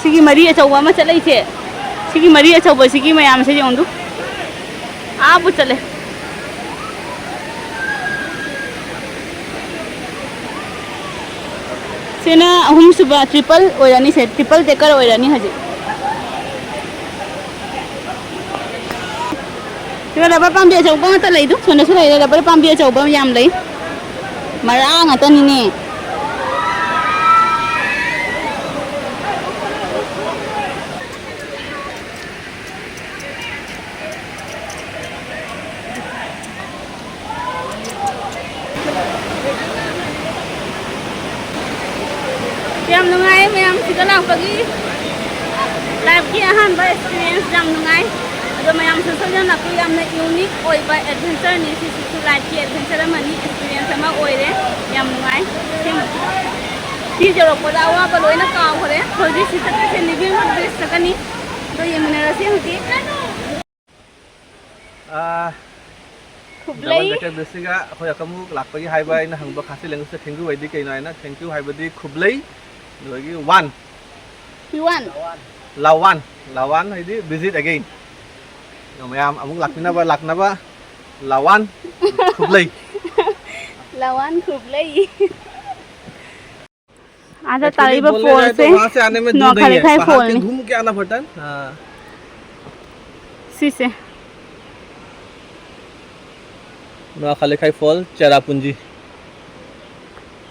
ꯁꯤꯒꯤ ꯃꯔꯤ ꯑꯆꯧꯕ ꯑꯃ ꯆꯠꯂꯛꯏꯁꯦ, ꯁꯤꯒꯤ ꯃꯔꯤ ꯑꯆꯧꯕꯁꯤꯒꯤ ꯃꯌꯥꯝꯁꯦ ꯌꯦꯡꯉꯨ ꯑꯗꯨ꯫ ꯑꯥꯕꯨ ꯆꯠꯂꯦ꯫ ꯁꯤꯅ ꯑꯍꯨꯝꯁꯨꯕ triple ꯑꯣꯏꯔꯅꯤ, ꯁꯦ triple decker ꯑꯣꯏꯔꯅꯤ ꯍꯧꯖꯤꯛ꯫ ꯁꯤꯗ ꯔꯕꯔ ꯄꯥꯝꯕꯤ ꯑꯆꯧꯕ ꯉꯥꯛꯇ ꯂꯩꯗꯣ, ꯁꯣꯝꯗꯁꯨ ꯂꯩꯔꯦ, ꯔꯕꯔ ꯄꯥꯝꯕꯤ ꯑꯆꯧꯕ ꯌꯥꯝ ꯂꯩ, ꯃꯔꯥ ꯉꯥꯛꯇꯅꯤꯅꯦ꯫ ꯌꯥꯝ ꯅꯨꯡꯉꯥꯏ ꯃꯌꯥꯝ ꯁꯤꯗ ꯂꯥꯛꯄꯒꯤ꯫ Lifeꯀꯤ ꯑꯍꯥꯟꯕ experience ꯌꯥꯝ ꯅꯨꯡꯉꯥꯏ꯫ ꯑꯗꯣ ꯃꯌꯥꯝꯁꯨ ꯁꯣꯏꯗꯅ ꯂꯥꯛꯄꯤꯌꯨ꯫ ꯌꯥꯝꯅ unique ꯑꯣꯏꯕ adventureꯅꯤ ꯁꯤꯁꯤꯁꯨ, lifeꯀꯤ adventure ꯑꯃꯅꯤ, experience ꯑꯃ ꯑꯣꯏꯔꯦ꯫ ꯌꯥꯝ ꯅꯨꯡꯉꯥꯏ꯫ ꯁꯤ ꯌꯧꯔꯛꯄꯗ ꯑꯋꯥꯕ ꯂꯣꯏꯅ ꯀꯥꯎꯈ꯭ꯔꯦ꯫ ꯍꯧꯖꯤꯛ ꯁꯤ ꯆꯠꯄꯁꯦ living root bridge ꯆꯠꯀꯅꯤ꯫ ꯑꯗꯣ ꯌꯦꯡꯃꯤꯟꯅꯔꯁꯤ ꯍꯧꯖꯤꯛ꯫ ꯑꯥ, ꯈꯨꯕ꯭ꯂꯩ꯫ Double decker bridgeꯁꯤꯒ ꯑꯩꯈꯣꯏ ꯑꯀꯃꯨꯛ ꯂꯥꯛꯄꯒꯤ ꯍꯥꯏꯕ ꯑꯩꯅ ꯍꯪꯕ ꯈꯥꯁꯤ languageetꯗ thank you ꯍꯥꯏꯗꯤ ꯀꯩꯅꯣ ꯍꯥꯏꯅ, thank you ꯍꯥꯏꯕꯗꯤ ꯈꯨꯕ꯭ꯂꯩ, ꯑꯗꯨꯗꯒꯤ ꯋꯥꯟ꯫ ꯋꯥꯟ꯫ ꯂꯋꯥꯟ꯫ ꯂꯋꯥꯟ ꯍꯥꯏꯗꯤ visit again꯫ ꯃꯌꯥꯝ ꯑꯃꯨꯛ ꯂꯥꯛꯄꯤꯅꯕ, ꯂꯥꯛꯅꯕ ꯂꯋꯥꯟ ꯈꯨꯕ꯭ꯂꯩ꯫ ꯇꯋꯥꯟ ꯈꯨꯞꯂꯩ꯫ ꯑꯥꯗ ꯇꯥꯔꯛꯏꯕ ꯐꯣꯜꯁꯦ ꯅꯣꯈꯥꯂꯤꯈꯥꯏ ꯐꯣꯜꯅꯤ꯫ ꯁꯤꯁꯦ꯫ ꯅꯣꯈꯥꯂꯤꯈꯥꯏ ꯐꯣꯜ, ꯆꯦꯔꯥꯄꯨꯟꯖꯤ꯫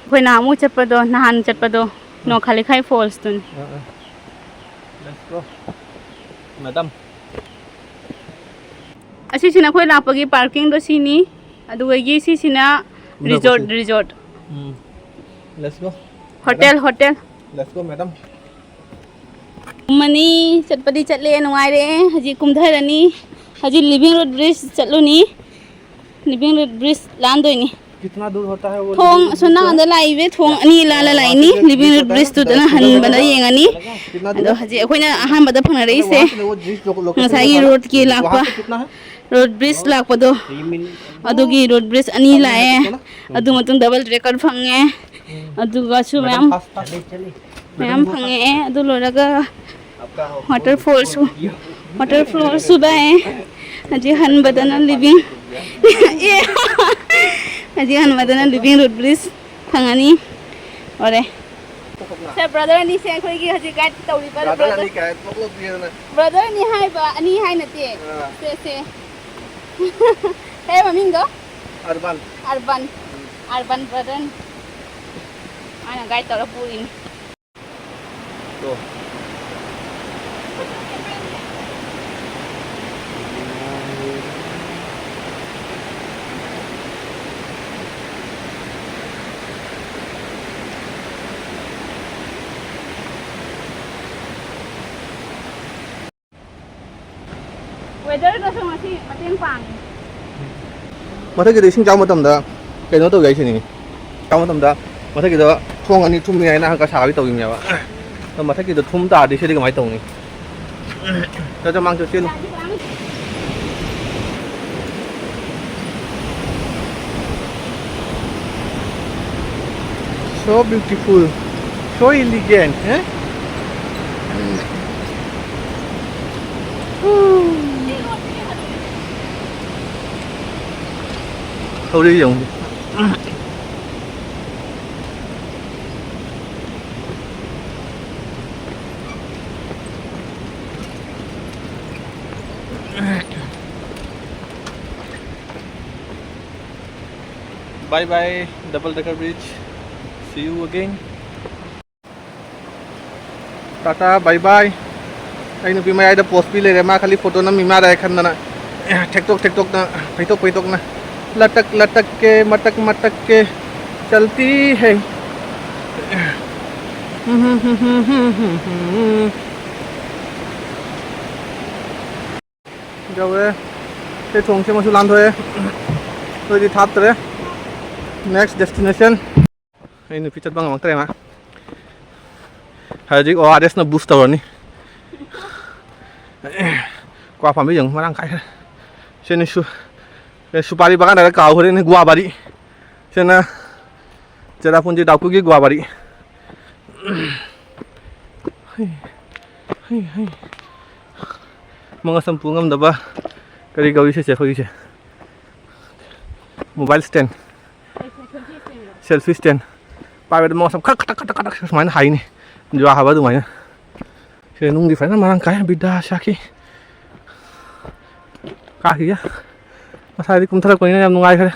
ꯑꯩꯈꯣꯏ ꯅꯍꯥꯟꯃꯨꯛ ꯆꯠꯄꯗꯣ, ꯅꯍꯥꯟ ꯆꯠꯄꯗꯣ, ꯅꯣꯈꯥꯂꯤꯈꯥꯏ ꯐꯣꯜꯁꯇꯨꯅꯤ꯫ ꯑꯥ, ꯑꯥ꯫ Let's go, madam꯫ ꯑꯁꯤꯁꯤꯅ ꯑꯩꯈꯣꯏ ꯂꯥꯛꯄꯒꯤ ꯄꯥꯔꯀꯤꯡꯗꯣ ꯁꯤꯅꯤ꯫ ꯑꯗꯨꯗꯒꯤ ꯁꯤꯁꯤꯅ resort, resort. Um. Let's go, hotel, madam꯫ Hotel. Let's go, madam꯫ ꯀꯨꯝꯃꯅꯤ, ꯆꯠꯄꯗꯤ ꯆꯠꯂꯦ, ꯅꯨꯡꯉꯥꯏꯔꯦ꯫ ꯍꯧꯖꯤꯛ ꯀꯨꯝꯊꯔꯅꯤ꯫ ꯍꯧꯖꯤꯛ ꯂꯤꯚꯤꯡ ꯔꯨꯠ ꯕ꯭ꯔꯤꯖ ꯆꯠꯂꯨꯅꯤ꯫ ꯂꯤꯚꯤꯡ ꯔꯨꯠ ꯕ꯭ꯔꯤꯖ ꯂꯥꯟꯗꯣꯏꯅꯤ꯫ ꯊꯣꯡ ꯑꯁꯣꯝ ꯅꯥꯀꯟꯗ ꯂꯥꯛꯏꯕ ꯊꯣꯡ ꯑꯅꯤ ꯂꯥꯜꯂ ꯂꯥꯛꯏꯅꯤ꯫ ꯂꯤꯚꯤꯡ ꯔꯨꯠ ꯕ꯭ꯔꯤꯖꯇꯨꯗꯅ ꯍꯟꯕꯗ ꯌꯦꯡꯉꯅꯤ꯫ ꯑꯗꯣ ꯍꯧꯖꯤꯛ ꯑꯩꯈꯣꯏꯅ ꯑꯍꯥꯟꯕꯗ ꯐꯪꯅꯔꯛꯏꯁꯦ ꯉꯁꯥꯏꯒꯤ ꯔꯣꯠꯀꯤ ꯂꯥꯛꯄ, ꯔꯣꯠ ꯕ꯭ꯔꯤꯖ ꯂꯥꯛꯄꯗꯣ, ꯑꯗꯨꯒꯤ ꯔꯣꯠ ꯕ꯭ꯔꯤꯖ ꯑꯅꯤ ꯂꯥꯛꯑꯦ꯫ ꯑꯗꯨ ꯃꯇꯨꯡ ꯗꯕꯜ ꯗ꯭ꯔꯦꯀꯔ ꯐꯪꯉꯦ꯫ ꯑꯗꯨꯒꯁꯨ ꯃꯌꯥꯝ, ꯃꯌꯥꯝ ꯐꯪꯉꯛꯑꯦ꯫ ꯑꯗꯨ ꯂꯣꯏꯔꯒ ꯋꯥꯇꯔꯐꯣꯜꯁꯨ, ꯋꯥꯇꯔꯐꯣꯜꯁꯨ ꯂꯥꯛꯑꯦ꯫ ꯍꯧꯖꯤꯛ ꯍꯟꯕꯗꯅ ꯂꯤꯚꯤꯡ, ꯑꯦ, ꯍꯧꯖꯤꯛ ꯍꯟꯕꯗꯅ ꯂꯤꯚꯤꯡ ꯔꯨꯠ ꯕ꯭ꯔꯤꯖ ꯐꯪꯉꯅꯤ꯫ ꯑꯣꯔꯦ꯫ ꯁꯦ, ꯕ꯭ꯔꯗꯔ ꯑꯅꯤꯁꯦ ꯑꯩꯈꯣꯏꯒꯤ ꯍꯧꯖꯤꯛ ꯒꯥꯏꯗ ꯇꯧꯔꯤꯕ ꯕ꯭ꯔꯗꯔ ꯕ꯭ꯔꯗꯔ꯫ ꯑꯅꯤ ꯀꯥꯏ ꯄꯣꯛꯂꯣꯞ ꯄꯤꯗꯅ꯫ ꯕ꯭ꯔꯗꯔ ꯑꯅꯤ ꯍꯥꯏꯕ, ꯑꯅꯤ ꯍꯥꯏ ꯅꯠꯇꯦ꯫ ꯑꯥ꯫ ꯁꯦ, ꯁꯦ꯫ ꯀꯩ ꯃꯃꯤꯡꯗꯣ? ꯑꯔꯕꯥꯟ꯫ ꯑꯔꯕꯥꯟ꯫ ꯎꯝ꯫ ꯑꯔꯕꯥꯟ ꯕ꯭ꯔꯗꯔꯅꯤ꯫ ꯃꯥꯅ ꯒꯥꯏꯗ ꯇꯧꯔ ꯄꯨꯔꯤꯅꯤ꯫ ꯇꯣ꯫ ꯋꯦꯗꯔꯗꯁꯨ ꯉꯁꯤ ꯃꯇꯦꯡ ꯄꯥꯡꯉꯤ꯫ ꯃꯊꯛꯀꯤꯗꯣ ꯏꯁꯤꯡ ꯆꯥꯎꯕ ꯃꯇꯝꯗ ꯀꯩꯅꯣ ꯇꯧꯒꯦ ꯍꯥꯏꯁꯤꯅꯤ꯫ ꯆꯥꯎꯕ ꯃꯇꯝꯗ ꯃꯊꯛꯀꯤꯗꯣ ꯊꯣꯡ ꯑꯅꯤ ꯊꯨꯝꯃꯤ ꯍꯥꯏꯅ ꯍꯪꯀ ꯁꯥꯕꯤ ꯇꯧꯈꯤꯕꯅꯦꯕ꯫ ꯑꯗꯣ ꯃꯊꯛꯀꯤꯗꯣ ꯊꯨꯝ ꯇꯥꯔꯗꯤ ꯁꯤꯗꯤ ꯀꯃꯥꯏꯅ ꯇꯧꯅꯤ? ꯆꯠ, ꯆꯠ, ꯃꯥꯡ ꯆꯠ, ꯆꯦꯜꯂꯨ꯫ So beautiful, so elegant, eh? ꯍꯧꯖꯤꯛ ꯌꯦꯡꯉꯨ꯫ Bye bye, double decker bridge. See you again. Tata, bye bye. ꯑꯩ ꯅꯨꯄꯤ ꯃꯌꯥꯏꯗ ꯄꯣꯁ ꯄꯤ ꯂꯩꯔꯦ, ꯃꯥ ꯈꯜꯂꯤ ꯐꯣꯇꯣ ꯅꯝꯃꯤ ꯃꯥꯜꯂꯦ ꯈꯟꯗꯅ, ꯊꯦꯛꯇꯣꯛ ꯊꯦꯛꯇꯣꯛꯅ, ꯐꯩꯇꯣꯛ ꯐꯩꯇꯣꯛꯅ, ꯂꯇꯛ ꯂꯇꯛ ꯀꯦ ꯃꯇꯛ ꯃꯇꯛ ꯀꯦ ꯆꯜꯇꯤ ꯍꯩ꯫ ꯌꯧꯔꯦ꯫ ꯁꯤ ꯊꯣꯡꯁꯦ ꯑꯃꯁꯨ ꯂꯥꯟꯊꯣꯛꯑꯦ꯫ ꯑꯩꯈꯣꯏꯗꯤ ꯊꯥꯞꯇ꯭ꯔꯦ꯫ Next destination꯫ ꯑꯩ ꯅꯨꯄꯤ ꯆꯠꯄ ꯉꯝꯃꯛꯇ꯭ꯔꯦ ꯃꯥ꯫ ꯍꯧꯖꯤꯛ ꯑꯣ ꯑꯥꯔ ꯑꯦꯁꯅ ꯕꯨꯁ ꯇꯧꯔꯅꯤ꯫ ꯀ꯭ꯋꯥ ꯄꯥꯝꯕꯤ ꯌꯦꯡꯉꯨ, ꯃꯔꯥꯡ ꯀꯥꯏꯈ꯭ꯔꯦ꯫ ꯁꯤꯅ ꯁꯨ-, ꯁꯨꯄꯥꯔꯤ ꯕꯥꯒꯥꯟ ꯍꯥꯏꯔ ꯀꯥꯎꯈ꯭ꯔꯦꯅꯦ, ꯒ꯭ꯋꯥꯕꯥꯔꯤ꯫ ꯁꯤꯅ ꯆꯦꯔꯥꯄꯨꯟꯖꯤ ꯗꯥꯎꯀꯨꯒꯤ ꯒ꯭ꯋꯥꯕꯥꯔꯤ꯫ ꯍꯩ, ꯍꯩ, ꯍꯩ꯫ ꯃꯉꯛꯁꯝ ꯄꯨ ꯉꯝꯗꯕ꯫ ꯀꯔꯤ ꯀꯧꯏ ꯁꯤꯁꯦ ꯑꯩꯈꯣꯏꯒꯤꯁꯦ? Mobile stand꯫ Selfie stand꯫ ꯄꯥꯏꯕꯗ ꯃꯉꯛꯁꯝ ꯈꯛ ꯈꯇꯛ ꯈꯇꯛ ꯈꯇꯛ ꯁꯨꯃꯥꯏꯅ ꯍꯥꯏꯅꯤ꯫ ꯖꯨꯋꯥ ꯍꯥꯕ ꯑꯗꯨꯃꯥꯏꯅ꯫ ꯁꯤ ꯅꯨꯡꯗꯤ ꯐꯖꯅ ꯃꯔꯥꯡ ꯀꯥꯏ꯫ ꯕꯤꯗꯥ ꯁꯥꯈꯤ꯫ ꯀꯥꯈꯤꯒꯦ꯫ ꯉꯁꯥꯏꯗꯤ ꯀꯨꯝꯊꯔꯛꯄꯅꯤꯅ ꯌꯥꯝ ꯅꯨꯡꯉꯥꯏꯈ꯭ꯔꯦ꯫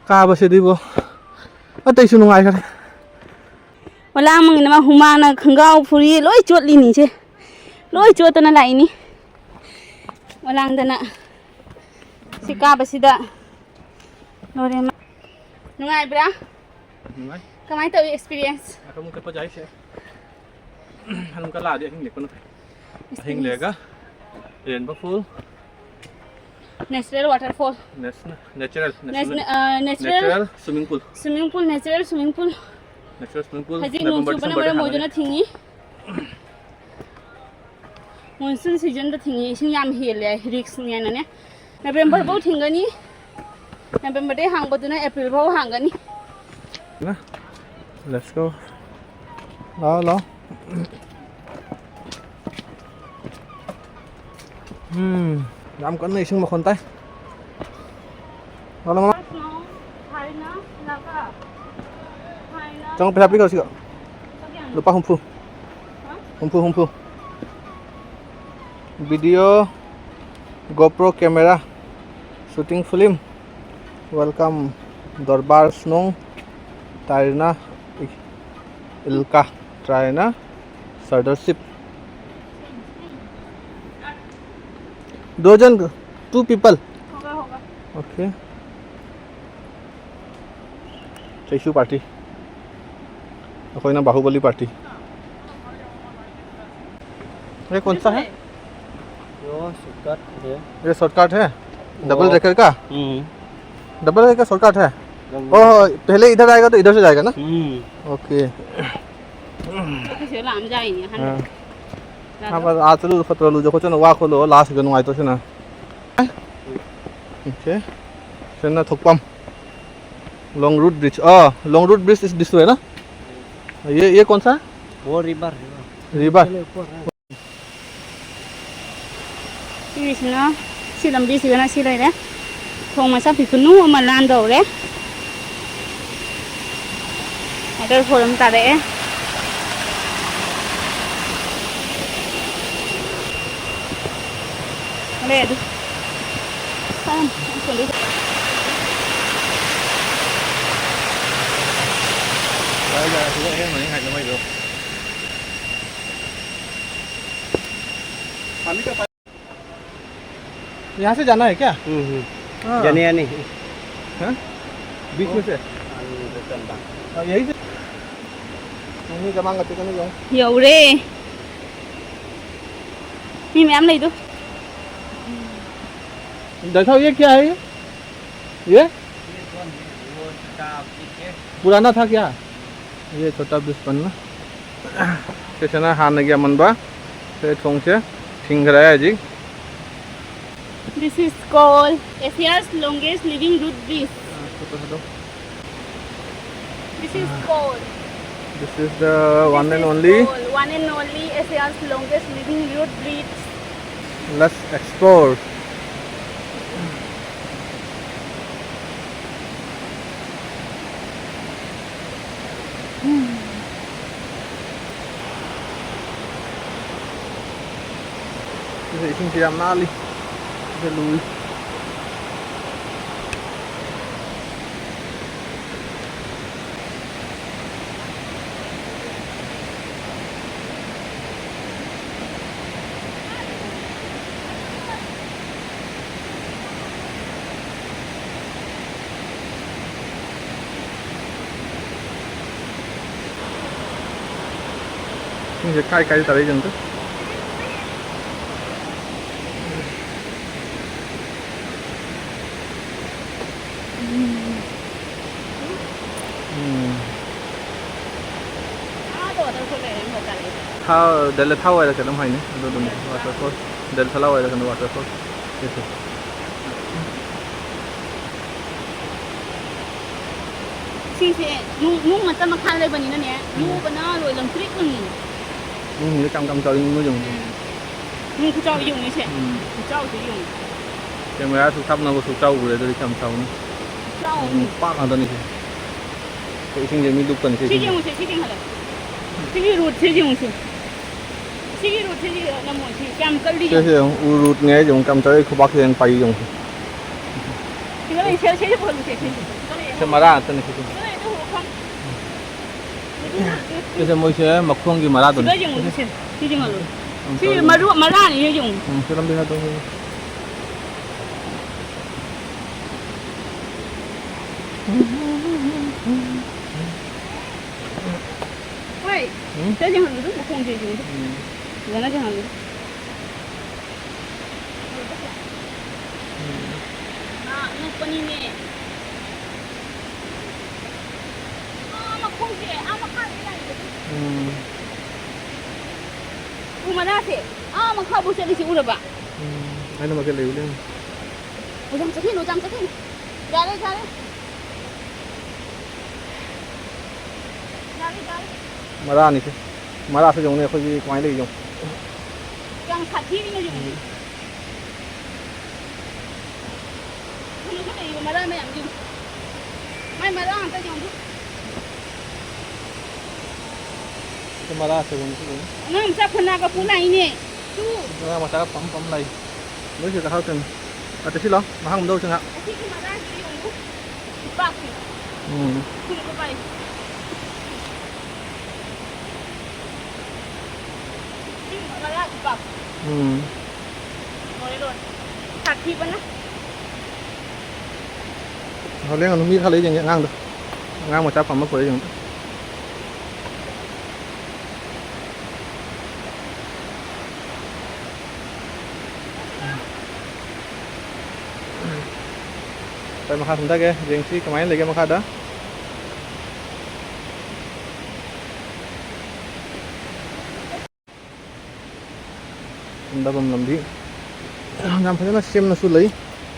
ꯀꯥꯕꯁꯤꯗꯤꯕꯣ ꯑꯇꯩꯁꯨ ꯅꯨꯡꯉꯥꯏꯈ꯭ꯔꯦ꯫ ꯃꯂꯥꯡ ꯃꯪꯒꯤꯅ ꯃꯥ ꯍꯨꯃꯥꯡꯅ ꯈꯣꯡꯒ꯭ꯔꯥꯎ ꯐꯨꯔꯤ ꯂꯣꯏ ꯆꯣꯠꯂꯤꯅꯤꯁꯦ꯫ ꯂꯣꯏ ꯆꯣꯠꯇꯅ ꯂꯥꯛꯏꯅꯤ꯫ ꯃꯂꯥꯡꯗꯅ ꯁꯤ ꯀꯥꯕꯁꯤꯗ ꯂꯣꯏꯔꯦ꯫ ꯅꯨꯡꯉꯥꯏꯕ꯭ꯔꯥ? ꯅꯨꯡꯉꯥꯏ꯫ ꯀꯃꯥꯏꯅ ꯇꯧꯏ experience? ꯑꯗꯨꯝ ꯀꯞꯄ ꯌꯥꯏꯁꯦ꯫ ꯑꯗꯨꯝ ꯀꯠꯂꯛꯑꯗꯤ ꯑꯍꯤꯡ ꯂꯦꯛꯄꯅ ꯐꯩ꯫ ꯑꯍꯤꯡ ꯂꯦꯛꯑꯒ ꯔꯦꯟꯕꯣ phone. Natural waterfall꯫ Natural, natural, natural, natural swimming pool꯫ Swimming pool, natural swimming pool꯫ Natural swimming pool꯫ ꯍꯧꯖꯤꯛ ꯅꯣꯡ ꯆꯨꯕꯅ ꯃꯔꯝ ꯑꯣꯏꯗꯨꯅ ꯊꯤꯡꯉꯤ꯫ Monsoon seasonꯗ ꯊꯤꯡꯉꯤ, ꯏꯁꯤꯡ ꯌꯥꯝ ꯍꯦꯜꯂꯦ, riskꯅꯦꯅꯅꯦ꯫ Novemberꯐꯧ ꯊꯤꯡꯒꯅꯤ꯫ Novemberꯗꯩ ꯍꯥꯡꯕꯗꯨꯅ Aprilꯐꯧ ꯍꯥꯡꯒꯅꯤ꯫ Let's go꯫ ꯂꯥꯛꯑꯣ, ꯂꯥꯛꯑꯣ꯫ ꯎꯝ, ꯌꯥꯝ ꯀꯟꯅ ꯏꯁꯤꯡ ꯃꯈꯣꯟ ꯇꯥꯏ꯫ ꯂꯥꯛꯑꯣ, ꯂꯥꯛꯑꯣ꯫ ꯆꯪꯉꯣ, ꯄꯩꯁꯥ ꯄꯤꯈꯣ ꯁꯤꯒ꯫ ꯂꯨꯄꯥ ꯍꯨꯝꯐꯨ꯫ ꯍꯨꯝꯐꯨ, ꯍꯨꯝꯐꯨ꯫ Video, GoPro camera, shooting film, welcome꯫ Dorbar Shnong, Tairna Ilka, Tairna Sardar Ship. दो जन, two people. होगा, होगा. Okay. Chaishu party. अखोई ना बाहुबली party. ये कौन सा है? वो shortcut है. ये shortcut है? वो Double raker का? हम्म. Double raker shortcut है? Double. ओह, पहले इधर आएगा तो इधर से जाएगा ना? हम्म. Okay. हाँ. हाँ, बस आ चलो, खतरा लो, जो कुछ ना, वाह, खोलो, last के नुआई तो से ना. Okay. से ना थुकपम. Long Root Bridge. Ah, Long Root Bridge is this way ना? ये, ये कौन सा? वो river, river. River. चलो, ऊपर है. ꯁꯤꯒꯤꯁꯤꯅ, ꯁꯤ ꯂꯝꯕꯤꯁꯤꯒꯅ ꯁꯤ ꯂꯩꯔꯦ꯫ ꯊꯣꯡ ꯃꯆꯥ ꯄꯤꯛꯇꯨꯅꯨ ꯑꯃ ꯂꯥꯟꯗꯧꯔꯦ꯫ Waterfall ꯑꯃ ꯇꯥꯔꯛꯑꯦ꯫ ꯂꯩ ꯑꯗꯨ꯫ ꯑꯥ, ꯑꯩ ꯁꯣꯝꯗꯩ꯫ ꯀꯥꯏ ꯖꯒꯥꯁꯤꯗ ꯑꯍꯦꯟꯕꯅꯤ ꯉꯥꯏꯗ ꯃꯩꯗꯣ꯫ यहाँ से जाना है क्या? हम्म, हम्म। हाँ। जाने या नहीं? हाँ? बीच में से? हाँ, यही से? नहीं, जमा करते, नहीं जाऊँ। ꯌꯧꯔꯦ꯫ ꯃꯤ ꯃꯌꯥꯝ ꯂꯩꯗꯣ꯫ दैसा, ये क्या है ये? ये? पुराना था क्या? ये छोटा ब्रिज बनना। ꯁꯤꯁꯤꯅ ꯍꯥꯟꯅꯒꯤ ꯑꯃꯟꯕ꯫ ꯁꯤ ꯊꯣꯡꯁꯦ ꯊꯤꯡꯈ꯭ꯔꯦ ꯍꯧꯖꯤꯛ꯫ This is called Asia's longest living root bridge. This is called. This is the one and only. Called one and only Asia's longest living root bridge. Let's explore. ꯁꯤꯗ ꯏꯁꯤꯡꯁꯦ ꯌꯥꯝ ꯅꯥꯜꯂꯤ꯫ ꯁꯤꯗ ꯂꯨꯏ꯫ ꯁꯦ ꯀꯥꯏ ꯀꯥꯏꯗ ꯇꯥꯔꯛꯏꯁꯦ ꯑꯝꯇ꯫ ꯎꯝ꯫ ꯊꯥ-, ꯗꯦꯂ ꯊꯥ ꯋꯥꯏꯔ ꯀꯩꯅꯣꯝ ꯍꯥꯏꯅꯦ꯫ ꯑꯗꯨ ꯑꯗꯨꯝ waterfall, ꯗꯦꯂ ꯊꯥ ꯋꯥꯏꯔ ꯀꯩꯅꯣ waterfall꯫ ꯁꯤꯁꯦ꯫ ꯏꯁꯤꯡꯁꯦ ꯅꯨꯡ, ꯅꯨꯡ ꯃꯆꯥ ꯃꯈꯥ ꯂꯩꯕꯅꯤꯅꯅꯦ, ꯎꯝ꯫ ꯌꯣꯕꯅ ꯂꯣꯏ ꯂꯪꯇ꯭ꯔꯤꯛ ꯂꯪꯉꯤ꯫ ꯅꯨꯡꯁꯦ ꯀꯌꯥꯝ ꯀꯌꯥꯝ ꯆꯥꯎꯏ ꯅꯣꯏ ꯌꯦꯡꯉꯨ꯫ ꯎꯝ꯫ ꯅꯨꯡ ꯈꯨꯆꯥꯎ ꯌꯦꯡꯉꯨꯅꯦ ꯁꯦ꯫ ꯎꯝ꯫ ꯈꯨꯆꯥꯎꯁꯦ ꯌꯦꯡꯉꯨ꯫ ꯀꯦꯃꯦꯔꯥꯁꯨ ꯀꯥꯞꯅꯕꯁꯨ ꯆꯥꯎꯈ꯭ꯔꯦ, ꯑꯗꯨꯗꯤ ꯀꯌꯥꯝ ꯆꯥꯎꯅꯤ? ꯆꯥꯎꯅꯤ꯫ ꯎꯝ, ꯄꯥꯛ ꯉꯥꯛꯇꯅꯤ ꯁꯤ꯫ ꯑꯩꯈꯣꯏ ꯏꯁꯤꯡꯁꯦ ꯃꯤ ꯂꯨꯞꯀꯅꯤ ꯁꯤ ꯁꯤ ꯏꯁꯤꯡꯁꯦ꯫ ꯌꯦꯡꯉꯨꯁꯦ, ꯁꯤ ꯌꯦꯡꯍꯜꯂꯣ꯫ ꯁꯤꯒꯤ route ꯁꯦ ꯌꯦꯡꯉꯨꯁꯦ꯫ ꯁꯤꯒꯤ route ꯁꯦ ꯌꯦꯡꯉꯣ, ꯅꯝꯃꯣ, ꯁꯤ ꯀꯌꯥꯝ ꯀꯜꯂꯤ ꯁꯦ, ꯌꯦꯡꯉꯣ꯫ ꯁꯦ ꯌꯦꯡꯉꯨ, ꯎ route ꯅꯦ ꯍꯥꯏꯁꯦ ꯌꯦꯡꯉꯨ, ꯀꯌꯥꯝ ꯆꯥꯎꯋꯤ ꯈꯨꯕꯥꯛꯁꯦ ꯌꯦꯡꯉꯨ, ꯄꯥꯏ ꯌꯦꯡꯉꯨ꯫ ꯁꯤꯗ ꯂꯩ, ꯁꯦ, ꯁꯦ, ꯁꯦ ꯄꯨꯍꯜꯂꯨꯁꯦ, ꯁꯦ, ꯁꯦ, ꯁꯦ꯫ ꯁꯤꯗ ꯂꯩ, ꯁꯦ ꯃꯔꯥ ꯉꯥꯛꯇꯅꯤ ꯁꯤꯁꯦ꯫ ꯁꯤꯗ ꯂꯩ, ꯑꯗꯨ ꯎꯔꯣ, ꯈꯪ-, ꯁꯤꯁꯦ ꯃꯣꯏꯁꯦ ꯃꯈꯣꯡꯒꯤ ꯃꯔꯥꯗꯨꯅꯤ꯫ ꯁꯤꯗ ꯌꯦꯡꯉꯨ, ꯁꯤ, ꯁꯤ ꯌꯦꯡꯍꯜꯂꯨ꯫ ꯎꯝ, ꯁꯤ ꯁꯣꯏ꯫ ꯃꯔꯨ, ꯃꯔꯥꯅꯤ, ꯁꯤ ꯌꯦꯡꯉꯨ꯫ ꯎꯝ, ꯁꯤ ꯂꯝꯕꯤ ꯍꯥꯏꯗꯣ꯫ ꯍꯣꯏ꯫ ꯎꯝ? ꯁꯤꯗ ꯌꯦꯡꯍꯜꯂꯨ, ꯑꯗꯨꯝ ꯃꯈꯣꯡꯁꯦ ꯌꯦꯡꯉꯨ꯫ ꯎꯝ꯫ ꯐꯖꯅ ꯌꯦꯡꯍꯜꯂꯨ꯫ ꯎꯝ꯫ ꯉꯥ ꯑꯉꯛꯄꯅꯤꯅꯦ꯫ ꯑꯥ, ꯃꯈꯣꯡꯁꯦ ꯑꯥ ꯃꯈꯥꯗ ꯂꯩꯔꯦ꯫ ꯎꯝ꯫ ꯎ ꯃꯅꯥꯁꯦ ꯑꯥ ꯃꯈꯥꯕꯨ ꯆꯠꯂꯤꯁꯦ ꯎꯔꯕ? ꯎꯝ, ꯑꯩꯅ ꯃꯈꯩ ꯂꯩꯕꯅꯦ꯫ ꯑꯣ, ꯌꯥꯝ ꯆꯠꯈꯤꯅꯨ, ꯌꯥꯝ ꯆꯠꯈꯤꯅꯨ꯫ ꯌꯥꯔꯦ, ꯌꯥꯔꯦ꯫ ꯌꯥꯔꯦ, ꯌꯥꯔꯦ꯫ ꯃꯔꯥꯅꯤꯁꯦ꯫ ꯃꯔꯥꯁꯦ ꯌꯦꯡꯉꯨꯅꯦ, ꯑꯩꯈꯣꯏꯒꯤ ꯀꯃꯥꯏꯅ ꯂꯩꯔꯤ ꯌꯦꯡꯉꯨ꯫ ꯌꯥꯝ ꯁꯥꯊꯤꯔꯤꯅꯦ ꯌꯦꯡꯉꯨꯅꯦ꯫ ꯎꯝ꯫ ꯀꯩꯅꯣꯁꯨ ꯂꯩꯌꯦ, ꯃꯔꯥ ꯃꯌꯥꯝꯁꯦ꯫ ꯃꯥꯏ ꯃꯔꯥ ꯑꯝꯇ ꯌꯦꯡꯉꯨ꯫ ꯁꯤ ꯃꯔꯥ ꯑꯆꯧꯕꯅꯤ ꯁꯤꯗꯤ꯫ ꯑꯉꯥꯡ ꯃꯆꯥ ꯈꯣꯟꯅꯥꯒ ꯄꯨ ꯂꯥꯛꯏꯅꯦ꯫ ꯇꯨ꯫ ꯑꯉꯥꯡ ꯃꯆꯥꯒ ꯄꯝ ꯄꯝ ꯂꯥꯛꯏ꯫ ꯅꯣꯏ ꯁꯤꯗ ꯀꯥꯈꯠꯂꯛꯇꯣꯏꯅꯤ꯫ ꯑ, ꯆꯠꯁꯤꯜꯂꯣ꯫ ꯉꯥꯏꯍꯥꯛ ꯑꯃꯨꯛ ꯇꯧꯁꯤ ꯉꯥꯏꯍꯥꯛ꯫ ꯑꯁꯤꯒꯤ ꯃꯔꯥꯁꯤꯗ ꯌꯦꯡꯉꯨ꯫ ꯈꯨꯄꯥꯛꯁꯦ꯫ ꯎꯝ꯫ ꯁꯤꯒꯤ ꯈꯨꯄꯥꯛꯁꯦ꯫ ꯁꯤꯒꯤ ꯃꯔꯥ ꯈꯨꯄꯥꯛ꯫ ꯎꯝ꯫ ꯂꯣꯏꯔꯦ, ꯂꯣꯏꯔꯦ꯫ ꯁꯥꯊꯤꯕꯅ꯫ ꯍꯣꯔꯦꯟ ꯑꯗꯨꯝ ꯃꯤ ꯈꯔ ꯂꯩ ꯌꯦꯡꯒꯦ ꯑꯉꯥꯡꯗꯣ꯫ ꯑꯉꯥꯡ ꯃꯆꯥ ꯐꯝꯕ ꯄꯨꯔꯦ ꯌꯦꯡꯉꯨ꯫ ꯑꯩ ꯃꯈꯥ ꯀꯨꯝꯊꯒꯦ, ꯌꯦꯡꯁꯤ ꯀꯃꯥꯏꯅ ꯂꯩꯒꯦ ꯃꯈꯥꯗ꯫ ꯀꯨꯝꯊꯐꯝ ꯂꯝꯕꯤ ꯌꯥꯝ ꯐꯖꯅ ꯁꯦꯝꯅꯁꯨ ꯂꯩ,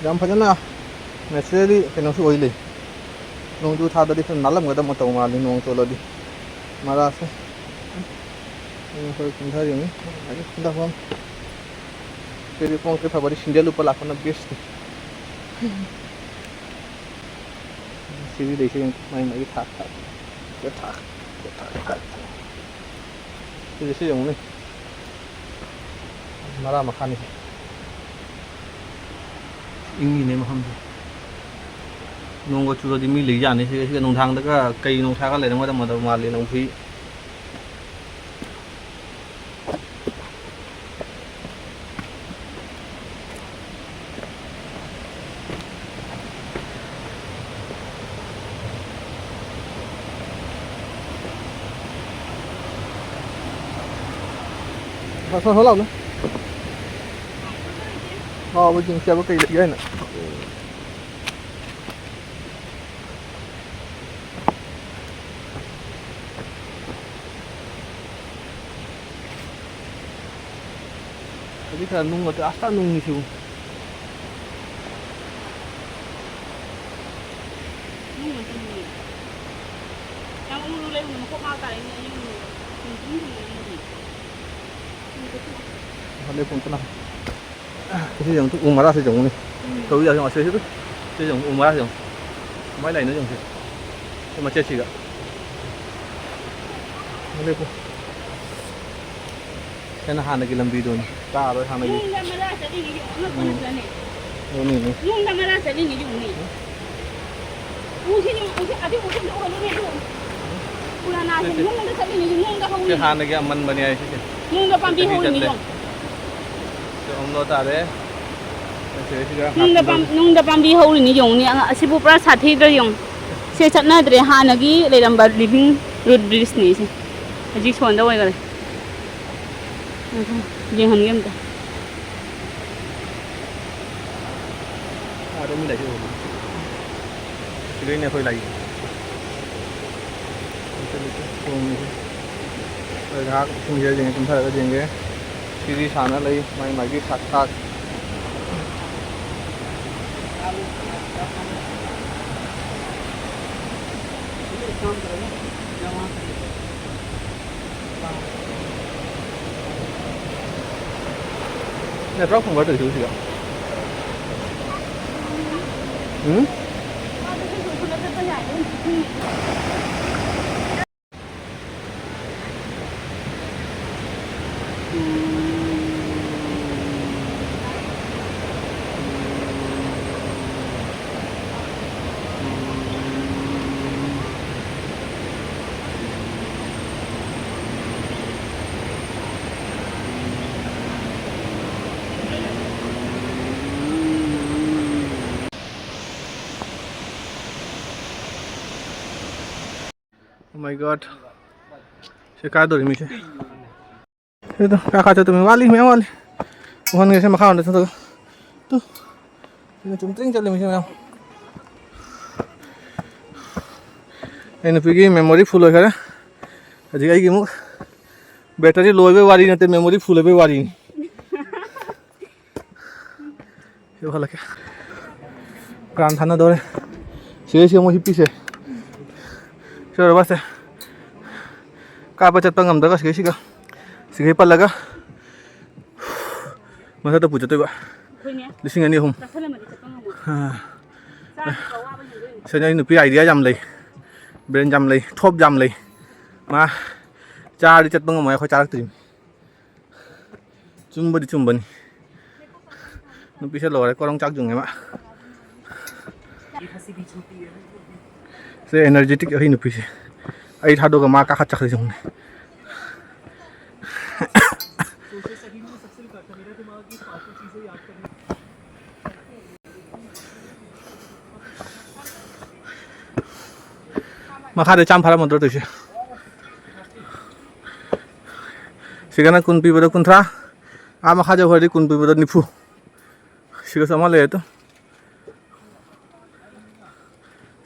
ꯌꯥꯝ ꯐꯖꯅ naturally ꯀꯩꯅꯣꯁꯨ ꯑꯣꯏ ꯂꯩ꯫ ꯅꯣꯡꯖꯨ ꯊꯥꯗꯗꯤ ꯈꯔ ꯅꯥꯜꯂꯝꯒꯗꯕ ꯃꯇꯧ ꯃꯥꯜꯂꯤ, ꯅꯣꯡ ꯆꯣꯠꯂꯗꯤ꯫ ꯃꯔꯥꯁꯦ ꯑꯩꯈꯣꯏ ꯀꯨꯝꯊꯔꯤꯅꯤ꯫ ꯑꯗꯒꯤ ꯀꯨꯝꯊꯐꯝ ꯁꯤꯗꯤ ꯈꯣꯡꯁꯦ ꯐꯕꯗꯤ ꯁꯤꯡꯖꯦꯜ ꯎꯞꯄ ꯂꯥꯛꯄꯅ best ꯅꯤ꯫ ꯁꯤꯗꯤ ꯂꯩꯁꯦ ꯌꯦꯡꯉꯨ, ꯃꯥꯏ ꯃꯥꯏꯒꯤ ꯊꯥꯛ ꯊꯥꯛ, ꯊꯥꯛ ꯊꯥꯛ꯫ ꯁꯤꯗꯤ ꯁꯤ ꯌꯦꯡꯉꯨꯅꯦ, ꯃꯔꯥ ꯃꯈꯥꯅꯤ꯫ ꯏꯪꯉꯤꯅꯦ ꯃꯐꯝꯁꯦ꯫ ꯅꯣꯡꯒ ꯆꯨꯔꯗꯤ ꯃꯤ ꯂꯩ ꯌꯥꯅꯤ ꯁꯤꯒ, ꯁꯤꯒ ꯅꯨꯡꯗꯥꯡꯗꯒ ꯀꯩ ꯅꯨꯡꯁꯥꯒ ꯂꯩꯔꯝꯒꯗꯕ ꯃꯥꯜꯂꯤ ꯅꯣꯡꯁꯤ꯫ ꯍꯣꯏ, ꯍꯣꯏ, ꯍꯣꯏ, ꯂꯥꯎꯅꯦ꯫ ꯍꯥꯎꯕ ꯌꯦꯡꯁꯦ ꯍꯥꯏꯕ ꯀꯩ ꯂꯩꯒꯦ ꯍꯥꯏꯅ꯫ ꯍꯧꯖꯤꯛ ꯈꯔ ꯅꯨꯡ ꯑꯗꯨ ꯑꯁꯇ ꯅꯨꯡꯉꯤꯁꯤꯕꯨ꯫ ꯅꯨꯡ ꯉꯥꯛꯇ ꯅꯨꯡꯉꯤ꯫ ꯌꯥꯝ ꯎꯔꯨ ꯂꯩꯔꯨꯅꯨ, ꯃꯀꯣꯛ ꯉꯥꯎ ꯇꯥꯔꯦꯅꯦ, ꯑꯩ ꯌꯨꯝ ꯅꯨꯡ ꯊꯨꯝ ꯊꯨꯝ ꯊꯨꯝ ꯊꯨꯝ꯫ ꯍꯟꯗꯛ ꯄꯨꯡ ꯀꯅꯥ? ꯁꯤ ꯌꯦꯡꯉꯨ, ꯎ ꯃꯔꯥꯁꯦ ꯌꯦꯡꯉꯨꯅꯦ꯫ ꯎꯝ꯫ ꯇꯧꯔꯤ ꯌꯥꯁꯦ ꯌꯦꯡꯉꯨ, ꯑꯁꯤ, ꯑꯁꯤ, ꯁꯤ ꯌꯦꯡꯉꯨ, ꯎ ꯃꯔꯥꯁꯦ ꯌꯦꯡꯉꯨ꯫ ꯀꯃꯥꯏꯅ ꯂꯩꯅꯣ ꯌꯦꯡꯉꯨꯁꯦ꯫ ꯁꯤ ꯃꯆꯦꯠꯁꯤꯒ꯫ ꯂꯦꯞꯄꯨ꯫ ꯁꯤꯅ ꯍꯥꯟꯅꯒꯤ ꯂꯝꯕꯤꯗꯨꯅꯤ꯫ ꯇꯥꯔꯣꯏ ꯍꯥꯟꯅꯒꯤ꯫ ꯅꯨꯡꯗ ꯃꯔꯥ ꯆꯠꯂꯤꯅꯤ ꯌꯦꯡꯉꯨ, ꯑꯉꯛꯄ ꯎꯝ꯫ ꯅꯠꯇ꯭ꯔꯅꯦ? ꯑꯗꯨꯅꯤꯅꯦ꯫ ꯅꯨꯡꯗ ꯃꯔꯥ ꯆꯠꯂꯤꯅꯤ ꯌꯦꯡꯉꯨꯅꯦ꯫ ꯎꯁꯤ ꯌꯦꯡꯉꯨ, ꯎꯁꯤ, ꯑꯗꯨ ꯎꯁꯤ ꯑꯝꯇ ꯎꯍꯜꯂꯨꯅꯦ, ꯑꯗꯨ꯫ ꯄꯨꯔꯥꯅꯥꯁꯦ ꯅꯠꯇꯦ꯫ ꯅꯨꯡꯗ ꯆꯠꯂꯤꯅꯤ, ꯅꯨꯡꯗ ꯁꯤ ꯍꯧꯔꯤꯅꯤ꯫ ꯍꯥꯟꯅꯒꯤ ꯑꯃꯟꯕꯅꯤ ꯍꯥꯏꯁꯦ ꯁꯦ꯫ ꯅꯨꯡꯗ ꯄꯥꯝꯕꯤ ꯁꯤꯗꯒꯤ ꯍꯧꯔꯤꯅꯤ ꯆꯠꯂꯦ꯫ ꯌꯦꯡꯉꯨ꯫ ꯁꯤ ꯑꯣꯝꯂꯣ ꯇꯥꯔꯦ꯫ ꯁꯤꯗꯩꯁꯤꯗ ꯅꯨꯡꯗ ꯄꯥꯝ-, ꯍꯥꯞꯄꯤꯔꯣ꯫ ꯅꯨꯡꯗ ꯄꯥꯝꯕꯤ ꯍꯧꯔꯤꯅꯤ ꯌꯦꯡꯉꯨꯅꯦ꯫ ꯑꯉ-, ꯑꯁꯤꯕꯨ ꯄꯨꯔꯥ ꯁꯥꯊꯤꯗ꯭ꯔꯥ ꯌꯦꯡꯉꯨ꯫ ꯁꯦ ꯆꯠꯅꯗ꯭ꯔꯦ, ꯍꯥꯟꯅꯒꯤ ꯂꯩꯔꯝꯕ living root bridge ꯅꯤ ꯁꯦ꯫ ꯍꯧꯖꯤꯛ ꯁꯣꯟꯗ ꯑꯣꯏꯈꯔꯦ꯫ ꯌꯦꯡꯍꯟꯒꯦ ꯑꯝꯇ꯫ ꯑꯥꯗ ꯃꯤ ꯂꯩꯇꯦ꯫ ꯁꯤꯗꯩꯅꯦ ꯑꯩꯈꯣꯏ ꯂꯥꯛꯏꯁꯦ꯫ ꯊꯣꯡꯉꯤꯁꯦ꯫ ꯑꯩꯈꯣꯏ ꯉꯥꯏꯍꯥꯛ ꯏꯁꯤꯡꯁꯦ ꯌꯦꯡꯉꯦ, ꯀꯨꯝꯊꯔꯒ ꯌꯦꯡꯒꯦ꯫ ꯁꯤꯗꯤ ꯁꯥꯟꯅ ꯂꯩ, ꯃꯥꯏ ꯃꯥꯏꯒꯤ ꯁꯥꯛ ꯁꯥꯛ꯫ ꯅꯠꯇ꯭ꯔꯣ ꯈꯣꯡꯒꯠ ꯇꯧꯏꯁꯤꯕꯣ ꯁꯤꯗ? ꯎꯝ? Oh my God. ꯁꯤ ꯀꯥꯗꯧꯔꯤ ꯃꯤꯁꯦ꯫ ꯁꯤꯗ ꯀꯥꯈꯠ ꯆꯠꯇꯣꯏꯅꯤ꯫ ꯋꯥꯠꯂꯤ, ꯃꯌꯥꯝ ꯋꯥꯠꯂꯤ꯫ ꯎꯍꯟꯒꯦꯁꯦ ꯃꯈꯥꯔꯣꯝꯗ ꯆꯠꯂꯒ꯫ ꯇꯨ꯫ ꯁꯤꯅ ꯆꯨꯝꯗ꯭ꯔꯤꯡ ꯆꯠꯂꯤ ꯃꯤꯁꯦ ꯃꯌꯥꯝ꯫ ꯑꯩ ꯅꯨꯄꯤꯒꯤ memory full ꯑꯣꯏꯈꯔꯦ꯫ ꯍꯧꯖꯤꯛ ꯑꯩꯒꯤ ꯑꯃꯨꯛ battery low ꯑꯣꯏꯕꯩ ꯋꯥꯔꯤ ꯅꯠꯇꯦ, memory full ꯑꯣꯏꯕꯩ ꯋꯥꯔꯤꯅꯤ꯫ ꯌꯧꯍꯜꯂꯛꯀꯦ꯫ ꯀꯥꯡ ꯊꯥꯅꯗꯧꯔꯦ꯫ ꯁꯤꯗꯩꯁꯤꯗ ꯑꯃꯨꯛ ꯍꯤꯞꯄꯤꯁꯦ꯫ ꯁꯤ ꯑꯣꯏꯔꯕꯁꯦ꯫ ꯀꯥꯕ ꯆꯠꯄ ꯉꯝꯗ꯭ꯔꯒ ꯁꯤꯒꯩꯁꯤꯒ꯫ ꯁꯤꯒꯩ ꯄꯜꯂꯒ꯫ ꯃꯊꯛꯇ ꯄꯨ ꯆꯠꯇꯣꯏꯕ꯫ ꯑꯩꯈꯣꯏꯅꯦ꯫ ꯂꯤꯁꯤꯡ ꯑꯅꯤ ꯑꯍꯨꯝ꯫ ꯆꯥꯁꯜꯂꯝꯃꯗꯤ ꯆꯠꯄ ꯉꯝꯃꯣꯏ꯫ ꯑꯥ꯫ ꯆꯥꯗ꯭ꯔꯤꯐꯥꯎ ꯋꯥꯕ ꯍꯦꯟꯗꯣꯏꯅꯤ꯫ ꯁꯤꯗ ꯑꯩ ꯅꯨꯄꯤ idea ꯌꯥꯝ ꯂꯩ꯫ Brain ꯌꯥꯝ ꯂꯩ꯫ ꯊꯣꯞ ꯌꯥꯝ ꯂꯩ꯫ ꯃꯥ ꯆꯥꯔꯗꯤ ꯆꯠꯄ ꯉꯝꯃꯣꯏ, ꯑꯩꯈꯣꯏ ꯆꯥꯔꯛꯇ꯭ꯔꯤꯕꯅꯤ꯫ ꯆꯨꯝꯕꯗꯤ ꯆꯨꯝꯕꯅꯤ꯫ ꯅꯨꯄꯤꯁꯦ ꯂꯣꯏꯔꯦ, ꯀꯣꯔꯣꯡ ꯆꯥꯛ ꯌꯨꯡꯉꯦ ꯃꯥ꯫ ꯁꯦ energetic ꯑꯩ ꯅꯨꯄꯤꯁꯦ꯫ ꯑꯩ ꯊꯥꯗꯣꯛꯑꯒ ꯃꯥ ꯀꯥꯈꯠ ꯆꯠꯈ꯭ꯔꯁꯦ ꯌꯦꯡꯉꯨꯅꯦ꯫ ꯃꯈꯥꯗ ꯆꯥꯝ ꯐꯥꯔꯝꯃꯗ꯭ꯔꯣ ꯇꯧꯏꯁꯦ? ꯁꯤꯒꯅ ꯀꯨꯟ ꯄꯤꯕꯗ ꯀꯨꯟꯊ꯭ꯔꯥ, ꯑꯥ ꯃꯈꯥ ꯌꯧꯈ꯭ꯔꯗꯤ ꯀꯨꯟ ꯄꯤꯕꯗ ꯅꯤꯐꯨ꯫ ꯁꯤꯒ ꯆꯞ ꯃꯥꯟꯅꯩ ꯑꯗꯨꯝ꯫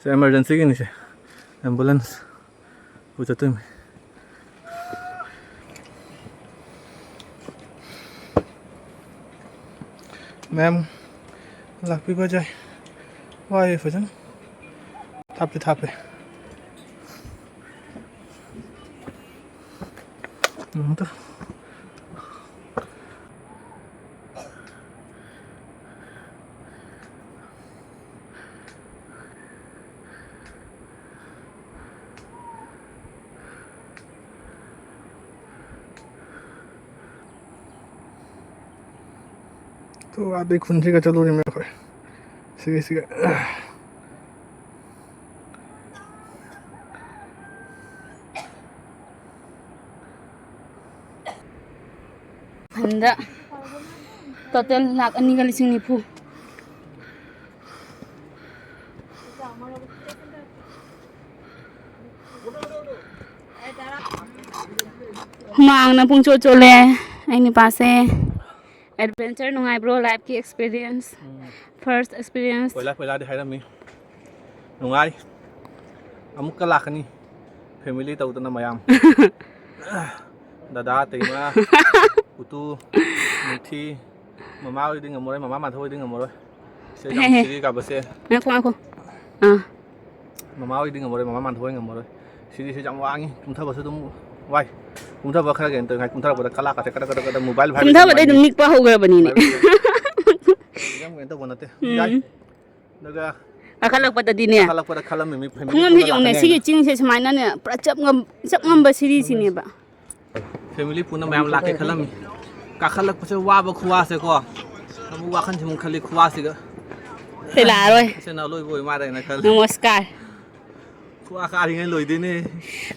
ꯁꯦ, emergencyꯒꯤꯅꯤꯁꯦ꯫ Ambulance ꯄꯨ ꯆꯠꯇꯣꯏꯅꯤ꯫ ꯃꯌꯥꯝ ꯂꯥꯛꯄꯤꯕ ꯌꯥꯏ꯫ ꯋꯥꯏꯌꯦ ꯐꯖꯅ꯫ ꯊꯥꯞꯇꯤ ꯊꯥꯞꯄꯦ꯫ ꯎꯝ, ꯇꯨ꯫ ꯇꯨ ꯑꯥꯗꯩ ꯈꯨꯟꯁꯤꯒ ꯆꯠꯂꯨꯔꯤꯃꯤ ꯑꯩꯈꯣꯏ꯫ ꯁꯤꯒ, ꯁꯤꯒ꯫ ꯐꯟꯗ total ꯂꯥꯛ ꯑꯅꯤꯒ ꯂꯤꯁꯤꯡ ꯅꯤꯐꯨ꯫ ꯍꯨꯃꯥꯡꯅ ꯄꯨꯡꯆꯣꯠ ꯆꯣꯠꯂꯦ ꯑꯩ ꯅꯨꯄꯥꯁꯦ꯫ Adventure ꯅꯨꯡꯉꯥꯏꯕ꯭ꯔꯣ? Lifeꯀꯤ experience? ꯎꯝ꯫ First experience? ꯀꯣꯏꯂꯥ ꯀꯣꯏꯂꯥꯗꯤ ꯍꯥꯏꯔꯝꯃꯤ꯫ ꯅꯨꯡꯉꯥꯏ꯫ ꯑꯃꯨꯛꯀ ꯂꯥꯛꯀꯅꯤ꯫ Family ꯇꯧꯗꯅ ꯃꯌꯥꯝ꯫ ꯗꯗꯥ, ꯇꯩꯃ, ꯎꯇꯨ, ꯅꯨꯡꯊꯤ, ꯃꯃꯥ ꯍꯣꯏꯗꯤ ꯉꯝꯃꯔꯣꯏ, ꯃꯃꯥ ꯃꯥꯙꯕ ꯍꯣꯏꯗꯤ ꯉꯝꯃꯔꯣꯏ꯫ ꯁꯤꯗ ꯌꯥꯝ ꯍꯦ, ꯍꯦ꯫ ꯁꯤꯔꯤ ꯀꯥꯕꯁꯦ꯫ ꯉꯥꯏꯈꯣ, ꯉꯥꯏꯈꯣ꯫ ꯑꯥ꯫ ꯃꯃꯥ ꯍꯣꯏꯗꯤ ꯉꯝꯃꯔꯣꯏ, ꯃꯃꯥ ꯃꯥꯟꯊꯣꯛ ꯍꯣꯏ ꯉꯝꯃꯔꯣꯏ꯫ ꯁꯤꯔꯤꯁꯦ ꯌꯥꯝ ꯋꯥꯡꯉꯤ, ꯀꯨꯝꯊꯕꯁꯨ ꯑꯗꯨꯝ ꯋꯥꯏ꯫ ꯀꯨꯝꯊꯕ ꯈꯔ ꯀꯩꯅꯣ ꯇꯧꯔꯤꯉꯥꯏ, ꯀꯨꯝꯊꯔꯛꯄꯗ ꯀꯂꯥ ꯀꯥꯁꯦ ꯀꯗꯛ ꯀꯗꯛ ꯀꯗꯛ mobile vibrate ꯀꯨꯝꯊꯕꯗꯩ ꯑꯗꯨꯝ ꯃꯥꯡꯉꯤ꯫ ꯅꯤꯛꯄ ꯍꯧꯈ꯭ꯔꯕꯅꯤꯅꯦ꯫ Vibrate ꯌꯥꯝ ꯀꯩꯅꯣ ꯇꯧꯕ ꯅꯠꯇꯦ꯫ ꯎꯝ꯫ ꯌꯥꯏ꯫ ꯑꯗꯨꯒ ꯀꯥꯈꯠꯂꯛꯄꯗꯗꯤꯅꯦ꯫ ꯀꯥꯈꯠꯂꯛꯄꯗ ꯈꯜꯂꯝꯃꯤ ꯃꯤ family ꯈꯨꯉꯝꯁꯦ ꯄꯨꯟꯅ ꯌꯦꯡꯉꯨꯅꯦ, ꯂꯥꯛꯀꯅꯤ ꯁꯤꯒꯤ ꯍꯥꯏꯅ꯫ ꯆꯤꯡꯁꯦ ꯁꯨꯃꯥꯏꯅꯅꯦ, ꯄꯨꯔꯥ ꯆꯞ ꯉꯝ-, ꯆꯞ ꯉꯝꯕ ꯁꯤꯔꯤꯁꯤꯅꯦꯕ꯫ Family ꯄꯨꯟꯅ ꯃꯌꯥꯝ ꯂꯥꯛꯀꯦ ꯈꯜꯂꯝꯃꯤ꯫ ꯀꯥꯈꯠꯂꯛꯄꯁꯦ ꯋꯥꯕ ꯈꯨꯋꯥꯁꯦꯀꯣ꯫ ꯑꯃꯨꯛ ꯋꯥꯈꯜꯁꯦ ꯑꯃꯨꯛ ꯈꯜꯂꯤ ꯈꯨꯋꯥꯁꯤꯒ꯫ ꯁꯤ ꯂꯥꯛꯑꯔꯣꯏ꯫ ꯑꯁꯤꯅ ꯑꯂꯣꯏꯕ ꯑꯣꯏ ꯃꯥꯜꯂꯦꯅ ꯈꯜꯂꯤ꯫ ꯅꯃꯁꯀꯥꯔ꯫ ꯈꯨꯋꯥ ꯀꯥꯔꯤꯉꯩ ꯂꯣꯏꯗꯣꯏꯅꯦ꯫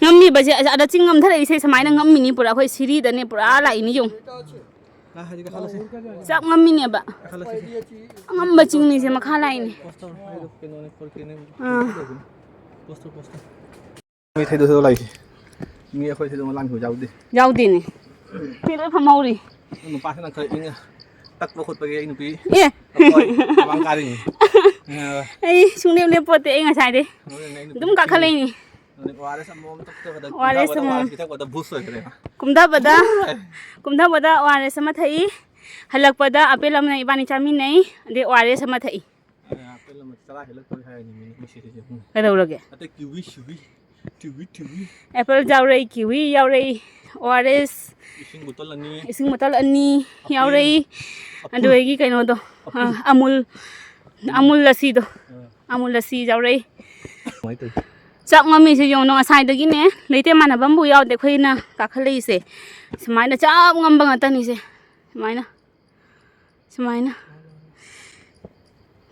ꯉꯝꯃꯤꯕꯁꯦ, ꯑꯁ, ꯑꯗ ꯆꯤꯡ ꯉꯝꯊꯔꯛꯏꯁꯦ ꯁꯨꯃꯥꯏꯅ ꯉꯝꯃꯤꯅꯤ ꯄꯨꯔꯥ꯫ ꯑꯩꯈꯣꯏ ꯁꯤꯔꯤꯗꯅꯦ ꯄꯨꯔꯥ ꯂꯥꯛꯏꯅꯤ ꯌꯦꯡꯉꯨ꯫ ꯂꯥ, ꯍꯥꯏꯗꯤ ꯀꯥꯈꯠꯂꯁꯤ꯫ ꯆꯞ ꯉꯝꯃꯤꯅꯦꯕ꯫ ꯀꯥꯈꯠꯂꯁꯤ꯫ ꯑꯉꯝꯕ ꯆꯤꯡꯅꯤꯁꯦ ꯃꯈꯥ ꯂꯥꯛꯏꯅꯦ꯫ Post ꯇꯧꯔꯣ꯫ ꯍꯥꯏꯗꯣ ꯀꯩꯅꯣꯅꯦ, ꯈꯣꯠꯀꯦꯅꯦ꯫ ꯑꯥ꯫ Post ꯇꯧ, post ꯇꯧ꯫ ꯃꯤ ꯊꯩꯗꯣꯛ ꯊꯩꯗꯣꯛ ꯂꯥꯛꯏꯁꯦ꯫ ꯃꯤ ꯑꯩꯈꯣꯏ ꯊꯩꯗꯣꯛ ꯂꯥꯡꯕ ꯌꯥꯎꯗꯦ꯫ ꯌꯥꯎꯗꯦꯅꯦ꯫ ꯃꯤ ꯂꯣꯏ ꯐꯝꯍꯧꯔꯤ꯫ ꯅꯨꯄꯥꯁꯤꯅ ꯈꯔ ꯏꯪꯉ ꯇꯛꯄ ꯈꯣꯠꯄꯒꯤ ꯑꯩ ꯅꯨꯄꯤ ꯑꯦ꯫ ꯑꯩꯈꯣꯏ ꯃꯃꯥꯡ ꯀꯥꯔꯤꯅꯤ꯫ ꯑꯩ ꯁꯨꯡꯂꯦꯞ ꯂꯦꯞꯄꯣꯠꯇꯦ, ꯑꯩ ꯉꯁꯥꯏꯗꯩ ꯑꯗꯨꯝ ꯀꯥꯈꯠꯂꯛꯏꯅꯤ꯫ ꯑꯣ ꯑꯥꯔ ꯑꯦꯁ ꯑꯃꯃꯝ ꯊꯛꯄꯗ, ꯑꯣ ꯑꯥꯔ ꯑꯦꯁ ꯀꯨꯝꯊꯕꯗ ꯑꯃꯃꯝ꯫ ꯑꯥꯔ ꯑꯦꯁ ꯄꯤꯊꯛꯄꯗ ꯕꯨꯁ ꯑꯣꯏꯈ꯭ꯔꯦ꯫ ꯀꯨꯝꯊꯕꯗ, ꯀꯨꯝꯊꯕꯗ ꯑꯣ ꯑꯥꯔ ꯑꯦꯁ ꯑꯃ ꯊꯛꯏ, ꯍꯜꯂꯛꯄꯗ ꯑꯄꯦꯜ ꯑꯃꯅ ꯏꯕꯥꯅꯤ ꯆꯥꯃꯤꯟꯅꯩ, ꯑꯗꯩ ꯑꯣ ꯑꯥꯔ ꯑꯦꯁ ꯑꯃ ꯊꯛꯏ꯫ ꯑꯦ, ꯑꯄꯦꯜ ꯑꯃ ꯆꯔꯥ ꯍꯦꯜꯂꯛꯇꯧꯔꯦ ꯍꯥꯏꯔꯤꯅꯤ ꯃꯤꯅ ꯃꯣꯏ ꯁꯤꯗꯩꯁꯦ꯫ ꯎꯝ꯫ ꯀꯩꯗꯧꯔꯒꯦ? ꯑꯇꯩ ꯀꯤꯋꯤ ꯁꯤꯋꯤ, ꯀꯤꯋꯤ ꯊꯤꯋꯤ꯫ ꯑꯦꯄꯜ ꯌꯥꯎꯔꯛꯏ, ꯀꯤꯋꯤ ꯌꯥꯎꯔꯛꯏ, ꯑꯣ ꯑꯥꯔ ꯑꯦꯁ, ꯏꯁꯤꯡ ꯕꯣꯇꯜ ꯑꯅꯤ꯫ ꯏꯁꯤꯡ ꯕꯣꯇꯜ ꯑꯅꯤ ꯑꯄꯦꯜ꯫ ꯌꯥꯎꯔꯛꯏ, ꯑꯄꯨꯜ꯫ ꯑꯗꯨꯗꯒꯤ ꯀꯩꯅꯣꯗꯣ, ꯑꯄꯨꯜ꯫ ꯑ, ꯑꯃꯨꯜ, ꯑꯃꯨꯜ ꯂꯁꯤꯗꯣ, ꯑꯥ꯫ ꯑꯃꯨꯜ ꯂꯁꯤ ꯌꯥꯎꯔꯛꯏ꯫ ꯀꯃꯥꯏ ꯇꯧꯏ? ꯆꯞ ꯉꯝꯃꯤꯁꯦ ꯌꯦꯡꯉꯨ, ꯉꯁꯥꯏꯗꯒꯤꯅꯦ ꯂꯩꯇꯦꯝ ꯃꯥꯟꯅꯕ ꯑꯃꯕꯨ ꯌꯥꯎꯗꯦ ꯑꯩꯈꯣꯏꯅ ꯀꯥꯈꯠꯂꯛꯏꯁꯦ꯫ ꯁꯨꯃꯥꯏꯅ ꯆꯞ ꯉꯝꯕ ꯉꯥꯛꯇꯅꯤꯁꯦ꯫ ꯁꯨꯃꯥꯏꯅ꯫ ꯁꯨꯃꯥꯏꯅ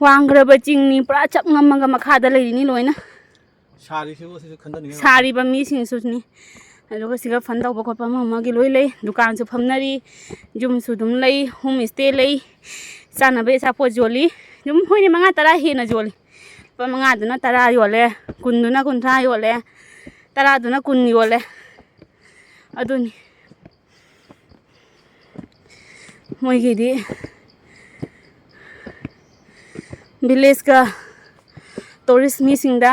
ꯋꯥꯡꯈ꯭ꯔꯕ ꯆꯤꯡꯅꯤ, ꯄꯨꯔꯥ ꯆꯞ ꯉꯝꯃꯒ ꯃꯈꯥꯗ ꯂꯩꯔꯤꯅꯤ ꯂꯣꯏꯅ꯫ ꯁꯥꯔꯤꯁꯤꯕꯨ ꯁꯤꯁꯨ ꯈꯟꯊꯅꯤꯡꯉꯥꯏ꯫ ꯁꯥꯔꯤꯕ ꯃꯤꯁꯤꯡꯁꯨꯅꯤ꯫ ꯑꯗꯨꯒ ꯁꯤꯒ ꯐꯟ ꯇꯧꯕ ꯈꯣꯠꯄ ꯑꯃ ꯑꯃꯒꯤ ꯂꯣꯏ ꯂꯩ, ꯗꯨꯀꯥꯟꯁꯨ ꯐꯝꯅꯔꯤ, ꯌꯨꯝꯁꯨ ꯑꯗꯨꯝ ꯂꯩ, ꯍꯣꯝ ꯏꯁꯇꯦ ꯂꯩ, ꯆꯥꯅꯕ ꯑꯆꯥꯄꯣꯠ ꯌꯣꯜꯂꯤ꯫ ꯑꯗꯨꯝ ꯍꯣꯏꯅꯦ, ꯃꯉꯥ ꯇꯔꯥ ꯍꯦꯟꯅ ꯌꯣꯜꯂꯤ꯫ ꯂꯨꯄꯥ ꯃꯉꯥꯗꯨꯅ ꯇꯔꯥ ꯌꯣꯜꯂꯦ, ꯀꯨꯟꯗꯨꯅ ꯀꯨꯟꯊ꯭ꯔꯥ ꯌꯣꯜꯂꯦ, ꯇꯔꯥꯗꯨꯅ ꯀꯨꯟ ꯌꯣꯜꯂꯦ꯫ ꯑꯗꯨꯅꯤ꯫ ꯃꯣꯏꯒꯤꯗꯤ ꯚꯤꯂꯦꯖꯀ ꯇꯨꯔꯤꯁ ꯃꯤꯁꯤꯡꯗ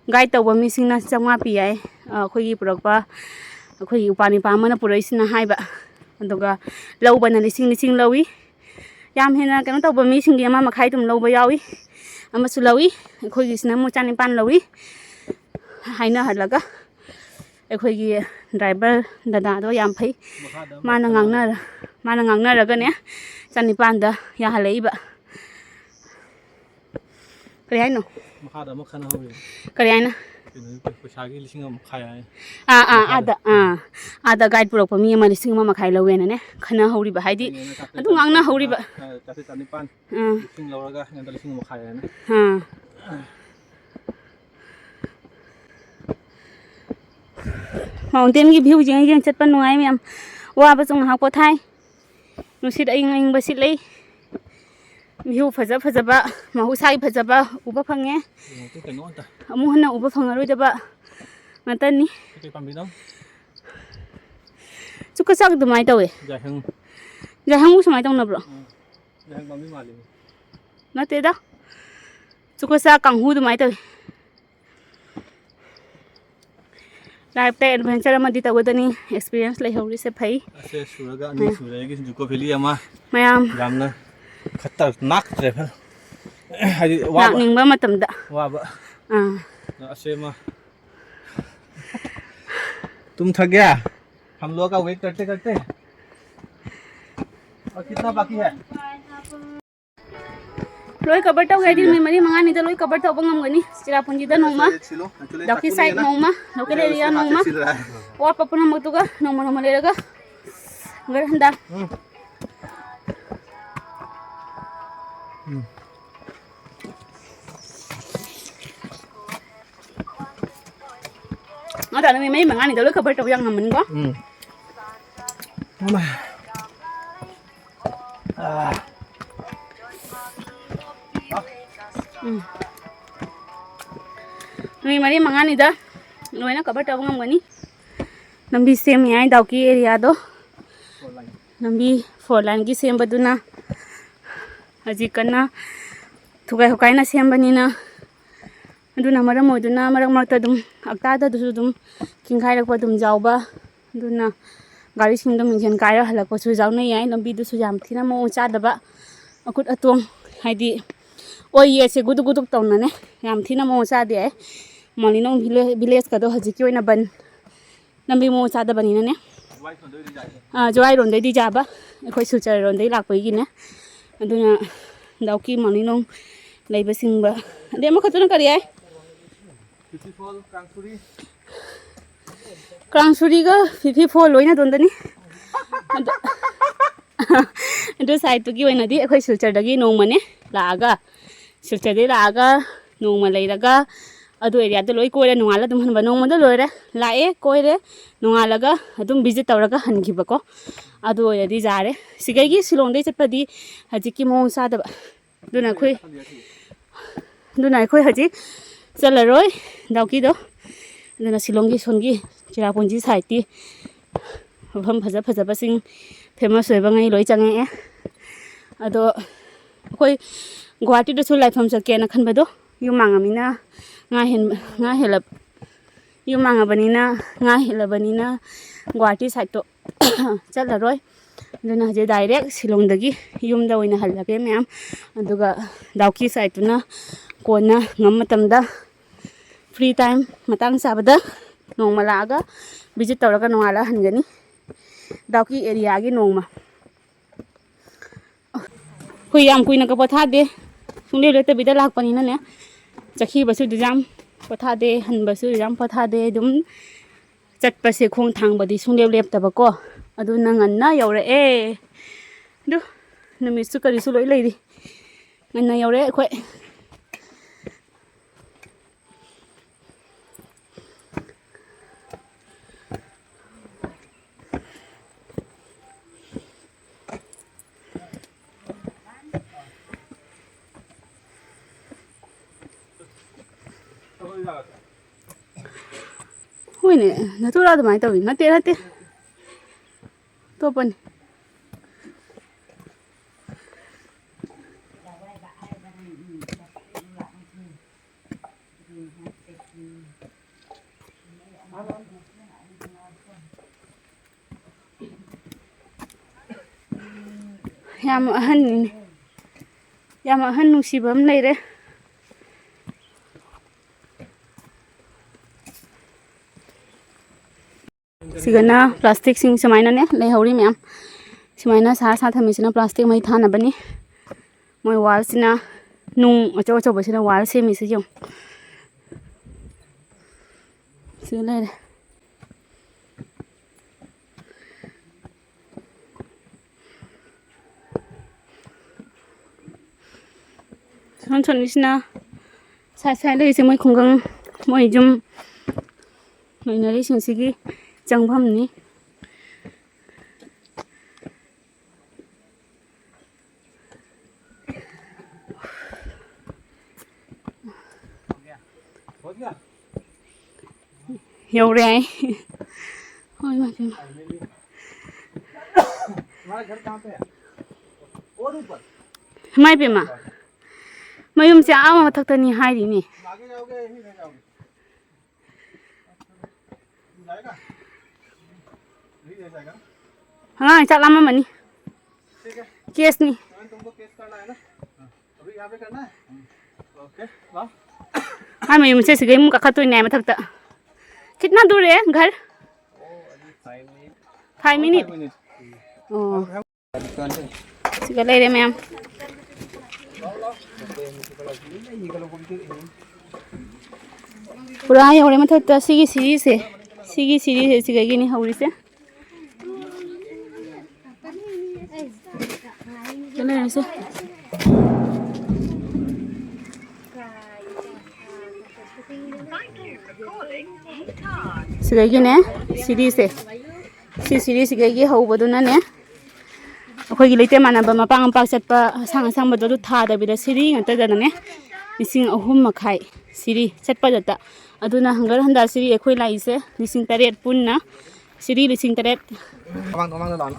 ꯒꯥꯏꯗ ꯇꯧꯕ ꯃꯤꯁꯤꯡꯅ ꯆꯥꯝꯃꯉꯥ ꯄꯤ ꯍꯥꯏ꯫ ꯑ, ꯑꯩꯈꯣꯏꯒꯤ ꯄꯨꯔꯛꯄ, ꯑꯩꯈꯣꯏꯒꯤ ꯎꯄꯥ ꯅꯤꯄꯥ ꯑꯃꯅ ꯄꯨꯔꯛꯏꯁꯤꯅ ꯍꯥꯏꯕ꯫ ꯑꯗꯨꯒ ꯂꯧꯕꯅ ꯂꯤꯁꯤꯡ ꯂꯤꯁꯤꯡ ꯂꯧꯏ꯫ ꯌꯥꯝ ꯍꯦꯟꯅ ꯀꯩꯅꯣ ꯇꯧꯕ ꯃꯤꯁꯤꯡꯒꯤ ꯑꯃ ꯃꯈꯥꯏ ꯑꯗꯨꯝ ꯂꯧꯕ ꯌꯥꯎꯏ, ꯑꯃꯁꯨ ꯂꯧꯏ꯫ ꯑꯩꯈꯣꯏꯒꯤꯁꯤꯅ ꯑꯃꯨꯛ ꯆꯥꯅꯤꯄꯥꯟ ꯂꯧꯏ꯫ ꯍꯥꯏꯅꯍꯜꯂꯒ ꯑꯩꯈꯣꯏꯒꯤ ꯗ꯭ꯔꯥꯏꯚꯔ ꯗꯗꯥꯗꯣ ꯌꯥꯝ ꯐꯩ꯫ ꯃꯈꯥꯗ ꯑꯃ ꯃꯥꯅ ꯈꯟꯅ-, ꯉꯥꯡꯅꯔ-, ꯃꯥꯅ ꯉꯥꯡꯅꯔꯒꯅꯦ ꯆꯅꯤꯄꯥꯟꯗ ꯌꯥꯍꯜꯂꯛꯏꯕ꯫ ꯀꯔꯤ ꯍꯥꯏꯅꯣ? ꯃꯈꯥꯗ ꯑꯃ ꯈꯟꯅꯍꯧꯔꯤ꯫ ꯀꯔꯤ ꯍꯥꯏꯅ? ꯀꯩꯅꯣꯒꯤ ꯄꯩꯁꯥꯒꯤ ꯂꯤꯁꯤꯡ ꯑꯃ ꯃꯈꯥꯏ ꯍꯥꯏ꯫ ꯑꯥ, ꯑꯥ, ꯃꯈꯥꯗ꯫ ꯑꯥꯗ, ꯑꯥ, ꯑꯥꯗ ꯒꯥꯏꯗ ꯄꯨꯔꯛꯄ ꯃꯤ ꯑꯃ ꯂꯤꯁꯤꯡ ꯑꯃ ꯃꯈꯥꯏ ꯂꯧꯋꯦꯅꯅꯦ ꯈꯟꯅꯍꯧꯔꯤꯕ, ꯍꯥꯏꯗꯤ ꯑꯩꯅ ꯆꯥꯇ꯭ꯔꯦꯠ ꯑꯗꯨꯝ ꯆꯥꯅꯤꯄꯥꯟ, ꯉꯥꯡꯅꯍꯧꯔꯤꯕ꯫ ꯑꯥ, ꯆꯥꯇ꯭ꯔꯦꯠ ꯆꯥꯅꯤꯄꯥꯟ ꯑꯥ꯫ ꯂꯤꯁꯤꯡ ꯂꯧꯔꯒ ꯑꯩꯉꯣꯟꯗ ꯂꯤꯁꯤꯡ ꯑꯃ ꯃꯈꯥꯏ ꯍꯥꯏꯅ꯫ ꯑꯥ꯫ ꯃꯥꯎꯟꯇꯦꯟꯒꯤ ꯚ꯭ꯌꯨꯁꯤꯡ ꯌꯦꯡ ꯆꯠꯄ ꯅꯨꯡꯉꯥꯏ ꯃꯌꯥꯝ꯫ ꯋꯥꯕꯁꯨ ꯉꯥꯏꯍꯥꯛ ꯄꯣꯊꯥꯏ꯫ ꯅꯨꯡꯁꯤꯠ ꯑꯏꯪ ꯑꯏꯪꯕ ꯁꯤꯠꯂꯤ꯫ ꯚ꯭ꯌꯨ ꯐꯖ ꯐꯖꯕ, ꯃꯍꯧꯁꯥꯒꯤ ꯐꯖꯕ ꯎꯕ ꯐꯪꯉꯦ꯫ ꯌꯦꯡꯉꯛꯇꯦ ꯀꯩꯅꯣ ꯑꯝꯇ꯫ ꯑꯃꯨꯛ ꯍꯟꯅ ꯎꯕ ꯐꯪꯉꯔꯣꯏꯗꯕ ꯉꯥꯛꯇꯅꯤ꯫ ꯀꯩ ꯄꯥꯝꯕꯤꯅꯣ? ꯆꯨꯛꯀ ꯆꯥꯛ ꯑꯗꯨꯃꯥꯏꯅ ꯇꯧꯋꯦ꯫ ꯌꯥꯏꯍꯪ꯫ ꯌꯥꯏꯍꯪꯕꯨ ꯁꯨꯃꯥꯏꯅ ꯇꯧꯅꯕ꯭ꯔꯣ? ꯎꯝ꯫ ꯌꯥꯏꯍꯪ ꯄꯥꯝꯕꯤ ꯃꯥꯜꯂꯤꯅꯦ꯫ ꯅꯠꯇꯦꯗ꯫ ꯇꯨꯀꯨꯆꯥ ꯀꯥꯡꯍꯨ ꯑꯗꯨꯃꯥꯏꯅ ꯇꯧꯋꯤ꯫ ꯂꯥꯏꯐꯇ ꯑꯦꯗꯚꯦꯟꯆꯔ ꯑꯃꯗꯤ ꯇꯧꯒꯗꯅꯤ꯫ ꯑꯦꯛꯁꯄꯤꯔꯤꯌꯦꯟꯁ ꯂꯩꯍꯧꯔꯤꯁꯦ ꯐꯩ꯫ ꯑꯁꯦ ꯁꯨꯔꯒ ꯑꯅꯤ ꯁꯨꯔꯦ ꯑꯩꯒꯤ ꯖꯨꯀꯣ ꯚꯦꯂꯤ ꯑꯃ꯫ ꯃꯌꯥꯝ ꯌꯥꯝꯅ ꯈꯇꯔꯅꯥꯛ ꯇ꯭ꯔꯦꯚꯦꯜ꯫ ꯍꯥꯏꯗꯤ ꯋꯥꯕ꯫ ꯂꯥꯛꯅꯤꯡꯕ ꯃꯇꯝꯗ꯫ ꯋꯥꯕ꯫ ꯑꯥ꯫ ꯑꯁꯦ ꯑꯃ꯫ तुम थक गया? हम लोग का वेट करते करते। और कितना बाकी है? ꯂꯣꯏ ꯀꯚꯔ ꯇꯧꯒꯦ ꯍꯥꯏꯗꯤ ꯅꯨꯃꯤꯠ ꯃꯔꯤ ꯃꯉꯥꯅꯤꯗ ꯂꯣꯏ ꯀꯚꯔ ꯇꯧꯕ ꯉꯝꯒꯅꯤ꯫ ꯆꯦꯔꯥꯄꯨꯟꯖꯤꯗ ꯅꯣꯡꯃ, ꯗꯥꯎꯀꯤ ꯁꯥꯏꯠ ꯅꯣꯡꯃ, ꯂꯣꯀꯦꯜ ꯑꯦꯔꯤꯌꯥ ꯅꯣꯡꯃ, ꯑꯋꯥꯠꯄ ꯄꯨꯝꯅꯃꯛꯇꯨꯒ ꯅꯣꯡꯃ ꯅꯣꯡꯃ ꯂꯩꯔꯒ ꯒꯔꯟꯗꯥ꯫ ꯅꯠꯇ꯭ꯔ ꯅꯨꯃꯤꯠ ꯃꯔꯤ ꯃꯉꯥꯅꯤꯗ ꯂꯣꯏ ꯀꯚꯔ ꯇꯧꯕ ꯌꯥꯝ ꯉꯝꯃꯅꯤꯀꯣ꯫ ꯎꯝ꯫ ꯑꯃ꯫ ꯑꯥ꯫ ꯎꯝ꯫ ꯅꯨꯃꯤꯠ ꯃꯔꯤ ꯃꯉꯥꯅꯤꯗ ꯂꯣꯏꯅ ꯀꯚꯔ ꯇꯧꯕ ꯉꯝꯒꯅꯤ꯫ ꯂꯝꯕꯤ ꯁꯦꯝꯃꯤ ꯍꯥꯏ ꯗꯥꯎꯀꯤ ꯑꯦꯔꯤꯌꯥꯗꯣ꯫ ꯂꯝꯕꯤ ꯐꯣꯔ ꯂꯥꯏꯟꯒꯤ ꯁꯦꯝꯕꯗꯨꯅ ꯍꯧꯖꯤꯛ ꯀꯟꯅ ꯊꯨꯒꯥꯏ ꯍꯨꯀꯥꯏꯅ ꯁꯦꯝꯕꯅꯤꯅ ꯑꯗꯨꯅ ꯃꯔꯝ ꯑꯣꯏꯗꯨꯅ ꯃꯔꯛ ꯃꯔꯛꯇ ꯑꯗꯨꯝ ꯍꯞꯇꯥꯗꯁꯨ ꯑꯗꯨꯝ ꯆꯤꯡꯈꯥꯏꯔꯛꯄ ꯑꯗꯨꯝ ꯌꯥꯎꯕ, ꯑꯗꯨꯅ ꯒꯥꯔꯤꯁꯤꯡꯗꯣ ꯃꯤꯡꯖꯦꯜ ꯀꯥꯏꯔ ꯍꯜꯂꯛꯄꯁꯨ ꯌꯥꯎꯅꯩ ꯌꯥꯏ꯫ ꯂꯝꯕꯤꯗꯨꯁꯨ ꯌꯥꯝ ꯊꯤꯅ ꯃꯑꯣꯡ ꯆꯥꯗꯕ, ꯑꯀꯨꯠ ꯑꯇꯣꯡ ꯍꯥꯏꯗꯤ ꯑꯣꯏ ꯌꯦꯠꯁꯦ ꯒꯨꯗꯨꯛ ꯒꯨꯗꯨꯛ ꯇꯧꯅꯅꯦ, ꯌꯥꯝ ꯊꯤꯅ ꯃꯑꯣꯡ ꯆꯥꯗꯦ ꯍꯥꯏ꯫ ꯃꯣꯂꯤꯅꯣꯡ ꯚꯤꯂꯦ-, ꯚꯤꯂꯦꯖꯀꯗꯣ ꯍꯧꯖꯤꯛꯀꯤ ꯑꯣꯏꯅ ꯕꯟ, ꯂꯝꯕꯤ ꯃꯑꯣꯡ ꯆꯥꯗꯕꯅꯤꯅꯅꯦ꯫ ꯑꯥ, ꯖꯨꯋꯥꯏꯔꯣꯝꯗꯩꯗꯤ ꯌꯥꯕ, ꯑꯩꯈꯣꯏ ꯁꯤꯜꯆꯔꯔꯣꯝꯗꯩ ꯂꯥꯛꯄꯒꯤꯅꯦ꯫ ꯑꯗꯨꯅ ꯗꯥꯎꯀꯤ ꯃꯣꯂꯤꯅꯣꯡ ꯂꯩꯕ ꯆꯤꯡꯕ꯫ ꯑꯗꯩ ꯑꯃꯈꯛꯇꯅ ꯀꯔꯤ ꯍꯥꯏ? ꯐꯤꯐꯤ ꯐꯣꯜ, ꯀꯥꯡꯁꯨꯔꯤ꯫ ꯀꯥꯡꯁꯨꯔꯤꯒ ꯐꯤꯐꯤ ꯐꯣꯜ ꯂꯣꯏꯅ ꯑꯗꯣꯝꯗꯅꯤ꯫ ꯑꯗꯨ, ꯑꯗꯨ ꯁꯥꯏꯠꯇꯨꯒꯤ ꯑꯣꯏꯅꯗꯤ ꯑꯩꯈꯣꯏ ꯁꯤꯜꯆꯔꯗꯒꯤ ꯅꯣꯡꯃꯅꯦ ꯂꯥꯛꯑꯒ, ꯁꯤꯜꯆꯔꯗꯒꯤ ꯂꯥꯛꯑꯒ ꯅꯣꯡꯃ ꯂꯩꯔꯒ ꯑꯗꯨ ꯑꯦꯔꯤꯌꯥꯗꯣ ꯂꯣꯏ ꯀꯣꯏꯔꯦ, ꯅꯣꯡꯉꯥꯜꯂ ꯑꯗꯨꯝ ꯍꯟꯕ꯫ ꯅꯣꯡꯃꯗ ꯂꯣꯏꯔꯦ, ꯂꯥꯛꯑꯦ, ꯀꯣꯏꯔꯦ, ꯅꯣꯡꯉꯥꯜꯂꯒ ꯑꯗꯨꯝ ꯚꯤꯖꯤꯠ ꯇꯧꯔꯒ ꯍꯟꯈꯤꯕꯀꯣ꯫ ꯑꯗꯨ ꯑꯣꯏꯔꯗꯤ ꯌꯥꯔꯦ꯫ ꯁꯤꯒꯩꯒꯤ ꯁꯤꯂꯣꯡꯗꯩ ꯆꯠꯄꯗꯤ ꯍꯧꯖꯤꯛꯀꯤ ꯃꯑꯣꯡ ꯆꯥꯗꯕ꯫ ꯑꯗꯨꯅ ꯑꯩꯈꯣꯏ, ꯑꯗꯨꯅ ꯑꯩꯈꯣꯏ ꯍꯧꯖꯤꯛ ꯆꯠꯂꯔꯣꯏ ꯗꯥꯎꯀꯤꯗꯣ꯫ ꯑꯗꯨꯅ ꯁꯤꯂꯣꯡꯒꯤ ꯁꯣꯝꯒꯤ ꯆꯦꯔꯥꯄꯨꯟꯖꯤ ꯁꯥꯏꯠꯀꯤ ꯃꯐꯝ ꯐꯖ ꯐꯖꯕꯁꯤꯡ, ꯐꯦꯃꯁ ꯑꯣꯏꯕꯉꯩ ꯂꯣꯏ ꯆꯪꯉꯛꯑꯦ꯫ ꯑꯗꯣ ꯑꯩꯈꯣꯏ ꯒꯨꯍꯥꯇꯤꯗꯁꯨ ꯂꯥꯏꯐꯝ ꯆꯠꯀꯦꯅ ꯈꯟꯕꯗꯣ ꯌꯨꯝ ꯃꯥꯡꯉꯃꯤꯅ ꯉꯥ ꯍꯦꯟ-, ꯉꯥ ꯍꯦꯜꯂꯞ-, ꯌꯨꯝ ꯃꯥꯡꯉꯕꯅꯤꯅ, ꯉꯥ ꯍꯦꯜꯂꯕꯅꯤꯅ ꯒꯨꯍꯥꯇꯤ ꯁꯥꯏꯠꯇꯣ ꯆꯠꯂꯔꯣꯏ꯫ ꯑꯗꯨꯅ ꯍꯧꯖꯤꯛ ꯗꯥꯏꯔꯦꯛ ꯁꯤꯂꯣꯡꯗꯒꯤ ꯌꯨꯝꯗ ꯑꯣꯏꯅ ꯍꯜꯂꯒꯦ ꯃꯌꯥꯝ꯫ ꯑꯗꯨꯒ ꯗꯥꯎꯀꯤ ꯁꯥꯏꯠꯇꯨꯅ ꯀꯣꯟꯅ ꯉꯝꯕ ꯃꯇꯝꯗ, ꯐ꯭ꯔꯤ ꯇꯥꯏꯝ ꯃꯇꯥꯡ ꯆꯥꯕꯗ ꯅꯣꯡꯃ ꯂꯥꯛꯑꯒ ꯚꯤꯖꯤꯠ ꯇꯧꯔꯒ ꯅꯣꯡꯉꯥꯜꯂꯒ ꯍꯟꯒꯅꯤ꯫ ꯗꯥꯎꯀꯤ ꯑꯦꯔꯤꯌꯥꯒꯤ ꯅꯣꯡꯃ꯫ ꯑꯩꯈꯣꯏ ꯌꯥꯝ ꯀꯨꯏꯅꯒ ꯄꯣꯊꯥꯗꯦ, ꯁꯨꯡꯂꯦꯞ ꯂꯦꯞꯇꯕꯤꯗ ꯂꯥꯛꯄꯅꯤꯅꯅꯦ꯫ ꯆꯠꯈꯤꯕꯁꯨ ꯑꯗꯨ ꯌꯥꯝ ꯄꯣꯊꯥꯗꯦ, ꯍꯟꯕꯁꯨ ꯑꯗꯨ ꯌꯥꯝ ꯄꯣꯊꯥꯗꯦ꯫ ꯑꯗꯨꯝ ꯆꯠꯄꯁꯦ ꯈꯣꯡ ꯊꯥꯡꯕꯗꯤ ꯁꯨꯡꯂꯦꯞ ꯂꯦꯞꯇꯕꯀꯣ꯫ ꯑꯗꯨꯅ ꯉꯟꯅ ꯌꯧꯔꯛꯑꯦ꯫ ꯑꯗꯨ ꯅꯨꯃꯤꯠꯁꯨ ꯀꯔꯤꯁꯨ ꯂꯣꯏ ꯂꯩꯔꯤ꯫ ꯉꯟꯅ ꯌꯧꯔꯛꯑꯦ ꯑꯩꯈꯣꯏ꯫ ꯍꯣꯏꯅꯦ, ꯅꯇꯨꯔꯥ ꯑꯗꯨꯃꯥꯏꯅ ꯇꯧꯋꯤ꯫ ꯅꯠꯇꯦ, ꯅꯠꯇꯦ꯫ ꯑꯇꯣꯞꯄꯅꯤ꯫ ꯌꯥꯝ ꯑꯍꯟꯅꯤꯅꯦ꯫ ꯌꯥꯝ ꯑꯍꯟ ꯅꯨꯡꯁꯤꯕ ꯑꯃ ꯂꯩꯔꯦ꯫ ꯁꯤꯒꯅ ꯄ꯭ꯂꯥꯁꯇꯤꯛꯁꯤꯡ ꯁꯨꯃꯥꯏꯅꯅꯦ ꯂꯩꯍꯧꯔꯤ ꯃꯌꯥꯝ꯫ ꯁꯨꯃꯥꯏꯅ ꯁꯥꯔ ꯁꯥꯔ ꯊꯝꯃꯤꯁꯤꯅ ꯄ꯭ꯂꯥꯁꯇꯤꯛ ꯃꯩ ꯊꯥꯅꯕꯅꯤ꯫ ꯃꯣꯏ ꯋꯥꯜꯁꯤꯅ, ꯅꯨꯡ ꯑꯆꯧ ꯑꯆꯧꯕꯁꯤꯅ ꯋꯥꯜ ꯁꯦꯝꯃꯤꯁꯤ ꯌꯦꯡꯉꯨ꯫ ꯁꯤꯗ ꯂꯩꯔꯦ꯫ ꯁꯣꯝ ꯁꯣꯝꯒꯤꯁꯤꯅ ꯁꯥꯏ ꯁꯥꯏ ꯂꯩꯔꯤꯁꯦ ꯃꯣꯏ ꯈꯨꯡꯒꯪ, ꯃꯣꯏ ꯌꯨꯝ ꯂꯩꯅꯔꯤꯁꯤꯡꯁꯤꯒꯤ ꯆꯪꯐꯝꯅꯤ꯫ ꯌꯧꯔꯦ ꯍꯥꯏ꯫ ꯍꯣꯏ, ꯏꯃꯥ ꯏꯄꯦꯝꯃ꯫ ꯏꯃꯥ ꯏꯄꯦꯝꯃ꯫ ꯃꯌꯨꯝꯁꯦ ꯑꯥ ꯃꯊꯛꯇꯅꯤ ꯍꯥꯏꯔꯤꯅꯦ꯫ आगे जाओगे, यहीं रह जाओगे? जाएगा, यही रह जाएगा। ꯑꯉꯥꯡ ꯆꯥꯛ ꯂꯥꯝꯃꯝꯃꯅꯤ꯫ ठीक है। ꯀꯦꯁꯅꯤ꯫ मैंने तुमको केस करना है ना? हाँ। अभी यहाँ पे करना है। ओके, वाह। ꯃꯥ ꯃꯌꯨꯝꯁꯦ ꯁꯤꯗꯩ ꯑꯃꯨꯛ ꯀꯥꯈꯠꯇꯣꯏꯅꯦ ꯃꯊꯛꯇ꯫ कितना दूर है घर? वो अभी five minute. Five minute? Five minute. ꯑꯣ꯫ ꯁꯤꯒ ꯂꯩꯔꯦ ꯃꯌꯥꯝ꯫ ꯄꯨꯔꯥ ꯌꯧꯔꯦ ꯃꯊꯛꯇ꯫ ꯁꯤꯒꯤ ꯁꯤꯔꯤꯁꯦ, ꯁꯤꯒꯤ ꯁꯤꯔꯤꯁꯦ ꯁꯤꯗꯒꯤꯅꯤ ꯍꯧꯔꯤꯁꯦ꯫ ꯁꯤꯗ ꯂꯩꯔꯦꯁꯦ꯫ ꯁꯤꯗꯒꯤꯅꯦ, ꯁꯤꯔꯤꯁꯦ, ꯁꯤ ꯁꯤꯔꯤꯁꯤꯗꯒꯤ ꯍꯧꯕꯗꯨꯅꯅꯦ, ꯑꯩꯈꯣꯏꯒꯤ ꯂꯩꯇꯦꯝ ꯃꯥꯟꯅꯕ ꯃꯄꯥꯛ ꯃꯄꯥꯛ ꯆꯠꯄ ꯑꯁꯥꯡ ꯑꯁꯥꯡꯕꯗꯣ ꯑꯗꯨ ꯊꯥꯗꯕꯤꯗ ꯁꯤꯔꯤ ꯉꯥꯛꯇꯗꯅꯅꯦ, ꯂꯤꯁꯤꯡ ꯑꯍꯨꯝ ꯃꯈꯥꯏ ꯁꯤꯔꯤ ꯆꯠꯄꯗꯇ꯫ ꯑꯗꯨꯅ ꯍꯪꯒꯠ ꯍꯟꯗ ꯁꯤꯔꯤ ꯑꯩꯈꯣꯏ ꯂꯥꯛꯏꯁꯦ ꯂꯤꯁꯤꯡ ꯇꯔꯦꯠ ꯄꯨꯟꯅ, ꯁꯤꯔꯤ ꯂꯤꯁꯤꯡ ꯇꯔꯦꯠ꯫ ꯃꯃꯥꯡꯗ, ꯃꯃꯥꯡꯗ ꯂꯥꯛꯑꯣꯅꯦ꯫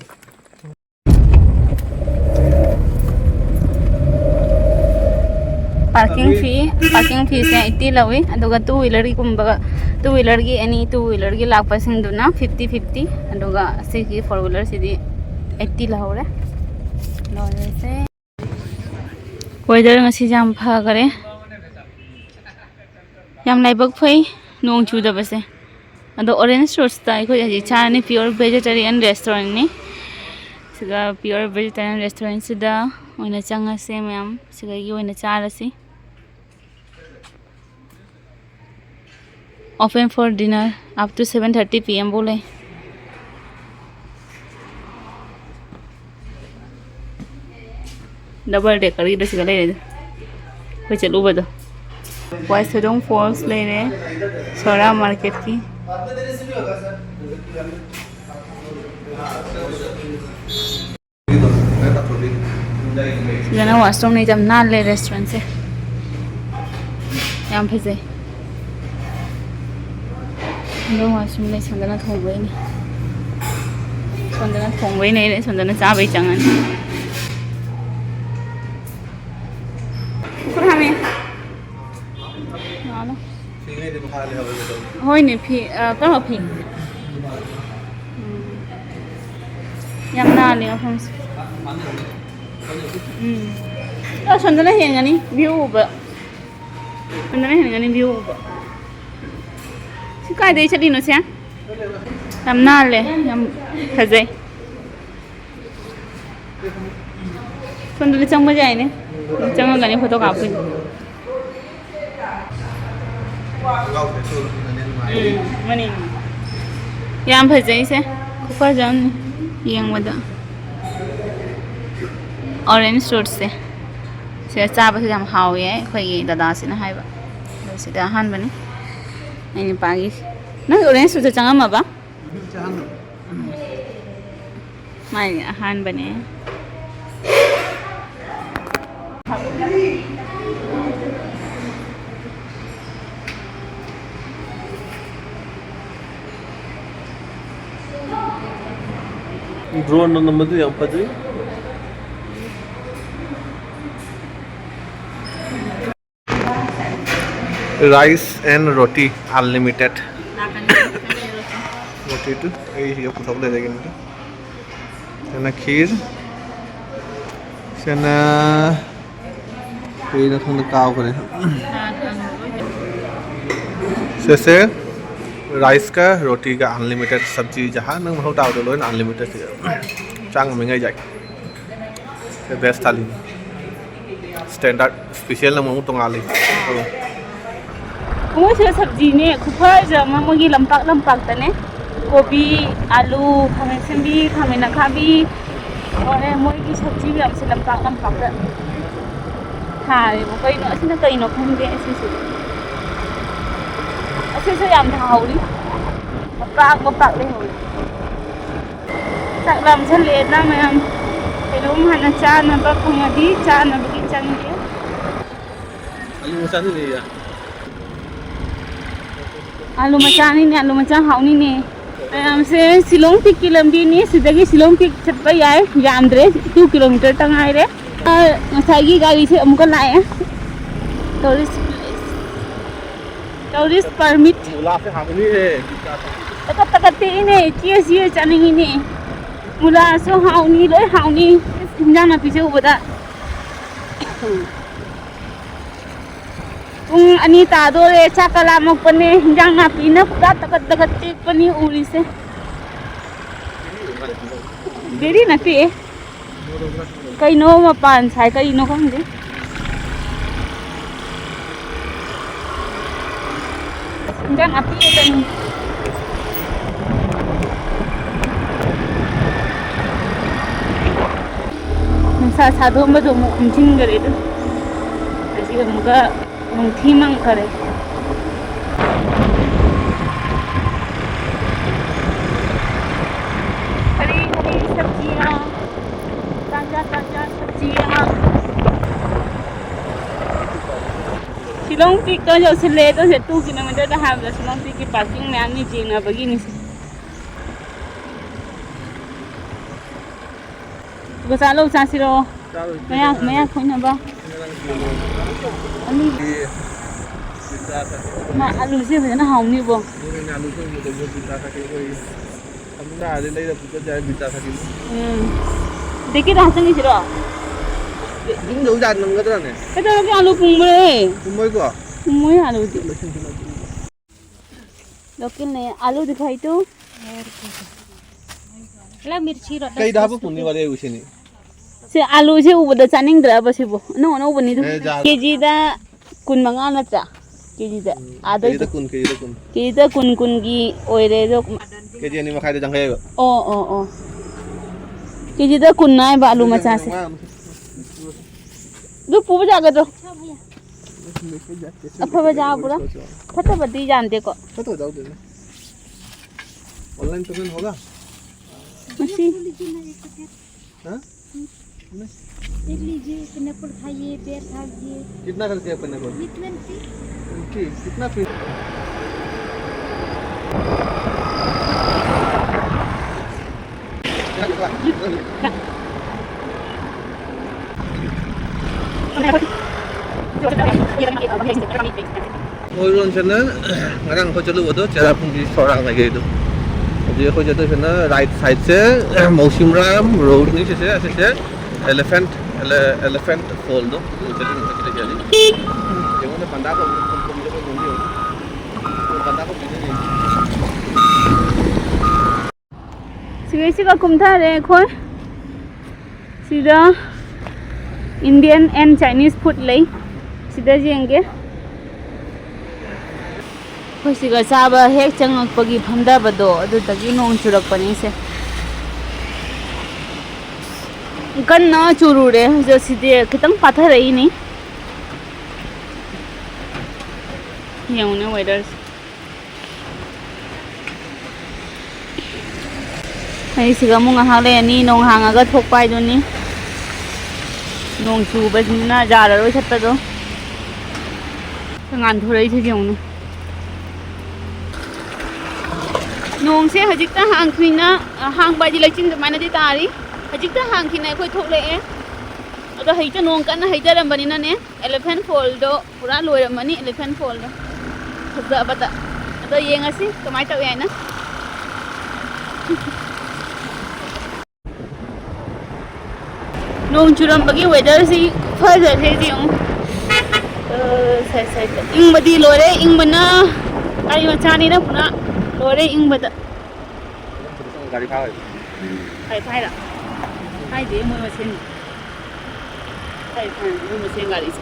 ꯄꯥꯔꯀꯤꯡ ꯐꯤ, ꯄꯥꯔꯀꯤꯡ ꯐꯤꯁꯦ ꯑꯩꯠꯇꯤ ꯂꯧꯏ, ꯑꯗꯨꯒ ꯇꯨ ꯋꯤꯂꯔꯒꯤꯒꯨꯝꯕ, ꯇꯨ ꯋꯤꯂꯔꯒꯤ, ꯑꯦꯅꯤ ꯇꯨ ꯋꯤꯂꯔꯒꯤ ꯂꯥꯛꯄꯁꯤꯡꯗꯨꯅ ꯐꯤꯐꯇꯤ ꯐꯤꯐꯇꯤ, ꯑꯗꯨꯒ ꯑꯁꯤꯒꯤ ꯐꯣꯔ ꯋꯤꯂꯔꯁꯤꯗꯤ ꯑꯩꯠꯇꯤ ꯂꯧꯍꯧꯔꯦ꯫ ꯂꯣꯏꯔꯦꯁꯦ꯫ ꯋꯦꯗꯔ ꯉꯁꯤ ꯌꯥꯝ ꯐꯈꯔꯦ꯫ ꯌꯥꯝ ꯂꯥꯏꯕꯛ ꯐꯩ ꯅꯣꯡ ꯆꯨꯗꯕꯁꯦ꯫ ꯑꯗꯣ ꯑꯣꯔꯦꯟꯖ ꯔꯣꯁꯇ ꯑꯩꯈꯣꯏ ꯍꯧꯖꯤꯛ ꯆꯥꯔꯅꯤ, pure vegetarian restaurantꯅꯤ꯫ ꯁꯤꯒ pure vegetarian restaurantꯁꯤꯗ ꯑꯣꯏꯅ ꯆꯪꯉꯁꯦ ꯃꯌꯥꯝ, ꯁꯤꯗꯒꯤ ꯑꯣꯏꯅ ꯆꯥꯔꯁꯤ꯫ Open for dinner up to seven thirty P M ꯐꯥꯎ ꯂꯩ꯫ ꯗꯕꯜ ꯗꯦꯀꯔꯒꯤꯗ ꯁꯤꯗ ꯂꯩꯔꯦ꯫ ꯑꯩꯈꯣꯏ ꯆꯠꯂꯨꯕꯗꯣ꯫ ꯋꯥꯏ ꯁꯣꯏꯗꯣꯡ ꯐꯣꯜꯁ ꯂꯩꯔꯦ꯫ ꯁꯣꯔꯥ ꯃꯥꯔꯀꯦꯠꯀꯤ꯫ ꯁꯤꯗꯅ ꯋꯥꯁꯔꯨꯝꯅꯤ, ꯌꯥꯝ ꯅꯥꯜꯂꯦ ꯔꯦꯁꯇꯨꯔꯦꯟꯁꯦ꯫ ꯌꯥꯝ ꯐꯖꯩ꯫ ꯑꯗꯣ ꯋꯥꯁꯔꯨꯝ ꯂꯩ, ꯁꯣꯝꯗꯅ ꯊꯣꯡꯕꯩꯅꯦ꯫ ꯁꯣꯝꯗꯅ ꯊꯣꯡꯕꯩ ꯂꯩꯔꯦ, ꯁꯣꯝꯗꯅ ꯆꯥꯕꯩ ꯆꯪꯉꯅꯤ꯫ ꯎꯈ꯭ꯔꯨꯜ ꯍꯣꯏꯅꯦ, ꯐꯤ, ꯑ, ꯀꯔꯝꯕ ꯐꯤ? ꯎꯝ꯫ ꯌꯥꯝ ꯅꯥꯜꯂꯦ ꯃꯐꯝꯁꯦ꯫ ꯎꯝ꯫ ꯑꯁꯣꯝꯗꯅ ꯍꯦꯟꯒꯅꯤ view ꯎꯕ꯫ ꯑꯁꯣꯝꯗꯅ ꯍꯦꯟꯒꯅꯤ view ꯎꯕ꯫ ꯁꯤ ꯀꯥꯏꯗꯩ ꯆꯠꯂꯤꯅꯣ ꯁꯦ? ꯌꯥꯝ ꯅꯥꯜꯂꯦ, ꯌꯥꯝ ꯐꯖꯩ꯫ ꯁꯣꯝꯗꯗꯤ ꯆꯪꯕ ꯌꯥꯏꯅꯦ꯫ ꯆꯪꯉꯒꯅꯤ ꯐꯣꯇꯣ ꯀꯥꯞꯇꯣꯏꯅꯦ꯫ ꯎꯝ, ꯃꯅꯤꯡ꯫ ꯌꯥꯝ ꯐꯖꯩꯁꯦ꯫ ꯈꯨꯐꯖ ꯑꯃꯅꯤ ꯌꯦꯡꯕꯗ꯫ Orange fruitꯁꯦ꯫ ꯁꯤꯗ ꯆꯥꯕꯁꯨ ꯌꯥꯝ ꯍꯥꯎꯋꯦ ꯑꯩꯈꯣꯏꯒꯤ ꯗꯗꯥꯁꯤꯅ ꯍꯥꯏꯕ꯫ ꯑꯗꯣ ꯁꯤꯗ ꯑꯍꯥꯟꯕꯅꯤ ꯑꯩ ꯅꯨꯄꯥꯒꯤ꯫ ꯅꯪ orange fruitꯁꯦ ꯆꯪꯉꯝꯃꯕ? ꯃꯥꯏ ꯑꯍꯥꯟꯕꯅꯦ꯫ Droneꯅ ꯅꯝꯕꯗꯨ ꯌꯥꯝ ꯐꯖꯩ꯫ Rice and roti unlimited꯫ Roti two ꯑꯩ ꯁꯤꯗ ꯄꯨꯊꯣꯛ ꯂꯩꯔꯒꯦ ꯑꯝꯇ꯫ ꯁꯤꯅ ꯈꯤꯔ꯫ ꯁꯤꯅ ꯀꯩꯅꯣ ꯈꯪꯗꯦ, ꯀꯥꯎꯈ꯭ꯔꯦ꯫ ꯁꯤꯁꯦ riceꯀ rotiꯒ unlimited ꯁꯕꯖꯤ ꯖꯍꯥ ꯅꯪ ꯃꯊꯧ ꯇꯥꯕꯗꯣ ꯂꯣꯏꯅ unlimited ꯁꯤꯗ꯫ ꯆꯥ ꯉꯝꯃꯤꯉꯩ ꯌꯥꯏ꯫ ꯁꯦ best ꯊꯥꯂꯤꯅꯤ꯫ Standard specialꯅ ꯑꯃꯨꯛ ꯇꯣꯉꯥꯜꯂꯤ꯫ ꯃꯣꯏꯁꯤꯗ ꯁꯕꯖꯤꯅꯦ ꯈꯨꯐꯖ ꯑꯃ, ꯃꯣꯏꯒꯤ ꯂꯝꯄꯥꯛ ꯂꯝꯄꯥꯛꯇꯅꯦ꯫ ꯀꯣꯕꯤ, ꯑꯂꯨ, ꯈꯥꯃꯦꯟ ꯑꯁꯤꯟꯕꯤ, ꯈꯥꯃꯦꯟ ꯑꯈꯥꯕꯤ, ꯂꯣꯏꯔꯦ꯫ ꯃꯣꯏꯒꯤ ꯁꯕꯖꯤ ꯃꯌꯥꯝꯁꯦ ꯂꯝꯄꯥꯛ ꯂꯝꯄꯥꯛꯇ ꯊꯥꯔꯦꯕ꯫ ꯀꯩꯅꯣ ꯑꯁꯤꯅ, ꯀꯩꯅꯣ ꯈꯪꯗꯦ ꯑꯁꯤꯁꯨ꯫ ꯑꯁꯤꯁꯨ ꯌꯥꯝ ꯊꯥꯍꯧꯔꯤ꯫ ꯃꯄꯥꯛ ꯃꯄꯥꯛ ꯂꯩꯍꯧꯔꯤ꯫ ꯆꯥꯛ ꯂꯥꯝꯁꯜꯂꯛꯑꯦꯗ ꯃꯌꯥꯝ꯫ ꯀꯩꯅꯣꯝ ꯍꯥꯟꯅ ꯆꯥꯅꯕ ꯐꯪꯉꯗꯤ ꯆꯥꯅꯕꯒꯤ ꯆꯪꯒꯦ꯫ ꯑꯂꯨ ꯃꯆꯥꯗꯨ ꯂꯩꯌꯦ꯫ ꯑꯂꯨ ꯃꯆꯥꯅꯤꯅꯦ, ꯑꯂꯨ ꯃꯆꯥ ꯍꯥꯎꯅꯤꯅꯦ꯫ ꯃꯌꯥꯝꯁꯦ ꯁꯤꯂꯣꯡ ꯄꯤꯛꯀꯤ ꯂꯝꯕꯤꯅꯤ꯫ ꯁꯤꯗꯒꯤ ꯁꯤꯂꯣꯡ ꯄꯤꯛ ꯆꯠꯄ ꯌꯥꯏ, ꯌꯥꯝꯗ꯭ꯔꯦ, two kilometre ꯇ ꯉꯥꯏꯔꯦ꯫ ꯑ, ꯉꯁꯥꯏꯒꯤ ꯒꯥꯔꯤꯁꯦ ꯑꯃꯨꯛꯀ ꯂꯥꯛꯑꯦ꯫ Tourist place꯫ Tourist permit. ꯃꯨꯂꯥꯁꯦ ꯍꯥꯡꯕꯅꯤꯍꯦ꯫ ꯇꯀꯠ ꯇꯀꯠ ꯇꯦꯛꯏꯅꯦ, ꯆꯦ ꯆꯦ ꯆꯥꯅꯤꯡꯉꯤꯅꯦ꯫ ꯃꯨꯂꯥꯁꯨ ꯍꯥꯎꯅꯤ, ꯂꯣꯏ ꯍꯥꯎꯅꯤ꯫ ꯏꯟꯖꯥꯡ ꯅꯥꯄꯤꯁꯦ ꯎꯕꯗ꯫ ꯄꯨꯡ ꯑꯅꯤ ꯇꯥꯗꯣꯔꯦ, ꯆꯥꯛꯀ ꯂꯥꯝꯃꯛꯄꯅꯦ꯫ ꯏꯟꯖꯥꯡ ꯅꯥꯄꯤꯅ ꯄꯨꯔꯥ ꯇꯀꯠ ꯇꯀꯠ ꯇꯦꯛꯄꯅꯤ ꯎꯔꯤꯁꯦ꯫ ꯕꯦꯔꯤ ꯅꯠꯇꯦ꯫ ꯀꯩꯅꯣ ꯃꯄꯥꯟ ꯁꯥꯏ, ꯀꯩꯅꯣ ꯈꯪꯗꯦ꯫ ꯏꯟꯖꯥꯡ ꯅꯥꯄꯤ ꯈꯛꯇꯅꯤ꯫ ꯅꯨꯡꯁꯥ ꯁꯥꯗꯣꯛꯑꯝꯕꯗꯣ ꯑꯃꯨꯛ ꯎꯝꯁꯤꯟꯈꯔꯦ ꯑꯗꯨ꯫ ꯍꯧꯖꯤꯛ ꯑꯃꯨꯛꯀ ꯅꯨꯡꯊꯤ ꯃꯪꯈꯔꯦ꯫ ꯀꯔꯤ ꯀꯔꯤ ꯁꯕꯖꯤꯅꯣ? ꯇꯥꯖꯥ ꯇꯥꯖꯥ ꯁꯕꯖꯤ ꯑꯃ꯫ ꯁꯤꯂꯣꯡ ꯄꯤꯛꯇꯣ ꯌꯧꯁꯤꯜꯂꯦ꯫ ꯑꯗꯣ ꯁꯦ ꯇꯨ ꯀꯤꯂꯣꯃꯤꯇꯔꯗ ꯍꯥꯏꯕꯗ ꯁꯤꯂꯣꯡ ꯄꯤꯛꯀꯤ ꯄꯥꯔꯀꯤꯡ ꯃꯌꯥꯝꯅꯤ ꯌꯦꯡꯅꯕꯒꯤꯅꯤ꯫ ꯁꯤꯕꯣ ꯆꯥ ꯂꯧ ꯆꯥꯁꯤꯔꯣ? ꯆꯥꯔꯣꯏꯁꯦ, ꯃꯌꯥ, ꯀꯩꯅꯣ ꯃꯌꯥ ꯈꯣꯏꯅꯕ꯫ ꯉꯔꯥꯡ ꯀꯤꯂꯣ ꯑꯅꯤ꯫ ꯄꯤꯖꯥ ꯆꯥꯁꯦ꯫ ꯃꯥ ꯑꯂꯨꯁꯦ ꯐꯖꯅ ꯍꯥꯎꯅꯤꯕꯣ꯫ ꯑꯗꯨꯅꯦ ꯑꯂꯨ ꯊꯣꯡꯕꯗ ꯃꯣꯏ ꯄꯤꯖꯥ ꯆꯥꯁꯦ ꯑꯩꯈꯣꯏ꯫ ꯑꯃꯨꯛ ꯂꯥꯛꯑꯗꯤ ꯂꯩꯔ ꯄꯨꯆꯠꯁꯦ ꯍꯥꯏ ꯄꯤꯖꯥ ꯆꯥꯁꯦ꯫ ꯎꯝ꯫ ꯗꯦꯛꯀꯤꯗ ꯍꯥꯞꯆꯤꯟꯈꯤꯁꯤꯔꯣ? ꯏꯁꯤꯡꯗꯧ ꯌꯥ ꯅꯪꯒꯗ꯭ꯔꯅꯦ? ꯀꯩꯗꯧꯔꯒꯦ ꯑꯂꯨ ꯄꯨꯝꯈ꯭ꯔꯦ꯫ ꯄꯨꯝꯃꯣꯏꯀꯣ? ꯄꯨꯝꯃꯣꯏ ꯑꯂꯨꯗꯤ꯫ ꯂꯣꯀꯦꯜꯅꯦ, ꯑꯂꯨ ꯗꯤꯈꯥꯏ ꯇꯨ꯫ ꯀꯩꯗ ꯍꯥꯞꯄ ꯄꯨꯝꯅꯤ ꯋꯥꯔꯤ ꯑꯩ ꯎꯁꯤꯅꯤ꯫ ꯁꯤ ꯑꯂꯨꯁꯦ ꯎꯕꯗ ꯆꯥꯅꯤꯡꯗ꯭ꯔꯕ ꯁꯤꯕꯨ? ꯑꯅꯧ ꯑꯅꯧꯕꯅꯤꯗꯨ꯫ ꯑꯦ, ꯖꯥꯠ꯫ ꯀꯦꯖꯤꯗ ꯀꯨꯟ ꯃꯉꯥ ꯅꯠꯇ꯭ꯔꯥ? ꯀꯦꯖꯤꯗ꯫ ꯎꯝ, ꯑꯥꯗꯩꯗꯣ꯫ ꯀꯦꯖꯤꯗ ꯀꯨꯟ, ꯀꯦꯖꯤꯗ ꯀꯨꯟ꯫ ꯀꯦꯖꯤꯗ ꯀꯨꯟ, ꯀꯨꯟꯒꯤ ꯑꯣꯏꯔꯦ ꯑꯗꯣ꯫ ꯀꯦꯖꯤ ꯑꯅꯤ ꯃꯈꯥꯏꯗ ꯌꯥꯡꯈꯩ ꯍꯥꯏꯕ꯫ ꯑꯣ, ꯑꯣ, ꯑꯣ꯫ ꯀꯦꯖꯤꯗ ꯀꯨꯟ ꯍꯥꯏꯕ ꯑꯂꯨ ꯃꯆꯥꯁꯦ꯫ ꯑꯗꯨ ꯄꯨꯕ ꯌꯥꯒꯗ꯭ꯔꯣ? ꯑꯐꯕ ꯌꯥꯎꯕ꯭ꯔꯥ? ꯐꯠꯇꯕꯗꯤ ꯌꯥꯟꯗꯦꯀꯣ? ꯐꯠꯇꯕ ꯌꯥꯎꯗꯦꯗ꯫ Online payment होगा? ꯃꯁꯤ हाँ? देख लीजिए, pineapple खाइए, pear खाइए। कितना करके है pineapple? ये twenty। Twenty? कितना twenty? ꯃꯣꯏꯔꯣꯟꯁꯤꯅ ꯉꯔꯥꯡ ꯑꯩꯈꯣꯏ ꯆꯠꯂꯨꯕꯗꯣ ꯆꯦꯔꯥꯄꯨꯟꯖꯤ ꯁꯣꯔꯥ ꯂꯩꯒꯩꯗꯣ꯫ ꯍꯧꯖꯤꯛ ꯑꯩꯈꯣꯏ ꯆꯠꯇꯣꯏꯁꯤꯅ ꯔꯥꯏꯠ ꯁꯥꯏꯠꯁꯦ ꯃꯧꯁꯤꯝꯔꯥꯝ ꯔꯣꯗꯅꯤ꯫ ꯁꯤꯁꯦ ꯑꯁꯤꯁꯦ ꯑꯦꯂꯤꯐꯦꯟꯠ, ꯑꯦꯂꯤꯐꯦꯟꯠ ꯐꯣꯜꯗꯣ ꯑꯗꯨ ꯆꯠꯂꯤꯅꯤ꯫ ꯌꯦꯡꯉꯨꯅꯦ, ꯄꯟꯗꯥ ꯀꯧꯕ ꯄꯟꯗꯥ ꯀꯧꯕ ꯁꯤꯒꯩꯁꯤꯒ ꯀꯨꯝꯊꯔꯦ ꯑꯩꯈꯣꯏ꯫ ꯁꯤꯗ Indian and Chinese food ꯂꯩ꯫ ꯁꯤꯗ ꯌꯦꯡꯒꯦ꯫ ꯑꯩꯈꯣꯏ ꯁꯤꯒ ꯆꯥꯕ ꯍꯦꯛ ꯆꯪꯉꯛꯄꯒꯤ ꯐꯝꯊꯕꯗꯣ ꯑꯗꯨꯗꯒꯤ ꯅꯣꯡ ꯆꯨꯔꯛꯄꯅꯤꯁꯦ꯫ ꯀꯟꯅ ꯆꯨꯔꯨꯔꯦ ꯍꯧꯖꯤꯛ꯫ ꯁꯤꯗꯤ ꯈꯤꯇꯪ ꯄꯥꯊꯔꯛꯏꯅꯤ꯫ ꯌꯦꯡꯉꯨꯅꯦ weatherꯁꯦ꯫ ꯑꯩ ꯁꯤꯒ ꯑꯃꯨꯛ ꯉꯥꯏꯍꯥꯛ ꯂꯩꯔꯅꯤ, ꯅꯣꯡ ꯍꯥꯡꯉꯒ ꯊꯣꯛꯄ ꯍꯥꯏꯗꯨꯅꯤ꯫ ꯅꯣꯡ ꯆꯨꯕꯁꯤꯅ ꯌꯥꯔꯔꯣꯏ ꯆꯠꯄꯗꯣ꯫ ꯉꯥꯟꯊꯣꯔꯛꯏꯁꯦ ꯌꯦꯡꯉꯨꯅꯦ꯫ ꯅꯣꯡꯁꯦ ꯍꯧꯖꯤꯛꯇ ꯍꯥꯡꯈ꯭ꯔꯤꯅ, ꯍꯥꯡꯕ ꯍꯥꯏꯗꯤ ꯂꯩꯆꯤꯟ ꯑꯗꯨꯃꯥꯏꯅꯗꯤ ꯇꯥꯔꯤ꯫ ꯍꯧꯖꯤꯛꯇ ꯍꯥꯡꯈꯤꯅ ꯑꯩꯈꯣꯏ ꯊꯣꯛꯂꯛꯑꯦ꯫ ꯑꯗꯣ ꯍꯧꯖꯤꯛꯇ ꯅꯣꯡ ꯀꯟꯅ ꯍꯩꯊꯔꯝꯕꯅꯤꯅꯅꯦ, ꯑꯦꯂꯤꯐꯦꯟ ꯐꯣꯜꯗꯣ ꯄꯨꯔꯥ ꯂꯣꯏꯔꯝꯃꯅꯤ꯫ ꯑꯦꯂꯤꯐꯦꯟ ꯐꯣꯜꯗꯣ ꯐꯖꯕꯗ꯫ ꯑꯗꯣ ꯌꯦꯡꯉꯁꯤ ꯀꯃꯥꯏꯅ ꯇꯧꯏ ꯍꯥꯏꯅ꯫ ꯅꯣꯡ ꯆꯨꯔꯝꯕꯒꯤ weatherꯁꯤ ꯐꯖꯔꯦ ꯌꯦꯡꯉꯨ꯫ ꯑ, ꯁꯥꯏ, ꯁꯥꯏ, ꯁꯥꯏ꯫ ꯏꯪꯕꯗꯤ ꯂꯣꯏꯔꯦ, ꯏꯪꯕꯅ ꯒꯥꯔꯤ ꯃꯆꯥꯅꯤꯅ ꯄꯨꯔꯥ ꯂꯣꯏꯔꯦ ꯏꯪꯕꯗ꯫ ꯒꯥꯔꯤ ꯐꯥꯔꯣꯏ꯫ ꯒꯥꯔꯤ ꯐꯥꯏꯔ? ꯐꯥꯏꯗꯦ, ꯃꯣꯏ ꯃꯁꯦꯟ꯫ ꯐꯥꯏ, ꯐꯥꯏ, ꯃꯣꯏ ꯃꯁꯦꯟ ꯒꯥꯔꯤꯁꯦ꯫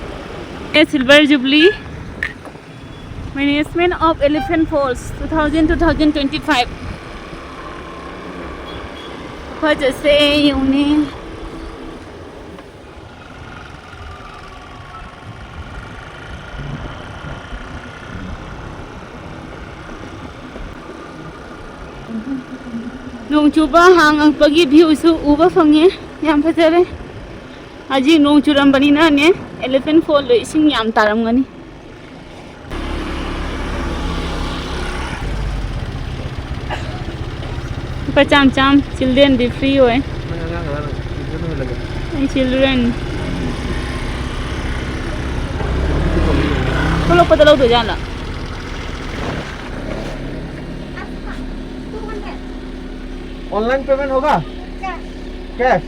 ꯑꯦ, Silver Jubilee, Management of Elephant Falls, two thousand, two thousand twenty-five. ꯐꯖꯁꯦ ꯌꯦꯡꯉꯨꯅꯦ꯫ ꯅꯣꯡ ꯆꯨꯕ ꯍꯥꯡꯉꯛꯄꯒꯤ viewꯁꯨ ꯎꯕ ꯐꯪꯉꯦ꯫ ꯌꯥꯝ ꯐꯖꯔꯦ꯫ ꯍꯧꯖꯤꯛ ꯅꯣꯡ ꯆꯨꯔꯝꯕꯅꯤꯅꯅꯦ, elephant fallꯗꯣ ꯏꯁꯤꯡ ꯌꯥꯝ ꯇꯥꯔꯝꯒꯅꯤ꯫ ꯂꯨꯄꯥ ꯆꯥꯝ ꯆꯥꯝ, childrenꯗꯤ free ꯑꯣꯏ꯫ ꯅꯪ ꯑꯉꯥꯡ ꯑꯉꯥꯡ, children ꯑꯣꯏꯍꯜꯂꯒꯦ꯫ ꯑꯩ children꯫ ꯊꯣꯛꯂꯛꯄꯗ ꯂꯧꯗꯣꯏꯖꯥꯠꯂꯣ? ऑनलाइन पेमेंट होगा? कैश।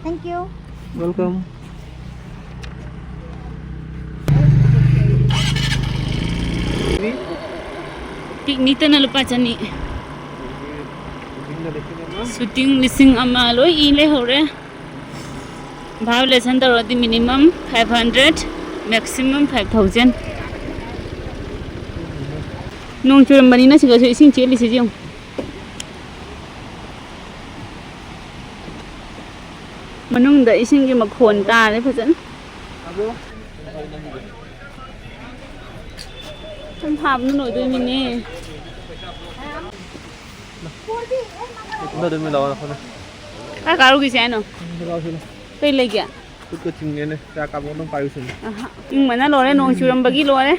Thank you. वेलकम। ꯄꯤꯛꯅꯤꯛꯇꯅ ꯂꯨꯄꯥ ꯆꯅꯤ꯫ ꯁꯨꯇꯤꯡ ꯂꯤꯁꯤꯡ ꯑꯃ ꯂꯣꯏ ꯏ ꯂꯩꯍꯧꯔꯦ꯫ ꯚꯥꯏꯑꯣꯂꯦꯁꯟ ꯇꯧꯔꯗꯤ minimum five hundred, maximum five thousand. ꯅꯣꯡ ꯆꯨꯔꯝꯕꯅꯤꯅ ꯁꯤꯒꯁꯨ ꯏꯁꯤꯡ ꯆꯦꯜꯂꯤꯁꯤ ꯌꯦꯡꯉꯨ꯫ ꯃꯅꯨꯡꯗ ꯏꯁꯤꯡꯒꯤ ꯃꯈꯣꯟ ꯇꯥꯔꯦ ꯐꯖꯅ꯫ ꯁꯨꯝ ꯊꯥꯕꯅ ꯂꯣꯏꯗꯣꯏꯃꯤꯅꯦ꯫ ꯀꯥꯏ ꯀꯥꯔꯨꯈꯤꯁꯦ ꯍꯥꯏꯅꯣ? ꯀꯩ ꯂꯩꯒꯦ? ꯈꯨꯠꯀ ꯆꯤꯡꯉꯦꯅꯦ꯫ ꯆꯥ ꯀꯥꯞꯄ ꯑꯗꯨꯝ ꯄꯥꯏꯔꯨꯁꯤꯅꯦ꯫ ꯑꯍ, ꯏꯪꯕꯅ ꯂꯣꯏꯔꯦ, ꯅꯣꯡ ꯆꯨꯔꯝꯕꯒꯤ ꯂꯣꯏꯔꯦ꯫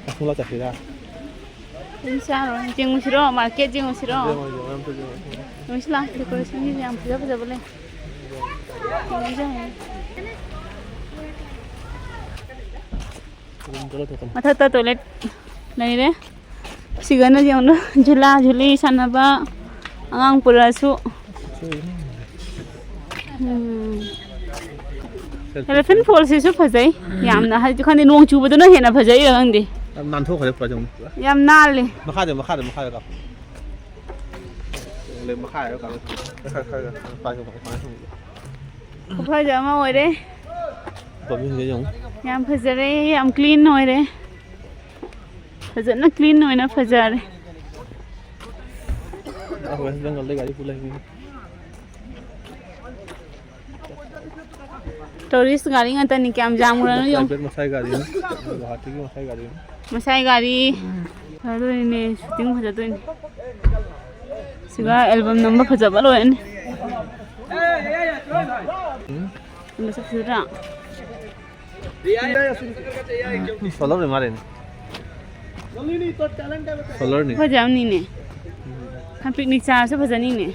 ꯀꯛꯆꯤꯡ ꯂꯥꯛ ꯆꯠꯁꯤꯔꯥ? ꯑꯗꯨꯝ ꯆꯥꯔꯣꯏ꯫ ꯌꯦꯡꯉꯨꯁꯤꯔꯣ? ꯃꯥꯔꯀꯦꯠ ꯌꯦꯡꯉꯨꯁꯤꯔꯣ? ꯌꯦꯡꯉꯣ, ꯌꯦꯡꯉꯣ, ꯑꯝꯇ ꯌꯦꯡꯉꯣ꯫ ꯌꯦꯡꯉꯨꯁꯤ ꯂꯥꯛꯑꯣ, ꯗꯦꯀꯣꯔꯦꯁꯟꯒꯤꯁꯨ ꯌꯥꯝ ꯐꯖ ꯐꯖꯕ ꯂꯩ꯫ ꯌꯦꯡꯉꯨꯁꯤ ꯍꯥꯏꯌꯦ꯫ ꯔꯨꯝꯗ ꯂꯧꯊꯣꯛꯀꯅꯤ꯫ ꯃꯊꯛꯇ ꯇꯣꯏꯂꯦꯠ ꯂꯩꯔꯦ꯫ ꯁꯤꯒꯅ ꯌꯦꯡꯉꯨꯅ, ꯖꯨꯂꯥ ꯖꯨꯂꯤ ꯁꯥꯟꯅꯕ ꯑꯉꯥꯡ ꯄꯨꯔꯛꯑꯁꯨ꯫ ꯎꯝ꯫ Selfie elephant point. ꯐꯣꯜꯁꯤꯁꯨ ꯐꯖꯩ ꯌꯥꯝꯅ, ꯍꯥꯏꯗꯤ ꯈꯪꯗꯦ, ꯅꯣꯡ ꯆꯨꯕꯗꯨꯅ ꯍꯦꯟꯅ ꯐꯖꯩꯔ ꯈꯪꯗꯦ꯫ ꯌꯥꯝ ꯅꯥꯟꯊꯣꯛꯈ꯭ꯔꯦ ꯄꯨꯔꯥ ꯌꯦꯡꯉꯨ ꯄꯨꯔꯥ꯫ ꯌꯥꯝ ꯅꯥꯜꯂꯦ꯫ ꯃꯈꯥꯗ, ꯃꯈꯥꯗ, ꯃꯈꯥꯗ ꯀꯥꯞꯄꯣ꯫ ꯂꯩ, ꯃꯈꯥꯗ ꯀꯥꯞꯄꯣ꯫ ꯈꯔ, ꯈꯔ, ꯈꯔ ꯄꯥꯏꯌꯣ, ꯄꯥꯏꯌꯣ꯫ ꯈꯨꯐꯖ ꯑꯃ ꯑꯣꯏꯔꯦ꯫ ꯄꯥꯝꯕꯤꯁꯤꯡꯁꯦ ꯌꯦꯡꯉꯨ꯫ ꯌꯥꯝ ꯐꯖꯔꯦ, ꯌꯥꯝ ꯀ꯭ꯂꯤꯟ ꯑꯣꯏꯔꯦ꯫ ꯐꯖꯅ ꯀ꯭ꯂꯤꯟ ꯑꯣꯏꯅ ꯐꯖꯔꯦ꯫ ꯑꯥ, ꯋꯦꯁ ꯕꯦꯡꯒꯜꯗꯩ ꯒꯥꯔꯤ ꯄꯨ ꯂꯥꯛꯏꯅꯤ꯫ ꯇꯨꯔꯤꯁ ꯒꯥꯔꯤ ꯉꯥꯛꯇꯅꯤ, ꯀꯌꯥꯝ ꯌꯥꯝꯈ꯭ꯔꯅꯣ ꯌꯦꯡꯉꯨ꯫ ꯄ꯭ꯔꯥꯏꯚꯦꯠ ꯃꯁꯥꯏ ꯒꯥꯔꯤꯅꯤ꯫ ꯒꯨꯋꯥꯍꯥꯇꯤꯒꯤ ꯃꯁꯥꯏ ꯒꯥꯔꯤꯅꯤ꯫ ꯃꯁꯥꯏ ꯒꯥꯔꯤ ꯐꯖꯗꯣꯏꯅꯦ, ꯁꯨꯇꯤꯡ ꯐꯖꯗꯣꯏꯅꯦ꯫ ꯁꯤꯒ ꯑꯦꯜꯕꯝ ꯅꯝꯕ ꯐꯖꯕ ꯂꯣꯏꯔꯅꯤ꯫ ꯎꯝ꯫ ꯃꯁꯛ ꯐꯖꯗ꯭ꯔꯥ? ꯁꯣꯂꯔꯅꯤ ꯃꯥꯜꯂꯦꯅꯦ꯫ ꯁꯣꯂꯔꯅꯤ꯫ ꯐꯖꯕꯅꯤꯅꯦ꯫ ꯄꯤꯛꯅꯤꯛ ꯆꯥꯔꯁꯨ ꯐꯖꯅꯤꯅꯦ꯫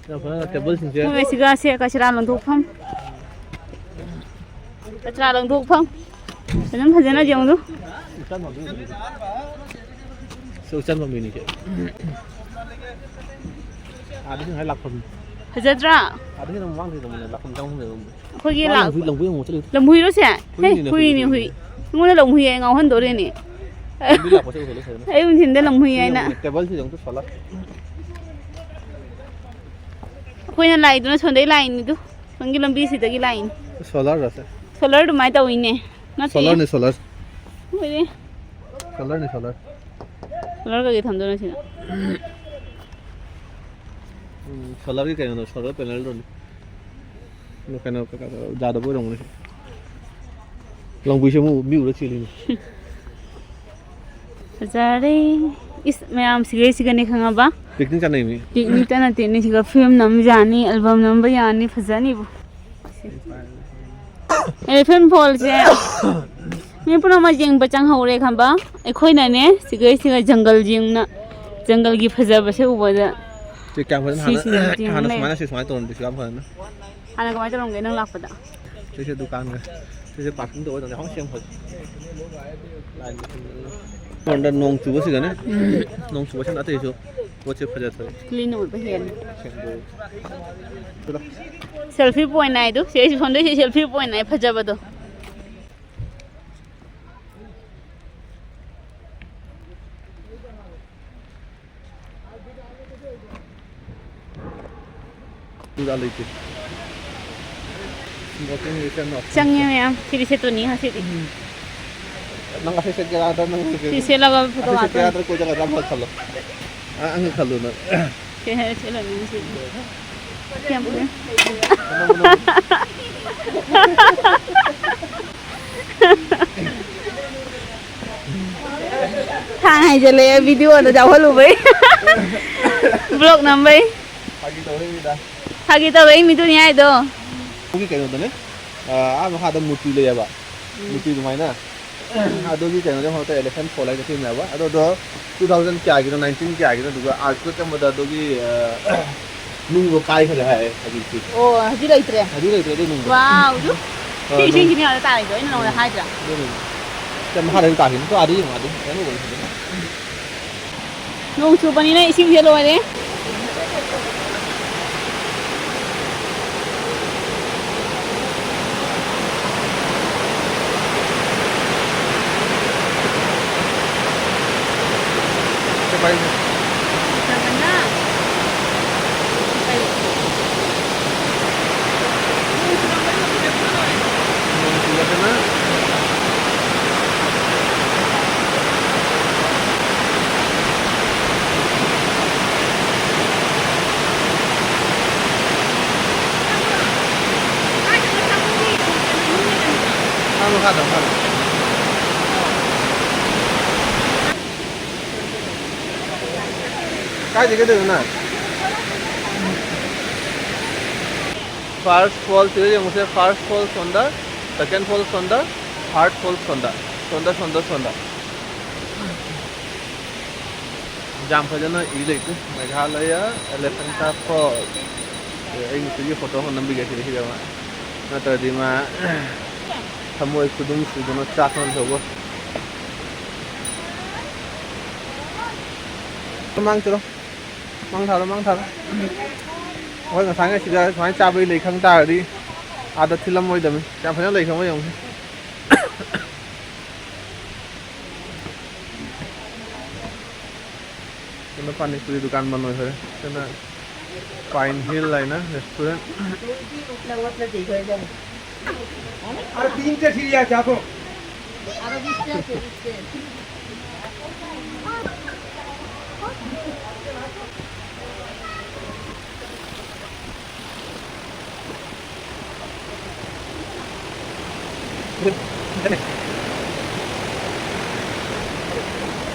ꯌꯥꯝ ꯐꯖꯅ ꯇꯦꯕꯜꯁꯤꯡꯁꯦ꯫ ꯃꯣꯏ ꯑꯁꯤꯒꯁꯦ ꯀꯆꯔꯥ ꯂꯪꯊꯣꯛꯐꯝ꯫ ꯀꯆꯔꯥ ꯂꯪꯊꯣꯛꯐꯝ꯫ ꯐꯖꯅ, ꯐꯖꯅ ꯌꯦꯡꯉꯨ꯫ ꯎꯆꯥꯟ ꯃꯥꯟꯕꯤ ꯑꯣꯏꯕꯅꯤ꯫ ꯁꯤ ꯎꯆꯥꯟ ꯃꯥꯟꯕꯤꯅꯤ ꯁꯦ꯫ ꯑꯥꯗꯒꯤ ꯉꯁꯥꯏ ꯂꯥꯛꯐꯝ꯫ ꯐꯖꯗ꯭ꯔꯥ? ꯑꯥꯗꯒꯤ ꯅꯪ ꯃꯃꯥꯡꯗꯒꯤ ꯂꯥꯛꯐꯝ ꯆꯪꯐꯝ ꯂꯩꯕ꯫ ꯑꯩꯈꯣꯏꯒꯤ ꯃꯥ ꯂꯥꯛ-, ꯂꯝꯍꯨꯏ, ꯂꯝꯍꯨꯏ ꯑꯃꯨꯛ ꯆꯠꯂꯤ꯫ ꯂꯝꯍꯨꯏꯔꯣ ꯁꯦ? ꯍꯦ, ꯍꯨꯏꯅꯤꯅꯦ, ꯍꯨꯏꯅꯤ, ꯍꯨꯏꯅꯤ, ꯍꯨꯏ꯫ ꯍꯨꯏ꯫ ꯑꯩꯉꯣꯟꯗ ꯂꯝꯍꯨꯏ ꯍꯥꯏ ꯉꯥꯎꯍꯟꯗꯣꯔꯦꯅꯦ꯫ ꯂꯝꯕꯤ ꯂꯥꯛꯄꯁꯦ ꯎꯍꯜꯂꯦ ꯐꯖꯅ꯫ ꯑꯩ ꯅꯨꯡꯊꯤꯟꯗ ꯂꯝꯍꯨꯏ ꯍꯥꯏꯅ꯫ ꯇꯦꯕꯜꯁꯤꯗ ꯑꯃꯨꯛꯇ ꯁꯣꯜꯂ꯫ ꯑꯩꯈꯣꯏꯅ ꯂꯥꯛꯏꯗꯨꯅ ꯁꯣꯝꯗꯩ ꯂꯥꯛꯏꯅꯤꯗꯨ꯫ ꯁꯣꯝꯒꯤ ꯂꯝꯕꯤꯁꯤꯗꯒꯤ ꯂꯥꯛꯏꯅꯤ꯫ ꯁꯣꯂꯔ ꯔꯁꯦ? ꯁꯣꯂꯔ ꯑꯗꯨꯃꯥꯏꯅ ꯇꯧꯋꯤꯅꯦ꯫ ꯅꯠꯇꯦ꯫ ꯁꯣꯂꯔꯅꯤ, ꯁꯣꯂꯔ꯫ ꯍꯣꯏꯅꯦ꯫ ꯁꯣꯂꯔꯅꯤ, ꯁꯣꯂꯔ꯫ ꯁꯣꯂꯔ ꯀꯩꯀꯩ ꯊꯝꯗꯣꯏꯅꯣ ꯁꯤꯅ? ꯎꯝ, ꯁꯣꯂꯔꯒꯤ ꯀꯩꯅꯣꯗꯣ, ꯁꯣꯂꯔ ꯄꯦꯅꯦꯜꯗꯨꯅꯤ꯫ ꯀꯩꯅꯣ, ꯀꯩꯅꯣ, ꯌꯥꯗꯕ ꯑꯣꯏꯔꯝꯒꯅꯤ꯫ ꯂꯪꯕꯤꯁꯦ ꯑꯃꯨꯛ ꯃꯤ ꯎꯔ ꯆꯦꯜꯂꯤꯅꯤ꯫ ꯐꯖꯔꯦ꯫ ꯏꯁ, ꯃꯌꯥꯝ ꯁꯤꯒꯩ ꯁꯤꯒꯅꯤ ꯈꯪꯉꯕ? ꯄꯤꯛꯅꯤꯛ ꯆꯠꯅꯩ ꯃꯤ꯫ ꯄꯤꯛꯅꯤꯛꯇ ꯅꯠꯇꯦꯅꯦ, ꯁꯤꯒ ꯐꯤꯂꯝ ꯅꯝ ꯌꯥꯅꯤ, ꯑꯦꯜꯕꯝ ꯅꯝꯕ ꯌꯥꯅꯤ, ꯐꯖꯅꯤꯕꯨ꯫ ꯑꯦꯂꯤꯐꯦꯟ ꯐꯣꯜꯁꯦ ꯃꯤ ꯄꯨꯝꯅꯃꯛ ꯌꯦꯡꯕ ꯆꯪꯍꯧꯔꯦ ꯈꯪꯕ? ꯑꯩꯈꯣꯏꯅꯅꯦ, ꯁꯤꯒꯩ ꯁꯤꯒ ꯖꯪꯒꯜ ꯌꯦꯡꯅ, ꯖꯪꯒꯜꯒꯤ ꯐꯖꯕꯁꯦ ꯎꯕꯗ ꯁꯤ ꯀꯌꯥꯝ ꯐꯖꯅ ꯍꯥꯟꯅ, ꯁꯤꯁꯤꯅ ꯍꯥꯟꯅ ꯌꯦꯡꯅ ꯁꯨꯃꯥꯏꯅ, ꯂꯩ꯫ ꯁꯤ ꯁꯨꯃꯥꯏꯅ ꯇꯧꯔꯝꯗꯦ, ꯁꯤ ꯌꯥꯝ ꯐꯖꯅ꯫ ꯍꯥꯟꯅ ꯀꯃꯥꯏꯅ ꯇꯧꯔꯝꯒꯦ ꯅꯪ ꯂꯥꯛꯄꯗ? ꯁꯤꯁꯦ ꯗꯨꯀꯥꯟꯒ, ꯁꯤꯁꯦ ꯄꯥꯔꯀꯤꯡ ꯇꯧꯕ ꯃꯇꯝꯗ ꯌꯥꯝ ꯁꯦꯝ ꯐꯖꯩ꯫ ꯁꯣꯝꯗ ꯅꯣꯡ ꯆꯨꯕꯁꯤꯒꯅꯦ, ꯅꯣꯡ ꯆꯨꯕꯁꯤꯅ ꯑꯇꯩꯁꯨ ꯄꯣꯠꯁꯦ ꯐꯖꯊꯣꯛꯑꯦ꯫ ꯀ꯭ꯂꯤꯟ ꯑꯣꯏꯕ ꯍꯦꯜꯂꯦ꯫ ꯁꯦꯡꯗꯣꯛꯑꯦ꯫ ꯁꯦꯜꯐꯤ ꯄꯣꯏꯟ ꯍꯥꯏꯗꯨ, ꯁꯤ ꯑꯩꯁꯨ ꯁꯣꯝꯗꯩ ꯁꯤ ꯁꯦꯜꯐꯤ ꯄꯣꯏꯟ ꯍꯥꯏ ꯐꯖꯕꯗꯣ꯫ ꯄꯨꯔꯥ ꯂꯩꯇꯦ꯫ Smoking is an option. ꯆꯪꯉꯦ ꯃꯌꯥꯝ꯫ ꯁꯤꯗꯤ ꯁꯦꯠꯇꯣꯏꯅꯤ ꯉꯁꯤꯗꯤ꯫ ꯅꯪ ꯉꯁꯤ ꯁꯦꯠꯀꯦꯔꯥ ꯅꯠꯇ꯭ꯔ ꯅꯪ ꯁꯤ ꯁꯦꯠꯂꯒ ꯐꯣꯇꯣ ꯉꯁꯤ ꯁꯦꯠꯀꯦꯔꯥ ꯀꯥꯞꯇꯣꯏꯅꯤ꯫ ꯅꯠꯇ꯭ꯔ ꯀꯣꯏ ꯆꯠꯀꯗ꯭ꯔꯥ ꯑꯃꯈꯛ ꯈꯜꯂꯣ꯫ ꯑ, ꯑꯃꯈꯛ ꯈꯜꯂꯣ ꯅꯪ꯫ ꯁꯤ ꯍꯦꯟꯅ ꯁꯦꯠꯂꯅꯤ ꯉꯁꯤꯗꯤ꯫ ꯌꯥꯝ ꯐꯖꯩ꯫ ꯅꯪ, ꯅꯪ꯫ ꯊꯥꯡ ꯍꯥꯏꯖꯜꯂꯛꯑꯦ, video ꯗ ꯌꯥꯎꯍꯜꯂꯨꯕꯩ꯫ Vlog ꯅꯝꯕꯩ꯫ ꯐꯥꯒꯤ ꯇꯧꯔꯛꯏꯅꯤꯗ꯫ ꯐꯥꯒꯤ ꯇꯧꯔꯛꯏ ꯃꯤꯗꯨꯅꯤ ꯍꯥꯏꯗꯣ꯫ ꯑꯗꯨꯒꯤ ꯀꯩꯅꯣꯗꯅꯦ, ꯑ, ꯑꯥ ꯃꯈꯥꯗ ꯃꯨꯔꯇꯤ ꯂꯩꯌꯦꯕ꯫ ꯎꯝ꯫ ꯃꯨꯔꯇꯤ ꯑꯗꯨꯃꯥꯏꯅ꯫ ꯑꯗꯨꯒꯤ ꯀꯩꯅꯣꯗ ꯍꯣꯇꯦꯜ Elephant Fall ꯍꯥꯏꯅ ꯁꯦꯝꯃꯦꯕ꯫ ꯑꯗꯣ, ꯑꯗꯣ two thousand ꯀꯌꯥꯒꯤꯅꯣ, nineteen ꯀꯌꯥꯒꯤꯅꯣ, ꯑꯗꯨꯒ earthquake ꯑꯃꯗ ꯑꯗꯨꯒꯤ, ꯑ, ꯅꯨꯡꯗꯣ ꯀꯥꯏꯈ꯭ꯔꯦ ꯍꯥꯏ ꯍꯧꯖꯤꯛꯇꯤ꯫ ꯑꯣ, ꯍꯧꯖꯤꯛ ꯂꯩꯇ꯭ꯔꯦ? ꯍꯧꯖꯤꯛ ꯂꯩꯇ꯭ꯔꯦ ꯑꯗꯨ ꯅꯨꯡꯗꯣ꯫ ꯋꯥꯎ, ꯌꯨ꯫ ꯑ, ꯁꯤ ꯅꯨꯡ-, ꯏꯁꯤꯡꯁꯤꯅ ꯌꯥꯔꯦ ꯇꯥꯔꯤꯗꯣ, ꯑꯩꯅ ꯅꯉꯣꯟꯗ ꯎꯝ꯫ ꯍꯥꯏꯗ꯭ꯔꯥ? ꯑꯗꯨꯅꯤ꯫ ꯁꯤ ꯃꯈꯥꯗ ꯑꯗꯨꯝ ꯇꯥꯈꯤꯅꯤ꯫ ꯇꯣ, ꯑꯥꯗ ꯌꯦꯡꯉꯣ, ꯑꯥꯗ꯫ ꯀꯩꯅꯣ ꯑꯣꯏꯔꯝꯒꯅꯤ꯫ ꯅꯣꯡ ꯆꯨꯕꯅꯤꯅ ꯏꯁꯤꯡꯁꯦ ꯂꯣꯏꯔꯦ꯫ ꯐꯝꯃꯣ, ꯃꯈꯥꯗ, ꯃꯈꯥꯗ꯫ ꯀꯥꯏꯗꯩ ꯀꯩꯗꯧꯅꯣ ꯅꯪ? First fall ꯁꯤꯗ ꯌꯦꯡꯉꯨꯁꯦ, first fall ꯁꯣꯝꯗ, second fall ꯁꯣꯝꯗ, third fall ꯁꯣꯝꯗ, ꯁꯣꯝꯗ, ꯁꯣꯝꯗ, ꯁꯣꯝꯗ꯫ ꯌꯥꯝ ꯐꯖꯅ ꯏ ꯂꯩꯀꯣ, ꯃꯦꯘꯥꯂꯌꯥ elephanta falls꯫ ꯑꯦ, ꯑꯩ ꯅꯨꯄꯤꯒꯤ photo ꯑꯃ ꯅꯝꯕꯤꯒꯦ ꯁꯤꯗ, ꯁꯤꯗ ꯑꯃ꯫ ꯅꯠꯇ꯭ꯔꯗꯤ ꯃꯥ ꯊꯃꯣꯏ ꯈꯨꯗꯨꯝ ꯁꯨꯗꯅ ꯆꯥꯛ ꯅꯝ ꯇꯧꯕ꯫ ꯃꯥꯡ ꯆꯠꯂꯣ꯫ ꯃꯥꯡ ꯊꯥꯔꯣ, ꯃꯥꯡ ꯊꯥꯔꯣ꯫ ꯑꯩꯈꯣꯏ ꯉꯁꯥꯏ ꯁꯤꯗ ꯁꯨꯃꯥꯏꯅ ꯆꯥꯕꯒꯤ ꯂꯩ ꯈꯪ ꯇꯥꯔꯗꯤ ꯑꯥꯗ ꯊꯤꯜꯂꯝꯃꯣꯏꯗꯕꯅꯤ꯫ ꯌꯥꯝ ꯐꯖꯅ ꯂꯩ ꯈꯪꯕ ꯌꯦꯡꯉꯨ꯫ ꯁꯤꯅ ꯄꯥꯅꯤꯄꯨꯔꯤ ꯗꯨꯀꯥꯟ ꯕꯟ ꯑꯣꯏꯈ꯭ꯔꯦ꯫ ꯁꯤꯅ Pine Hill ꯍꯥꯏꯅ restaurant꯫ अरे तीन के ठीक है, चाको।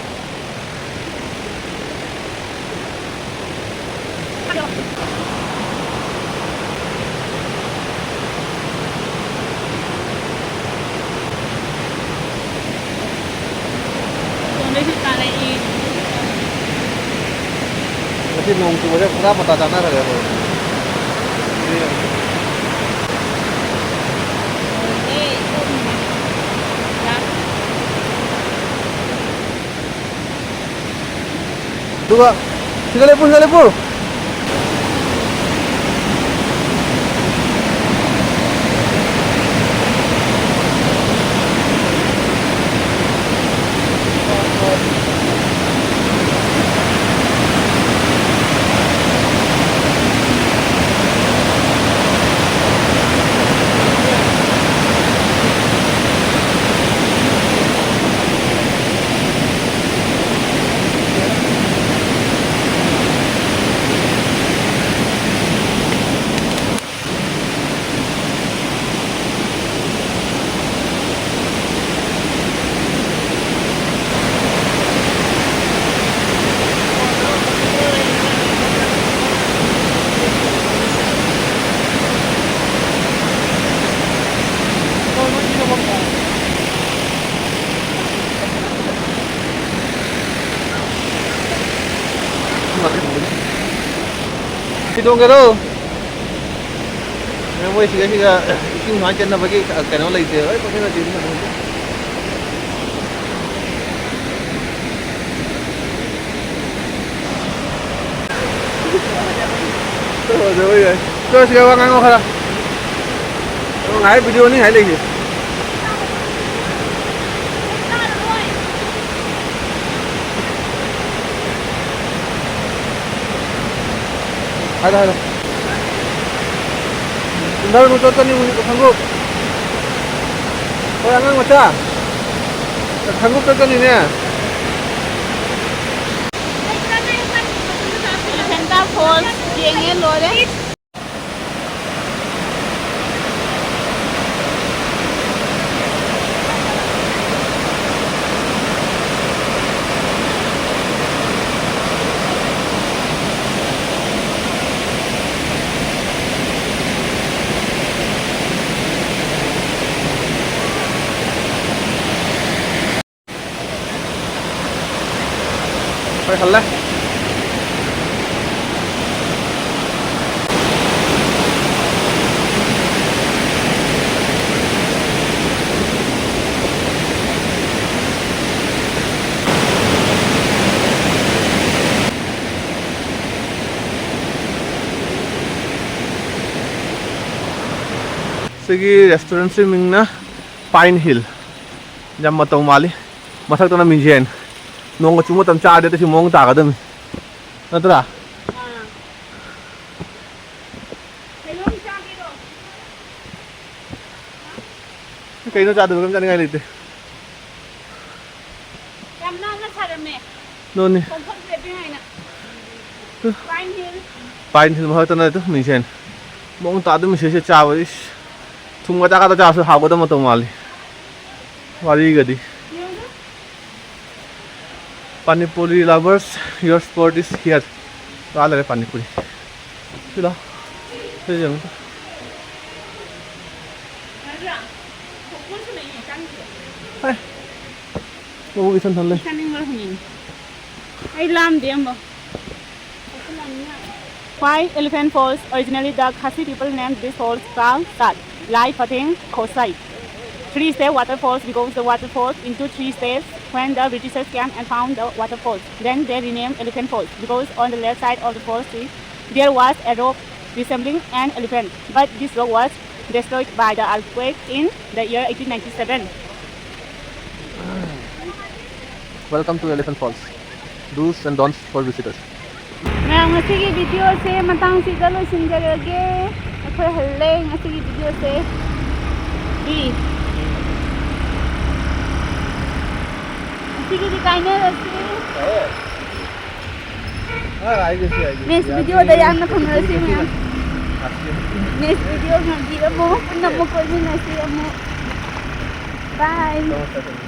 ꯅꯣꯡ ꯆꯨꯕꯁꯦ ꯄꯨꯔꯥ ꯄꯇꯥ ꯆꯥꯅꯈ꯭ꯔꯦ ꯑꯩꯈꯣꯏ꯫ ꯑꯗꯨꯒ ꯁꯤꯗ ꯂꯦꯞꯄꯨ, ꯁꯤꯗ ꯂꯦꯞꯄꯨ꯫ ꯁꯤ ꯇꯣꯡꯒꯦꯔꯣ? ꯃꯣꯏ ꯁꯤꯗꯩꯁꯤꯗ ꯏꯁꯤꯡ ꯁꯨꯃꯥꯏꯅ ꯆꯦꯟꯅꯕꯒꯤ ꯀꯩꯅꯣ ꯂꯩꯇꯦ꯫ ꯂꯣꯏ ꯄꯪꯆꯦꯟꯗ ꯆꯦꯟꯅꯕꯅꯤ꯫ ꯆꯠꯂꯣ, ꯆꯠꯂꯣ, ꯌꯥꯏ꯫ ꯆꯠꯂꯣ, ꯁꯤꯗ ꯋꯥ ꯉꯥꯡꯉꯣ ꯈꯔ꯫ ꯉꯥꯏ ꯚꯤꯗꯤꯑꯣꯅꯤ ꯉꯥꯏ ꯂꯩꯁꯦ꯫ ꯍꯥꯏꯔꯣ, ꯍꯥꯏꯔꯣ꯫ ꯀꯨꯟꯊ꯭ꯔꯥ ꯅꯤꯐꯨ ꯆꯠꯀꯅꯤ ꯈꯣꯡꯎꯞ꯫ ꯍꯣꯏ, ꯑꯉꯥꯡ ꯃꯆꯥ꯫ ꯈꯣꯡꯎꯞ ꯆꯠꯀꯅꯤꯅꯦ꯫ Elephanta Falls ꯌꯦꯡꯉꯦ ꯂꯣꯏꯔꯦ꯫ ꯍꯣꯏ, ꯍꯜꯂꯦ꯫ ꯑꯩꯒꯤ ꯔꯦꯁꯇꯨꯔꯦꯟꯁꯤ ꯃꯤꯡꯅ ꯄꯥꯏꯟ ꯍꯤꯜ꯫ ꯌꯥꯝ ꯃꯇꯧ ꯃꯥꯜꯂꯤ꯫ ꯃꯊꯛꯇꯅ ꯃꯤꯡꯖꯦꯜ꯫ ꯅꯣꯡꯒ ꯆꯨꯕ ꯃꯇꯝ ꯆꯥꯔꯗꯤ ꯑꯇꯩꯁꯨ ꯃꯑꯣꯡ ꯇꯥꯒꯗꯕꯅꯤ꯫ ꯅꯠꯇ꯭ꯔꯥ? ꯑꯥ꯫ ꯀꯩꯅꯣꯝ ꯆꯥꯒꯦꯔꯣ? ꯀꯩꯅꯣ ꯆꯥꯗꯕ? ꯀꯩꯝ ꯆꯥꯅꯤꯡꯉꯥꯏ ꯂꯩꯇꯦ꯫ ꯌꯥꯝ ꯅꯥꯟꯅ ꯁꯥꯔꯝꯃꯦ꯫ ꯅꯣꯅꯤ꯫ ꯀꯣꯝꯐꯣꯔꯠ ꯁ꯭ꯂꯤꯞꯄꯤꯡ ꯍꯥꯏꯅ꯫ Pine hill. ꯄꯥꯏꯟ ꯍꯤꯜ ꯃꯊꯛꯇꯅ ꯑꯗꯨꯝ ꯃꯤꯡꯁꯦꯟ꯫ ꯃꯑꯣꯡ ꯇꯥꯗ ꯃꯤꯡꯁꯦꯟꯁꯦ ꯆꯥꯕ꯫ ꯏꯁ꯫ ꯊꯨꯝꯒ ꯆꯥꯛꯀꯗ ꯆꯥꯔꯁꯨ ꯍꯥꯎꯒꯗꯕ ꯃꯇꯧ ꯃꯥꯜꯂꯤ꯫ ꯋꯥꯔꯤꯒꯗꯤ꯫ ꯌꯦꯡꯉꯨ꯫ Panipuri lovers, your spot is here. ꯂꯥꯛ ꯂꯩꯔꯦ ꯄꯥꯅꯤꯄꯨꯔꯤ꯫ ꯁꯤ ꯂꯥꯎ꯫ ꯁꯤ ꯌꯦꯡꯉꯨ꯫ ꯍꯥꯏ꯫ ꯃꯕꯨꯛ ꯏꯊꯟ ꯊꯜꯂꯦ꯫ ꯆꯥꯅꯤꯡꯕ꯭ꯔꯥ ꯍꯪꯉꯤꯅꯦ꯫ ꯑꯩ ꯂꯥꯝꯗꯦ ꯑꯝꯕꯧ꯫ Why Elephant Falls? Originally, the Khasi people named this falls Ka Sat, Lai Pateng Khosai. Three-step waterfalls because the waterfalls into three steps when the Britishers came and found the waterfalls. Then they renamed Elephant Falls because on the left side of the falls tree there was a rock resembling an elephant. But this rock was destroyed by the earthquake in the year eighteen ninety-seven. Welcome to Elephant Falls. Do's and don'ts for visitors. ꯃꯌꯥꯝ, ꯉꯁꯤꯒꯤ video ꯁꯦ ꯃꯇꯥꯡꯁꯤꯗ ꯂꯣꯏꯁꯤꯟꯖꯔꯒꯦ꯫ ꯑꯩꯈꯣꯏ ꯍꯜꯂꯦ ꯉꯁꯤꯒꯤ video ꯁꯦ꯫ B. ꯉꯁꯤꯒꯤꯗꯤ ꯀꯥꯏꯅꯔꯁꯤ꯫ Next video ꯗ ꯌꯥꯝꯅ ꯐꯪꯅꯔꯁꯤ ꯃꯌꯥꯝ꯫ Next video ꯉꯥꯏꯕꯤꯔꯝꯃꯣ꯫ ꯄꯨꯟꯅ ꯑꯃꯨꯛ ꯀꯣꯏꯃꯤꯟꯅꯁꯤ ꯑꯃꯨꯛ꯫ Bye꯫